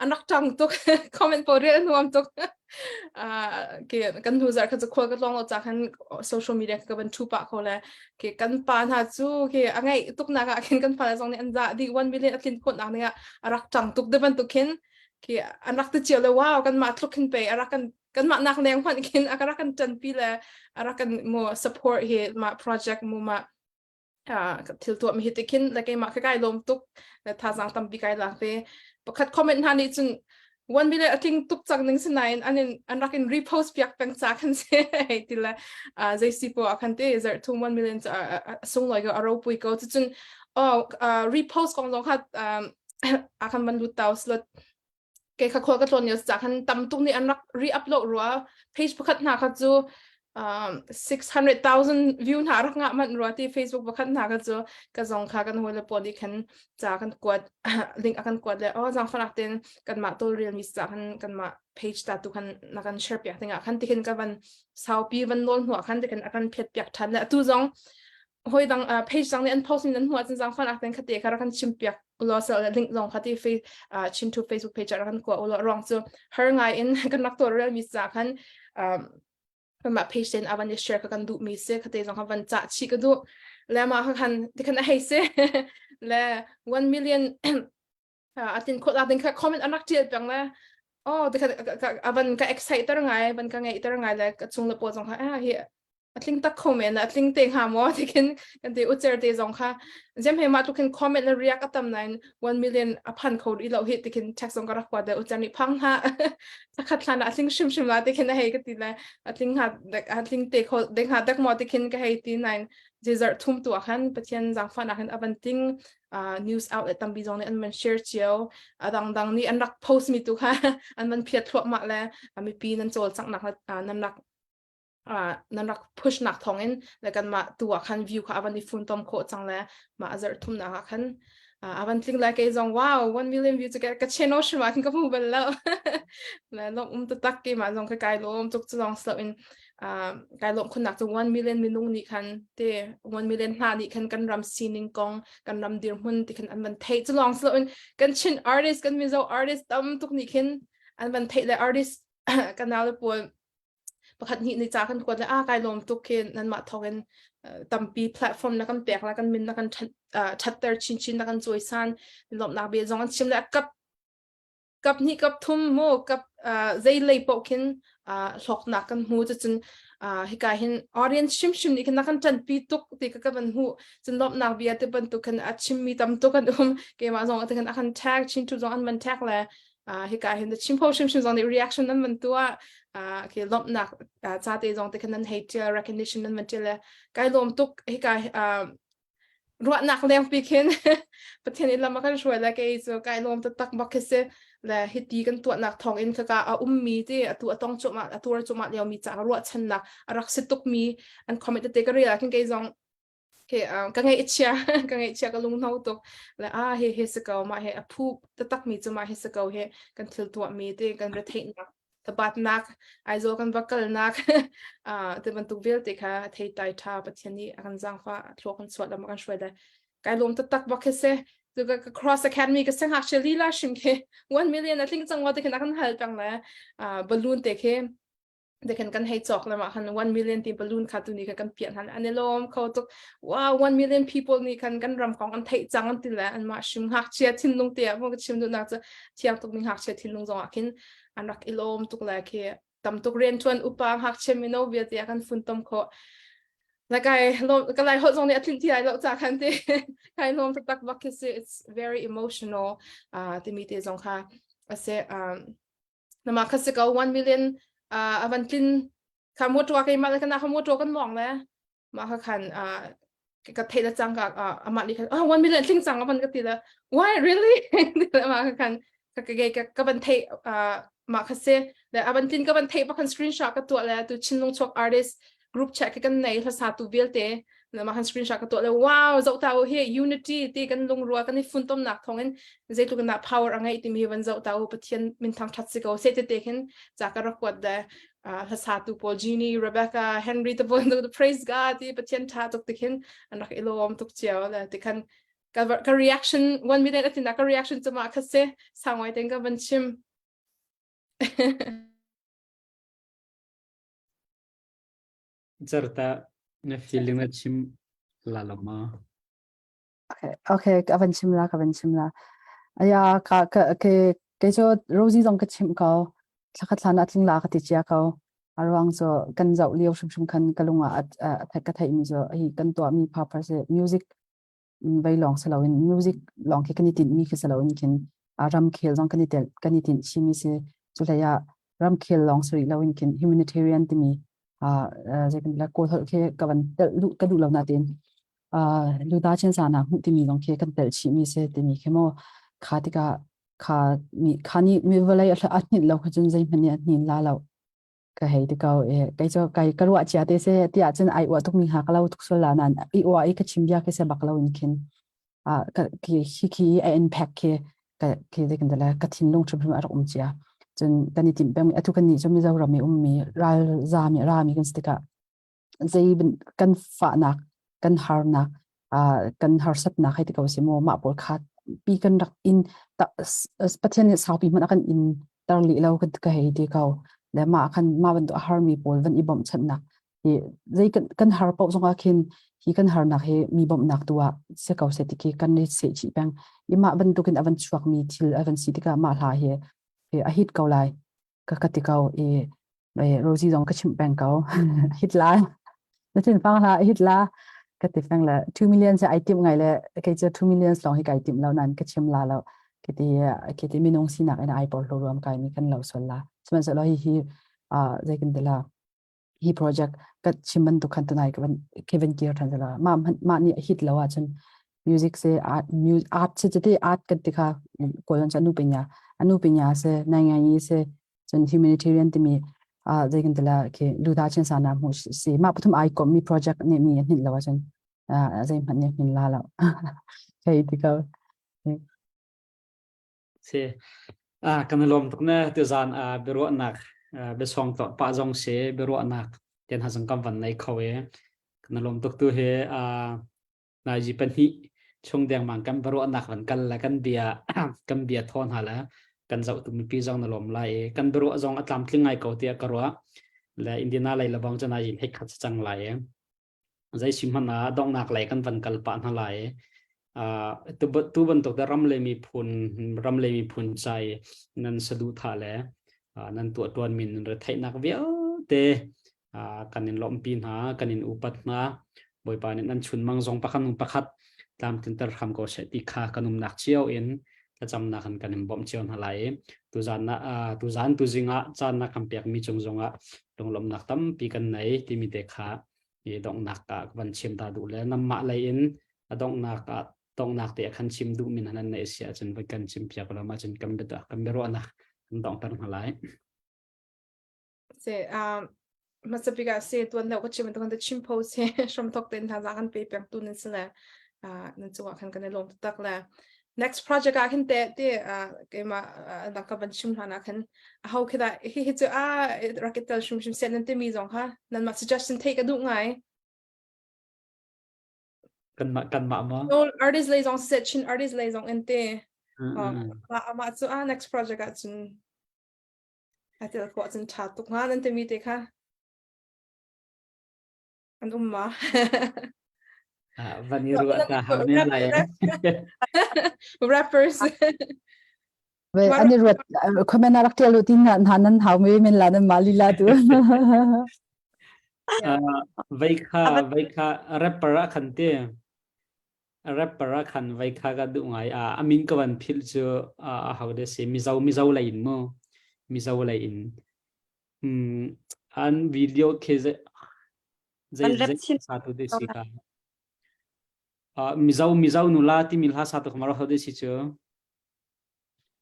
an rak ṭang tuk comment pawl rel nuam tuk ke kan hnu zarh kha cu khual ka tlawng lo ca khan social media ka van thu pah kho le ke kan pa hna cu ke a ngeih tuk nak ah khin kan fale zong nih an za di 1 million a tlin khawhnak ding ah a rak ṭang tuk de bantuk khin ke an rak ti cio le wow kan mah tluk khin pe a rak kan kan mah nak leng hmanh khin a rak kan ṭanpi le a rak kan mo support hi mah project mu mah thil tuah mi hi ti khin le keimah ka kai lawm tuk le thazaang tampi kai lak ve pakhat comment hna nih cun 1 million a tling tuk cang ning sinain an in an rak in repost piak peng ca khan se hei ti le zei si po a khan te zarh thum 1 million sunglawi ko a ropui ko cucun oh repost kong zong kha a khan van lut tau slot Kei kha khual ka tlawn lio ca khan tam tuk nih an rak re-upload rua. Page pakhat hna kha cu um, 600,000 view hna rak ngah manh rua ti Facebook pakhat hna kha cu ka zong kha kan hawi le pawl nih khan ca kan kuat link a kan kuat le oh zangfalak ten kanmah tawlrel mi ca khan kanmah page ta tu khan na kan share piak dingah khan tikhin ka van saupi van nawl hnuah khan tikhin a kan phiat piak than le atu zong hoi dang uh, page dang nih an post in an hmuh ahcun zangfalak ten khate kha rak kan chim piak ulaw sel link zong kha ti face uh, chin to Facebook page rak kan kua ulaw ruang cu har ngai in kan rak tuar rel mi ca khan um, mah page ten avan i share ka kan duh mi se khate zong kha van cha chi ka duh le ma kha khan ti khan a hei se le 1 million a tin khawt la ding kha comment an rak tial peng le oh ti kha avan ka excite ter ngai van ka ngeih ter ngai le ka chung le pawl zong kha ah hi a tling tak kho men a tling te hnga maw ti khin kan ti ucer te zong kha zem he ma tu khin comment le react atam nain 1 million a phan kho ri lo hi ti khin text zong ka rak kuat le ucer nih phang ha thakhat hlan a tling hrim hrim la ti khin a hei ka ti le a tling ha a tling te kho ding ha dak maw ti khin ka hei ti nain zizar thum tu ah khan Pathian zangfah nak hin avan ting news outlet tampi zong nih an van share cio a dangdang nih an rak post mi tu kha an van phiat thluahmah le mipi nan cawlcanghnak nan rak nan rak push nak thawngin le kanmah tu ah khan view kha avan i funtom khawh cang le mah a zarh thumnak ah khan avan tling lai kei zong wow 1 million view cu ka channel hrim ah khin ka hmu bal lo le lawm um taktak ke mah zong ka kai lawm tuk cu lawng slo in kai lawm khunnak cu 1 million minung nih khan te 1 million hna nih khan kan ram sining kong kan ram dirhmun ti khan an van theih cu lawng slo in kan Chin artist kan Mizo artist tam tuk nih khin an van theih le artist kan nau le pawl pakhat hnih ni ca kan kuat le a kai lawm tuk khi nanmah thawng in tampi platform na kan pek la kan min na kan thatter chin chin na kan cawisan lawmhnak bia zong an chim le kap kap hnih kap thum mu kap zei lei paoh khin hlawknak kan hmu cucun hika hin audience hrimhrim nih khin na kan ṭanpi tuk ti ka kan hmuh cun lawmhnak bia te bantuk khin a chimmi tam tuk an um keimah zong te khan a kan tag chin tu zong an man tag le hika hin chim pho hrimhrim zong nih reaction nan man tuah ke lawmhnak ca te zong te khan nan hei tial recognition nan man tial le kai lawm tuk hika ruahnak lengpi khin Pathian in lam a kan hruai le kei cu kai lawm taktak bak khi si le hiti kan tuahnak thawng in khaka a ummi ti atu a tong cuahmah a tuar cuahmah liomi ca ruahchannak a rak si tukmi an comment tete ka rel ah khin kei zong he ka ngaihchia ka ngaihchia ka lunghno tuk le a he he si ko mah he a phu taktak mi cu mah he si ko he kan thil tuahmi te kan retheihnak tabatnak Aizawl kan va kalnak te bantuk vialte kha theitlai ṭha Pathian nih a kan zaangfah thluak kan chuah lam a kan hruai lai kai lawm taktak bak khi si tu ka cross academy ka sangak lila hrim khi 1 million a tling cang wa te khin a kan hal peng le balloon te khi te khin kan hei cawk le ma khan 1 million ti balloon kha tu ni kha kan piah han an i lawm kho tuk wow 1 million people nih khan kan ram kong an theih cang an ti le an mah hrim ngakchia thinlung te ah ka chim duhnak cu thiang tuk mi ngakchia thinlung zong ah khin an rak i lawm tuk le khi tam tuk rianṭuan upa ngakchia mino vialte a kan funtom khawh. Like I lom ka lai holh zong nih a tlinh ti lai lo ca khan ti kai lom taktak bak khi si it's very emotional uh, timi te zong kha ase um nama kha si ko 1 million uh, avan tlin kha motor kai ma kana kha motor kan mong le ma kha khan uh, ka thei la chang ka ama ni khan oh 1 million tling chang avan ka ti la why really ma kha khan ka ka ka ka van thei uh, ma kha se le avan tlin ka van thei pa khan screenshot ka tua le tu chinlung chuak artist group chat kan nei hla sa tu vialte le ma khan screenshot ka tua le wow zo ta hi unity ti kan lungrua kan i funtom nak thong in zeitluk na power angai ti mi van zo ta u pathian min thang that si ko se te te khin cha ka rakwat de hla sa tu paul Jeannie Rebecca Henry te pawl the praise God ti pathian tha tuk ti khin an rak ilom tuk chiao le ti khan ka ka reaction one minute atin ka reaction chu ma kha se sangwai ten ka van chim Certa na feeling na chim la lo ma. Okay, okay, ka van chim la, ka van chim la. Aya ka ka ke ke cho Rosie zong ka chim ko. Thlakhat thlan a tling la ka ti chia ko. Aruang cho kan zau lio hrim hrim khan ka lunga a ka thai mi cho hi kan tua mi purpose music vei lawng si loin music lawng khi kan i tinhmi khi si loin khin a ramkhel zong kan i tel kan i tinh chihmi si cu hlei ah ramkhel lawng si rih loin khin humanitarian timi zei kan la kawl holh khi ka van tel duh ka duh lo natin luta chen sa nak hmuh timi zong khi kan tel chihmi si timi khi mo kha tikah kha mi kha ni mi vawlei a hninh lo kha cun zeihmanh nih a hnin la lo ka hei ti ko e kei cu kai ka ruah chia te se ti ahcun ai uah tuk mi ha ka lo tuk sual la nan i uah i ka chim bia khi se bak lo in khin a ka ki hi khi a impact khi ka khi de kan la ka thinlung hrim hrim a rak um chia cun kan i timh peng atu kan nih cu Mizoram i ummi ral zami rami kan si tikah zei kan fahnak kan harnak kan harsatnak hei ti ko si maw mah pawl kha pi kan rak in Pathian nih saupi hmanh a kan in tar lih lo ka hei ti ko le mah khan mah bantuk a harmi pawl van i bawmhchanhnak hi zei kan kan har paoh zongah khin hi kan harnak hi mi bawmhnak tu ah si ko se ti khi kan i seh chih peng i mah bantukin a van chuakmi thil a van si tikah mah hla hi a hit ko lai ka ka ti ko i Rosie zong ka chimh peng ko hit la na thin fang hlah hit la ka ti peng le 2 million se ai tim ngai le kei cu 2 million long hi kai tim lo nan ka chim la lo ke ti ke ti minung sinak in ai por lo ruam kai mi kan lo sol la sihmanhsehlaw hi hi zei kan ti la hi project ka chim bantuk khan tunai ka van Kevin kir than la ma ma ni hit lo ah cun music se art music art se te art kan ti kha kolan cha nu pinya anu pinya se nai ngai ni se cun humanitarian timi a zei kan tila khi luda chen sa na mu si ma pathum ai kom mi project ne mi hin lo cun zei hman ne hin la lo hei ti ko Si. Ah, kan i lawm tuk ne tuzan ah biaruahnak biasawng to pa zong si biaruahnak tian ha zong kan van nei kho e. Kan i lawm tuk tu hi naiji pahnih chung dengmang kan biaruahnak van kal le kan bia kan bia thawn ha le kan zoh tu mipi zong na lawm lai e. Kan biaruah zong a tlamtling ngai ko tiah ka ruah. Le Indiana lei lebang cu naiji hei khat cang lai e. Zei si hmanh ah donghnak lei kan van kal pah hna lai. Uh, tu, tu bantuk te ram le miphun ram le miphun cai nan saduhthah le uh, nan tuah tuan min nan retheihnak vialte uh, kan in lawmpi hna kan in upat hna Bawipa nih nan chunmang zong pakhat nung pakhat tlamtlinter hram ko seh ti kha kan umnak cio in thlacamnak in kan in bawmh cio hna lai i tuzan na tuzan tuzing ah caan na kan pekmi cung zongah lunglawmhnak tampi kan nei timi te kha i donghnak ah van chim ta duh le namah lei in a donghnak ah donghnak te khan chim duh min nan nei si ahcun voi kan chim piak lo ma cun kan bia kan biaruahnak kan donghter hna lai Se um hmasabik ah se tuan deuh ka chim tu kan chim pho se hram thok ten tha za kan pe peng tu nan sile nan cungah khan kan i lawm tak le next project ah khin te te keima dang ka van chim hlan ah khan a ho khi da hi hi chu a rakitel shum shum se nan te mi zong kha nan ma suggestion thei ka duh ngai kan mah kan mah ma no artist lei zong se chin artist lei zong en te ama chu a next project ah cun A tel khawh cun ṭha tuk hnga nan timi te kha. An um ma? Van i ruah ta hau men lai. Rappers. Ve an i ruat comment rak tial lu tin na nan hau mi men la nan ma lila tu. Uh, vei kha vei kha rapper a khan te rapper a khan vei kha ka duh ngai a amin ka van phil cu a hau de si mizo mizo lei in mu mizo lei in um an video khi zei An rap zei chin sa tu de si ka mizo mizo nula timi hla sa tu khamaro hau de si cu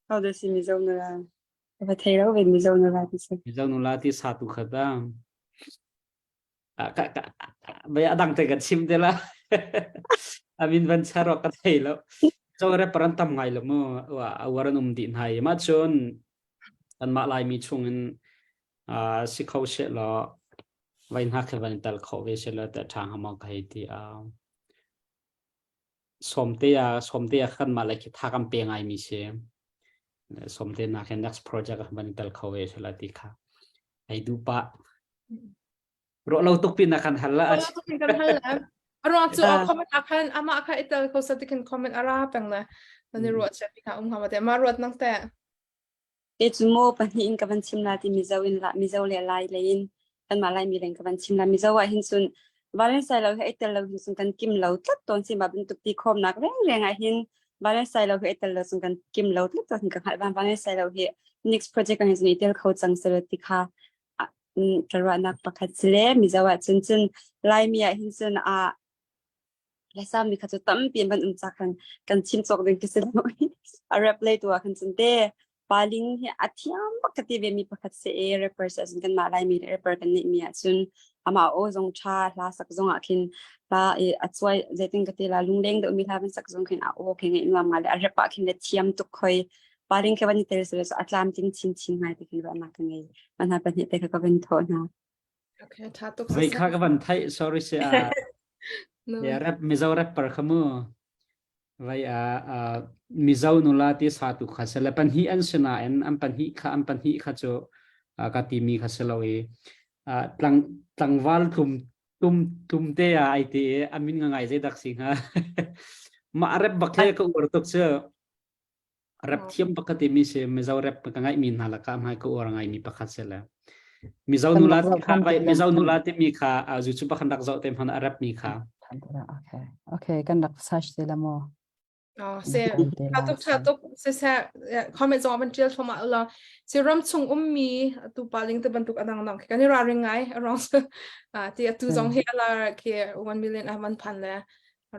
Hau de si mizo nula va thei lo ve mizo nula ti si mizo nula ti sa tu khat a ka ka bai adang te kan chim te la amin van charo ka thei lo zo re paran tam ngai lo mu wa awaran um di nai ma chun kan ma lai mi chung in si kho she lo vai na khe van tal kho ve she lo ta thang hamo ka hei ti a Sawmte ah sawmte ah kan mah le khi tha kan pe ngai mi si. Sawmte nak hin next project ah van tel kho ve sala ti kha. Ai du pa. Ro lo tuk pin na kan hal la. Ro tuk pin kan hal la. Ro chu a comment a khan ama kha itel kho sa ti kan comment ara peng na. Nani ro che pi kha um ha ma te ma ruat nang te. Te cu maw pahnih in ka van chim la ti Mizo in la Mizo le Lai lei in kanmah Laimi lei in ka van chim la. Mizo ah hin cun Valensai lo hi ai tel lo hin cun kan kim lo tlat tawn si ma bantuk ti khawmnak rengreng ah hin Valensai lo hi ai tel lo cun kan kim lo tlat tawn ka hngalh van Valensai lo hi next project ah hin cun i tel kho cang selo ti kha ka ruahnak pakhat si le Mizo ah cun cun Laimi ah hin cun a Lasami kha cu tampi an van um ca khan kan chim cawk ding khi si lo. A rap lei tu ah khan cun te paling hi a thiam bak ka ti ve mi pakhat si e rapper si ahcun kanmah Laimi le rapper kan neih mi ahcun amah aw zong tha hla sak zong ah khin hla i a cuai zeitin ka ti la lungleng deuh mi hla van sak zong khin a aw khi ngaih nuam ngai le a rap ah khin le thiam tuk khoi paling khi van i tel sile a tlam ting chin chin ngai ti khin ruahnak ka ngei. Mah hna pahnih te kha ka van thawh hna. Okay, tha tuk Voi kha ka van theih sorry si a No. ya rap Mizo rapper kha mu vai a a Mizo nula ti sa tu kha se le panhi an sina en an panhi kha an panhi kha chu ka ti mi kha se lo i tlang tlangval tlum tum tum te a ai ti amin nga ngai zai dak si nga ma rap bak he ka ur tuk chu Rap thiam pakhat i mi si Mizo rap ka ngaih mi hna lakah hmai ka uar ngai mi pakhat si le Mizo nula kha vai Mizo nula ti mi kha zu chu pakhan rak zoh te hman a rap mi kha. Okay. Okay, kan rak search te la mo. Oh, se tha tuk tha tuk se se comment zong van tial thoma la se ram chung um mi tu paling te bantuk adang dang kan i ra ring ngai arong ti atu zong he ala ke 1 million a man phan le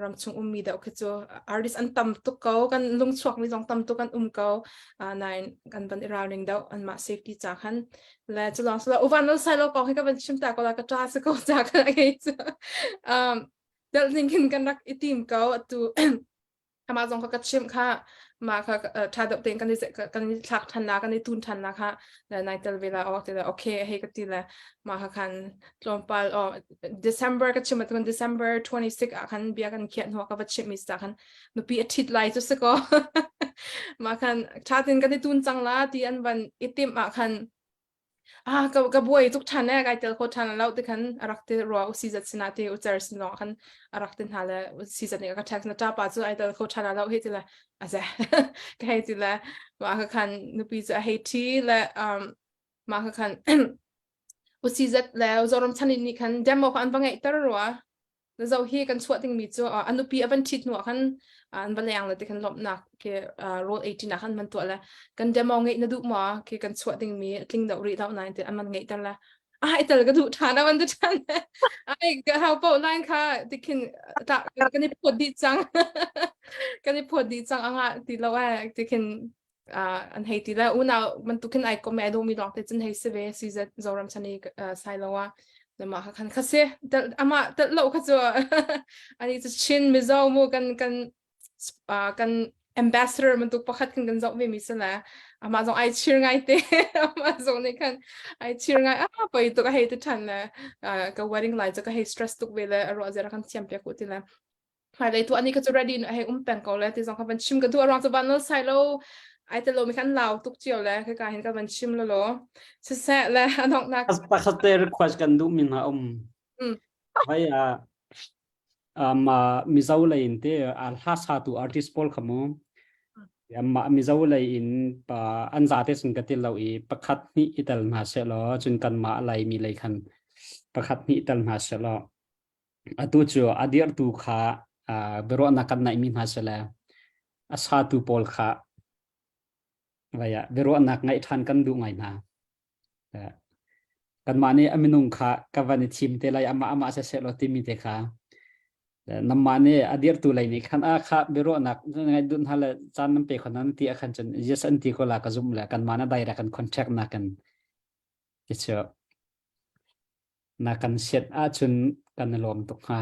ram chung ummi deuh khi cu artist an tam tuk ko kan lungchuak mi zong tam tuk kan um ko nain kan van i ralring deuh anmah safety ca khan le cu lawng silo uvan lo sai lo kong hi ka van chim ta ko la ka ṭa si ko ca khan a cu um del ning khin kan rak i tim ko atu amah zong kha ka chimh kha mah kha ṭha deuh tein kan i kan i thlak ṭhan la kan i tun ṭhan la kha nai tel ve la aw ti le okay hei ka ti le mah kha khan tlawmpal aw December ka chim ahcun December 26 ah khan bia kan khiah hnu ka va chimh mi sa khan nupi a ṭhit lai cu si ko mah khan ṭha tein kan i tun cang la ti an van i timh ah khan Ah, ka ka buai tuk ṭhan ee, kai tel kho ṭhan lo ti khan a rak ti rua u sizat sinah ti u cer sin lawng khan a rak ti hna le u sizat nih a ka text na ṭapa cu ai tel kho ṭhan lo hi ti le a ze ka hei ti le mah kha khan nupi cu a hei ṭhi le um mah kha khan u sizat le Zoram chan nih khan demo kha an va ngeihter rua Na zoh hi kan chuah dingmi cu a nupi a van ṭhit hnu ah khan an va leng le ti khan lawmhnak khi rawl ei ṭinak khan man tuah le kan demo ngeih na duh maw khi kan chuah dingmi tling deuh rih lo nain ti an man ngeihter le ai tel ka duh ṭhan a van ti ṭhan ai ka hau paoh line kha tikhin ta kan i phawt dih cang kan i phawt dih cang anga ti lo ai tikhin an hei ti le unau bantukin ai kom ai domi lawng te cun hei si ve si zat Zoram chani sai lo a lama kha khan kha si ama tel lo kha chu ani chu Chin Mizo mu kan kan kan ambassador bantuk pakhat kan kan zoh ve mi se la ama zong ai chir ngai te ama zong nih khan ai chir ngai a poi tuk a hei te than le ka wedding lai chu ka hei stress tuk ve le ro zera kan thiam pe ku ti le hmailei tu ani ka cu ready in hei um peng ko le ti zong ka van chim ka duh arang cu van nol sai lo ai te lo mi khan lau tuk cio le ka ka hin ka van chim lo lo siseh le anok nak pakhat te request kan duh mi hna um vai a um mizo lei in te a hla sa tu artist pawl khamu amma mizo lei in pa an za te sun ka til lo i pakhat ni itel hna se lo chun kan ma lai mi lei khan. Pakhat hnih tal hna selaw atu cu a dirhtu kha biaruahnak kan naihmi hna sele a satu pawl kha vaya biaruahnak ngaih ṭhan kan duh ngai hna. Kanmah nih a minung kha ka van i thim te lai amah amah siseh law timi te kha namah nih a dirtu lei nih khan a kha biaruahnak ngai dun hna le caan nan pe khon nan ti a khan cun yes an ti ko la ka zum le kanmah na direct kan contract na kan ti chu na kan siat ahcun kan i lawm tuk hnga.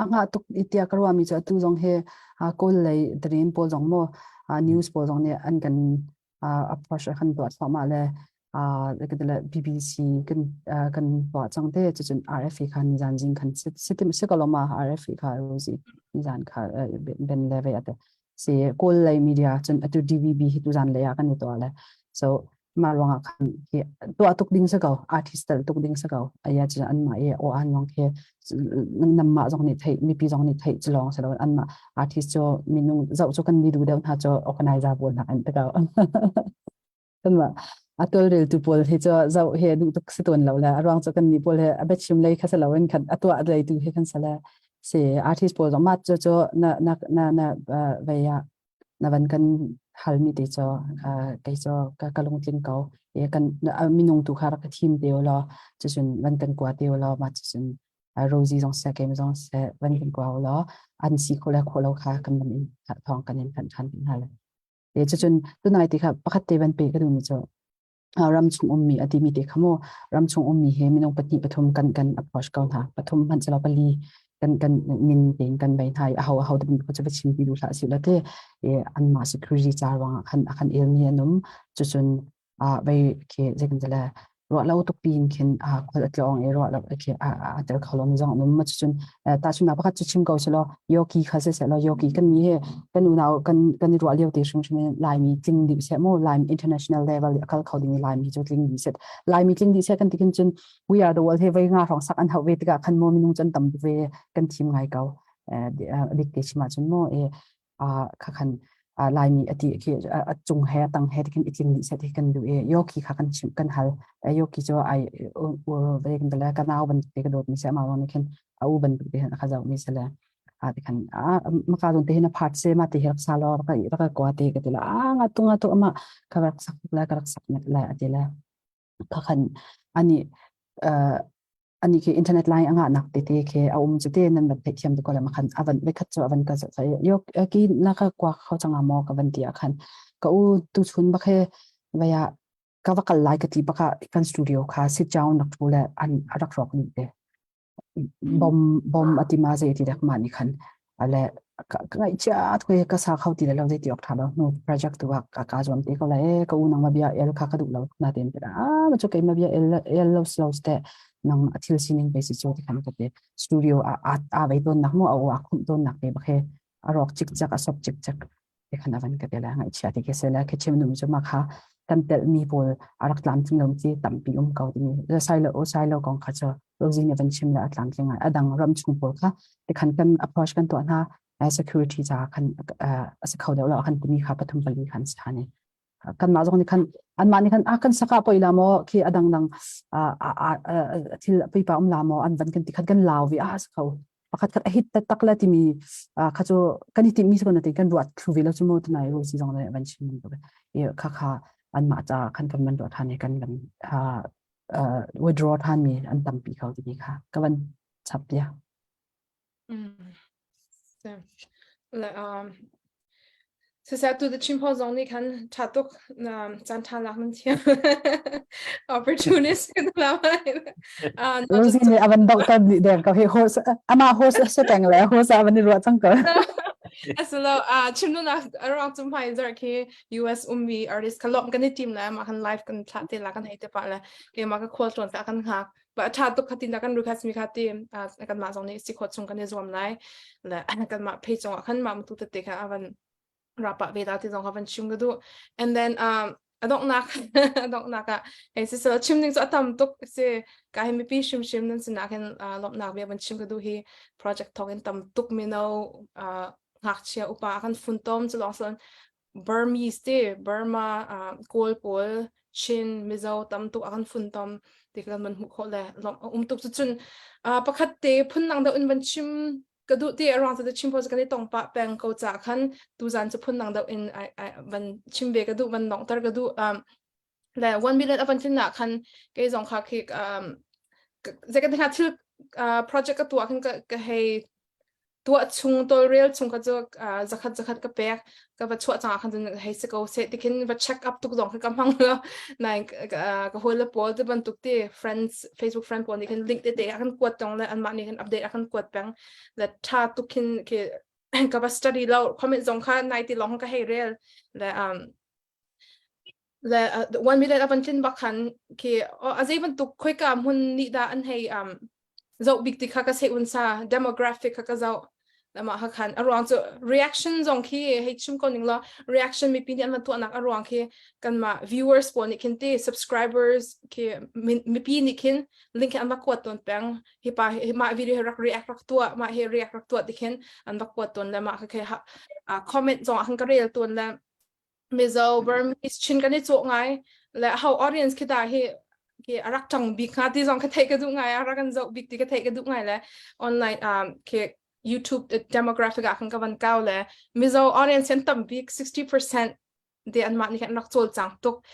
A ngah tuk i tiah ka ruahmi cu atu zong hi Kawl lei dream pawl zong maw news pawl zong nih an kan approach kan tuah thluahmah le le BBC kan kan tuah cang te cucun RFA kha nizan zing khan sitim si ko ma RFA kha Rosie nizan kha ben le ve ate si Kawl lei media cun atu DVB hi tu zan lei ah kan i tuah le so mah ruangah khan hi tuah tuk ding si ko artist tel tuk ding si ko aya cu an mah i aw an long khi nam mah zong nih theih mipi zong nih theih cu lawng si lo an mah artist cu minung zoh cu kan ni duh deuh hna cu organizer pawl hna an te ko kan mah a tawlrel tu pawl hi cu zoh he duh tuk si tawn lo le a ruang cu kan ni pawl he a biachim lei kha si lo in khan a tuah lei tu hi kan sale si artist pawl zong mah cu cu na na na na vei ah na van kan halmi te cu kei cu ka, ka lungtling ko e kan minung tu kha rak ka thim te law cucun van kan kua te law ma cucun Rosie zong se kem zong se van kan kua law an si kho le kho lo kha kan van in thong kan in kan than hna le e cucun tunai ti kha pakhat te van pe ka duhmi cu ram chung ummi a timi te kha mu ram chung ummi he minung pahnih pathum kan kan approach ko hna pathum hmanh silo pali kan kan min tein kan bei hna i aho aho te ko chu va chim ti duh hlah si la te e anmah security ca ruangah khan akhan elmi an um cucun a vei khi zeitin le ruah lo tuk pin khin a khol a tlong e ruah lo khi a tel kho lo mi zong an um ma cucun tahchunhnak pakhat cu chim ko selaw yoki kha si selaw yoki kan mi he kan unau kan kan i ruah lio te hrimhrim in Laimi tling dih seh mu Laimi international level i a kal kho ding Laimi cu tling dih seh Laimi tling dih seh kan ti khin cun we are the world he voi nga hrawng sak an hauh ve tikah khan mu minung cun tam ve kan thim ngai ko dik te chim ahcun mu e kha khan Laimi ati khi a cung he a tang he ti khin i tling dih seh ti kan duh i yoki kha kan chim kan hal yoki cu ai ve kan le ka nau ban te ka dawt mi se ma wang khin a u bantuk te hin a kha zoh mi se le a ti khan a maka zon te hin a phat se ma ti rak sa lo rak rak kwa te ka ti la a nga tu nga tu ama ka rak sak la ka rak sak la ati la kha khan ani ani khi internet line anga nak te te khi a um chu te nan ban theih thiam te ko la ma khan avan ve khat chu avan ka sa yo ki na ka kwa kho changa mo ka van ti a khan ka u tu chun ba khe vaya ka va kal lai ka ti baka kan studio kha sit down nak thu le an rak rok ni te bom bom ati ma zei ti dak ma ni khan ale ka ngai cha thwe ka sa khau ti le lo zei ti ok tha lo nu project tu ka ka zuam te ko la e ka u nang ma bia el kha ka du lo na ten te a ma chu ke ma bia el el lo slow ste nang a thil sining be si chu ti khan ka te studio a a a vai ton nak mo a a khum ton nak te ba khe a rok chik chak a sop chik chak te khan avan ka te la ngai chia ti ke se la ke chem num chu ma kha kan tel mi pawl arak tlam tling lo chi tampi um ko ti mi sai lo sai lo kong kha cho rozi ne van chim la atlam tling ai adang ram chung pawl kha te khan kan approach kan to na security cha khan ase khau deuh lo khan timi kha pathum pali khan sa ni kan mah zong nih khan an mah nih khan a kan saka poi la maw khi adang dang thil pipa um la maw an van kan ti khan kan lau vi a kho pakhat khat a hit tak le timi kha chu kan i timi ko na ti kan ruat thlu ve lo chu mo tunai ro si zong le van chim ko e kha kha an mah cha khan kan man ruat than kan van withdraw than mi an tampi kho ti kha ka van chap ya Um, Siseh tu the Chin zong nih khan ṭha tuk caan ṭha lak nan thiam. Opportunist kan la Rosie nih a van doctor nih deng ko hi horse ama horse se peng le horse a van i ruah cang ko. Asilo chim nu nak aruang cum hmai zar khi US ummi artist kha lawm kan i team le ma kan live kan thlah te la kan hei te pa le ke ma ka khual tlawn ka kan hngak ba ṭha tuk khatin kan request mi kha ti kan mah zong nih si khawt chung kan i zuam lai le kan mah page zong ah khan mah mutu tete kha avan rapa ve ta ti zong kha van chim ka duh and then um adongnak adongnak ah hei si so chim ding cu atam tuk si ka hi mipi hrim hrim nan sinak hin lawmhnak bia van chim ka duh hi project thawk in tam tuk mino ngakchia upa kan funtom cu lawng son. Burmese te Burma uh, Kawl pawl Chin Mizo tam tuk a kan fun tom ti kan van hmuh khawh le um tuk cu cun uh, pakhat te phun dang deuh in van chim ka duh ti around the chim post kan i tong pa peng ko cha khan tu zan chu phun dang deuh in van chim ve ka duh van nong tar ka duh um le 1 million avan thin na khan ke zong kha khi um ze ka thil uh, project ka tuah khan ka ka hei tuah chung tawlrel chung kha cu zakhat zakhat ka pek ka va chuah cang khan cun hei si ko seh tikhin va check up tuk zong kha ka hmang lo nai ka hawi le pawl te bantuk te friends Facebook friend pawl nih khan link te te a kan kuat tong le anmah nih khan update a kan kuat peng le tha tuk khin khi ka va study lo comment zong kha nai ti long ka hei rel le um le uh, 1 million avan tlin bak khan khi a zei bantuk khoika hmun nih dah an hei um zoh bik ti kha ka sei un sa demographic kha ka zoh lama ha khan aruang cu reaction zong khi hei chim ko ning lo reaction mipi nih an van tuahnak aruang khi kanmah viewers pawl nih khin ti subscribers khi mipi nih khin link hi an va kuat tawn peng hi pa hi mah video hi rak react rak tuah mah hi react rak tuah ti khin an va kuat tawn le mah kha khe comment zong ah khan ka rel tawn le Mizo Burmese Chin kan i cawh ngai le ho audience khi ta hi khi a rak tang bik hnga ti zong ka theih ka duh ngai a rak kan zoh bik ti ka theih ka duh ngai le online um khi YouTube demographic ah khan ka van kau le Mizo audience an tam bik 60% de an mah nih khan rak cawl cang tuk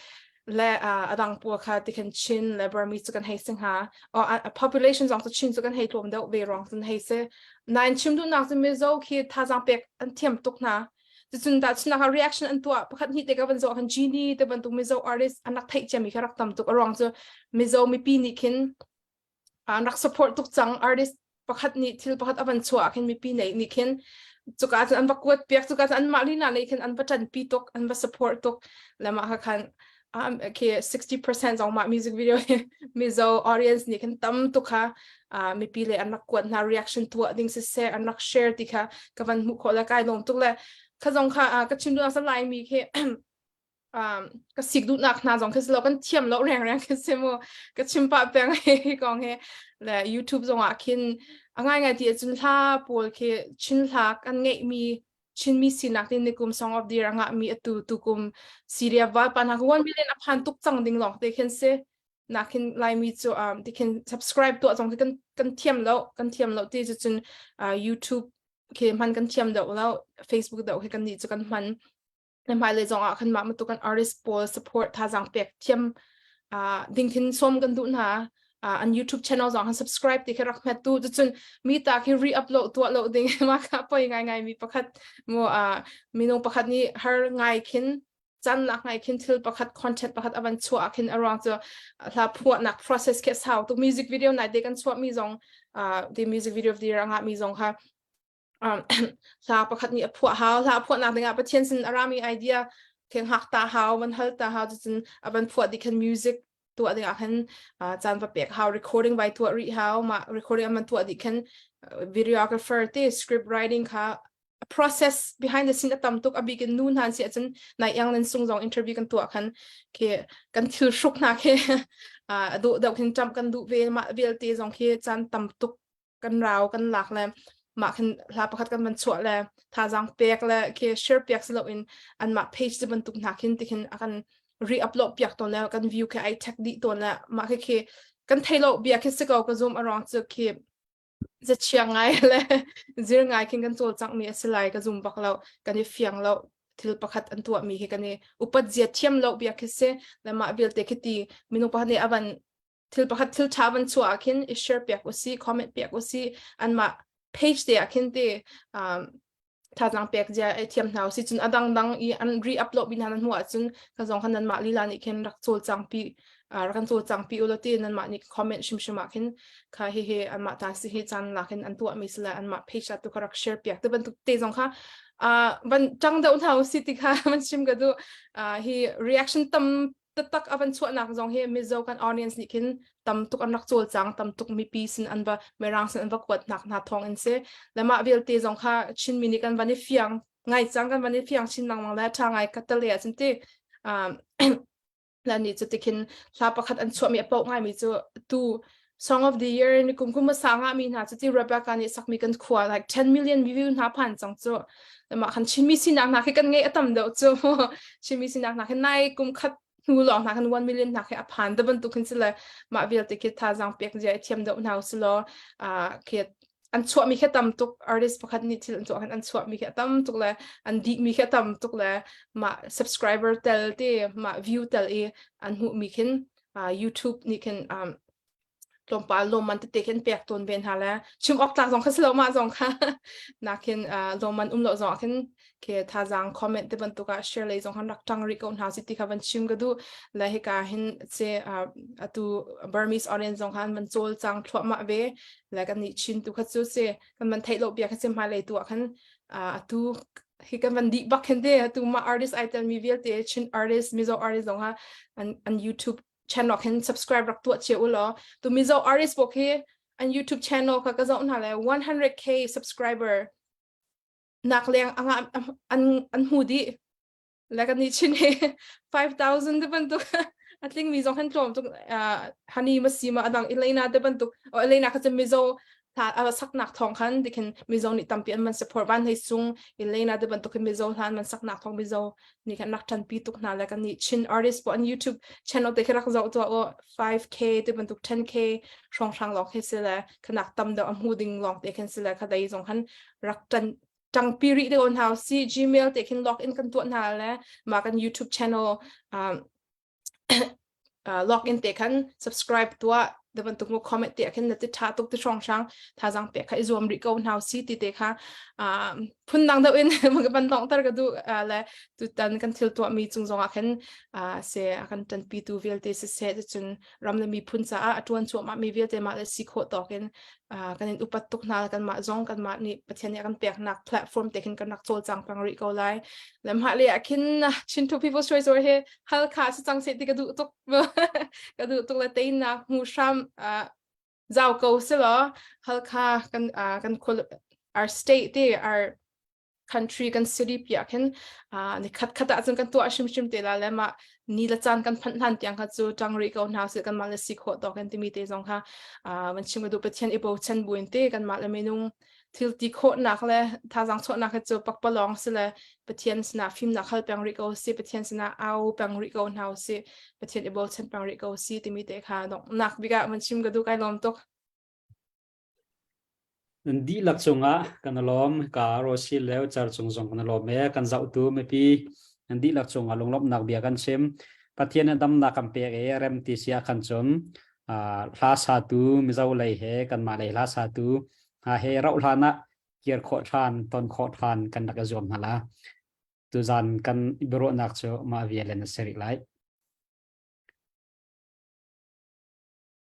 le uh, adang pawl kha ti khan Chin le Burmese cu kan hei sing ha o population zong cu Chin cu kan hei tlawm deuh ve ruang cun hei si nain chim duhnak cu Mizo khi thazang pek an thiam tuk hna Cucun tahchunhnak ah reaction an tuah pakhat hnih te ka van zoh khan Genie te bantuk Mizo artist an rak theih ciami kha rak tam tuk a ruang cu Mizo mipi nih khin an rak support tuk cang artist pakhat nih thil pakhat a van chuah ah khin mipi nih nih khin cuka cun an va kuat piak cuka cun anmah lila nih khin an va ṭanpi tuk an va support tuk le mah kha khan um, okay, 60% zong mah music video hi Mizo audience nih khan tam tuk kha uh, mipi le an rak kuat hna reaction tuah ding siseh an rak share ti kha ka van hmuh khawh le kai lawm tuk le kha zong kha uh, ka chim duh sa lai mi khi um, ka sik duhnak hna zong khi si lo kan thiam lo reng reng khi si mu ka chim pah peng hi kong he le YouTube zong ah khin a ngai ngai ti ahcun hla pawl khi chin hla kan ngeih mi Chinmi sinak tin nikum Song of the Year a ngahmi atu tukum Syria valpa hna 1 million a phan tuk cang ding lawng te khin si nakhin Laimi cu um, ti khin subscribe tuah zong khi kan kan thiam lo kan thiam lo ti cu cun uh, YouTube khi hman kan thiam deuh lo Facebook deuh khi kan nih cu kan hman le hmailei zong ah khan mah bantuk kan artist pawl support thazaang pek thiam uh, ding khin sawm kan duh hna uh, an YouTube channel zong han subscribe ti khi rak hmet tu cun mi ta khi re-upload tuah lo ding ma kha poi ngai ngai mi pakhat mo uh, minung pakhat nih har ngai khin chan lak ngai khin thil pakhat content pakhat avan chuah khin aruang cu hla phuahnak process khi sau tu music video nai te kan chuah mi zong uh, the music video of the year anga mi zong kha um, hla pakhat nih a phuah hau hla a phuahnak dingah Pathian sin a rami idea theng hak ta hau van hal ta hau cucun a van phuah dih khan music tuah dingah khan uh, caan va pek hau recording vai tuah rih hau mah recording an van tuah dih khan videographer te script writing kha process behind the scene a tam tuk a bik in nu hna si ahcun nai yang nan sung zong interview kan tuah khan khi kan thil hruk hna khi a duh deuh khin ṭamh kan duh ve mah vialte zong khi caan tam tuk kan rau kan lak le mah khin hla pakhat kan van chuah le thazaang pek le khi share piak si loin anmah page ti bantuk hna khin ti khin a kan re-upload piak tawn le kan view khi ai check dih tawn le mah khi khi kan thei lo bia khi si ko ka zoom arong cu khi zachia ngai le zir ngai khin kan cawlcangh mi a si lai ka zum bak lo kan i fiang lo thil pakhat an tuah mi khi kan i upat zia thiam lo bia khi si le mah vialte khi ti minung pakhat nih avan thil pakhat thil ṭha van chuah ah khin i share piak usi comment piak usi anmah page te ah khin te um, thazaang pek zia ei thiam hna usi cun adang dang i an re-upload mi hna nan hmuh ahcun ka zong khan nanmah lila nih khin rak cawlcang pi rak kan cawlcang pi ulaw ti nanmah nih comment hrimhrim ah khin kha hi hi anmah ta si hi caan lak in an tuah mi sila anmah page ah tu kha rak share piak te bantuk te zong kha uh, van ṭang deuh hna usi ti kha van chim ka duh uh, hi reaction tam taktak a van chuahnak zong hi Mizo kan audience nih khin tam tuk an rak cawlcang tam tuk mipi sin an va mirang sin an va kuat nak hna thawng in si le mah vialte zong kha Chinmi nih kan van i fiang ngai cang kan van i fiang chin lengmang le tha ngai ka tale ah cun ti um la ni cu tikhin hla pakhat an chuahmi a poh ngaimi cu tu. Song of the Year ni kum kum hmasa ngah mi hna cu ti Rebecca nih sakmi kan khua like 10 million view hna phan cang cu. Mah khan Chinmi sinak hna khi kan ngeih a tam deuh cu. Chinmi sinak hna khi nai kum khat hnu lawng hna khan 1 million hna khi a phan da bantuk khin si le mah vialte khi thazaang pek zia i thiam deuh hna usih law khi an chuahmi khi tam tuk artist pakhat nih thil an tuah khan an chuahmi khi a tam tuk le an dihmi khi a tam tuk le mah subscriber tel te mah view tel i an hmuhmi khin YouTube nih khin um, tlawmpal lawmman tete khin pek tawn ve hna le chim awk tlak zong kha si lo mah zong kha nakin lawmman um lo zong ah khin ke thazaang comment te bantuk ah share lei zong han rak tang rih ko hna si ti kha van chim ka duh le hika hin che atu Burmese audience zong khan van cawl cang thluahmah ve le kan nih Chin tu kha cu si kan van theih lo bia kha si hmai lei tu ah khan atu hi kan van dih bak khin te atu ma artist ai tel mi vialte Chin artist Mizo artist zong ha an an YouTube channel khin subscribe rak tuah cio u law tu Mizo artist bok hi an YouTube channel kha ka zoh hna le 100k subscriber nak leng anga an an hmu dih le kan nih chin hi 5000 te bantuk a tling mi zong han tlawm tuk hani ma si ma adang Elena te bantuk o Elena kha chu Mizo ta saknak thong khan dikhin Mizo nih tampi an man support van hei sung Elena te bantuk hin Mizo hlan man saknak thong Mizo nih khan rak ṭanpi tuk hna le kan nih Chin artist po an YouTube channel te khi rak zoh tuah o 5k te bantuk 10k hrawng hrang lawng khi si le khanak tam deuh a hmu ding lawng te khin si le khadei zong khan rak ṭan ṭangpi rih te ko hna si Gmail te khin log in kan tuah hna le ma kan YouTube channel um, uh, log in te khan subscribe tuah da bantuk mu comment te khin na ti tha tuk ti hrong hrang thazang pe kha i zuam rih ko hna si ti te kha phun dang deuh in ban dong tar ka du le tutan kan thil tuah mi cung zong ah khin se a kan tan pi tu vialte se se cun ram le miphun caah a ṭuan cuahmah mi vialte mah le si khawh tawk in kan in upat tuk hna kanmah zong kanmah nih Pathian nih a kan peknak platform te khin kan rak cawlcang peng rih ko lai. Le mah le ah khin Chin to People's Choice Award hi Halkha si cang seh ti ka duh tuk ka duh tuk le teinak hmu hram zau ko si law Halkha kan kan our state te our country kan city pi ah khin ni khat khat ah cun kan tuah hrimhrim te la le mah ni le caan kan phanh hlan tiang kha cu ṭang rih ko hna sih kanmah le si khawh tawk in timi te zong kha van chim ka duh Pathian i bochan buin te kanmah le minung thil ti khawhnak le thazaang chuahnak hi cu pakpalawng si le Pathian sinah fimnak hal peng rih ko si Pathian sinah au peng rih ko hna si Pathian i bochan peng rih ko si timi te kha donghnak bik ah van chim ka duh kai lawm tuk. Nan dihlak cungah kan i lawm. Ka Rosi le Car cung zong kan i lawm e. Kan zohtu mipi nan dihlak cungah lunglawmhnak bia kan chim. Pathian nih damnak kan pek i rem ti si ah khan cun hla satu Mizo lei he kanmah lei hla satu hna he rauh hlan ah kir khawh ṭhan, ton khawh ṭhan kan rak i zuam hna la. Tuzan kan biaruahnak cu mah vial in a si rih lai.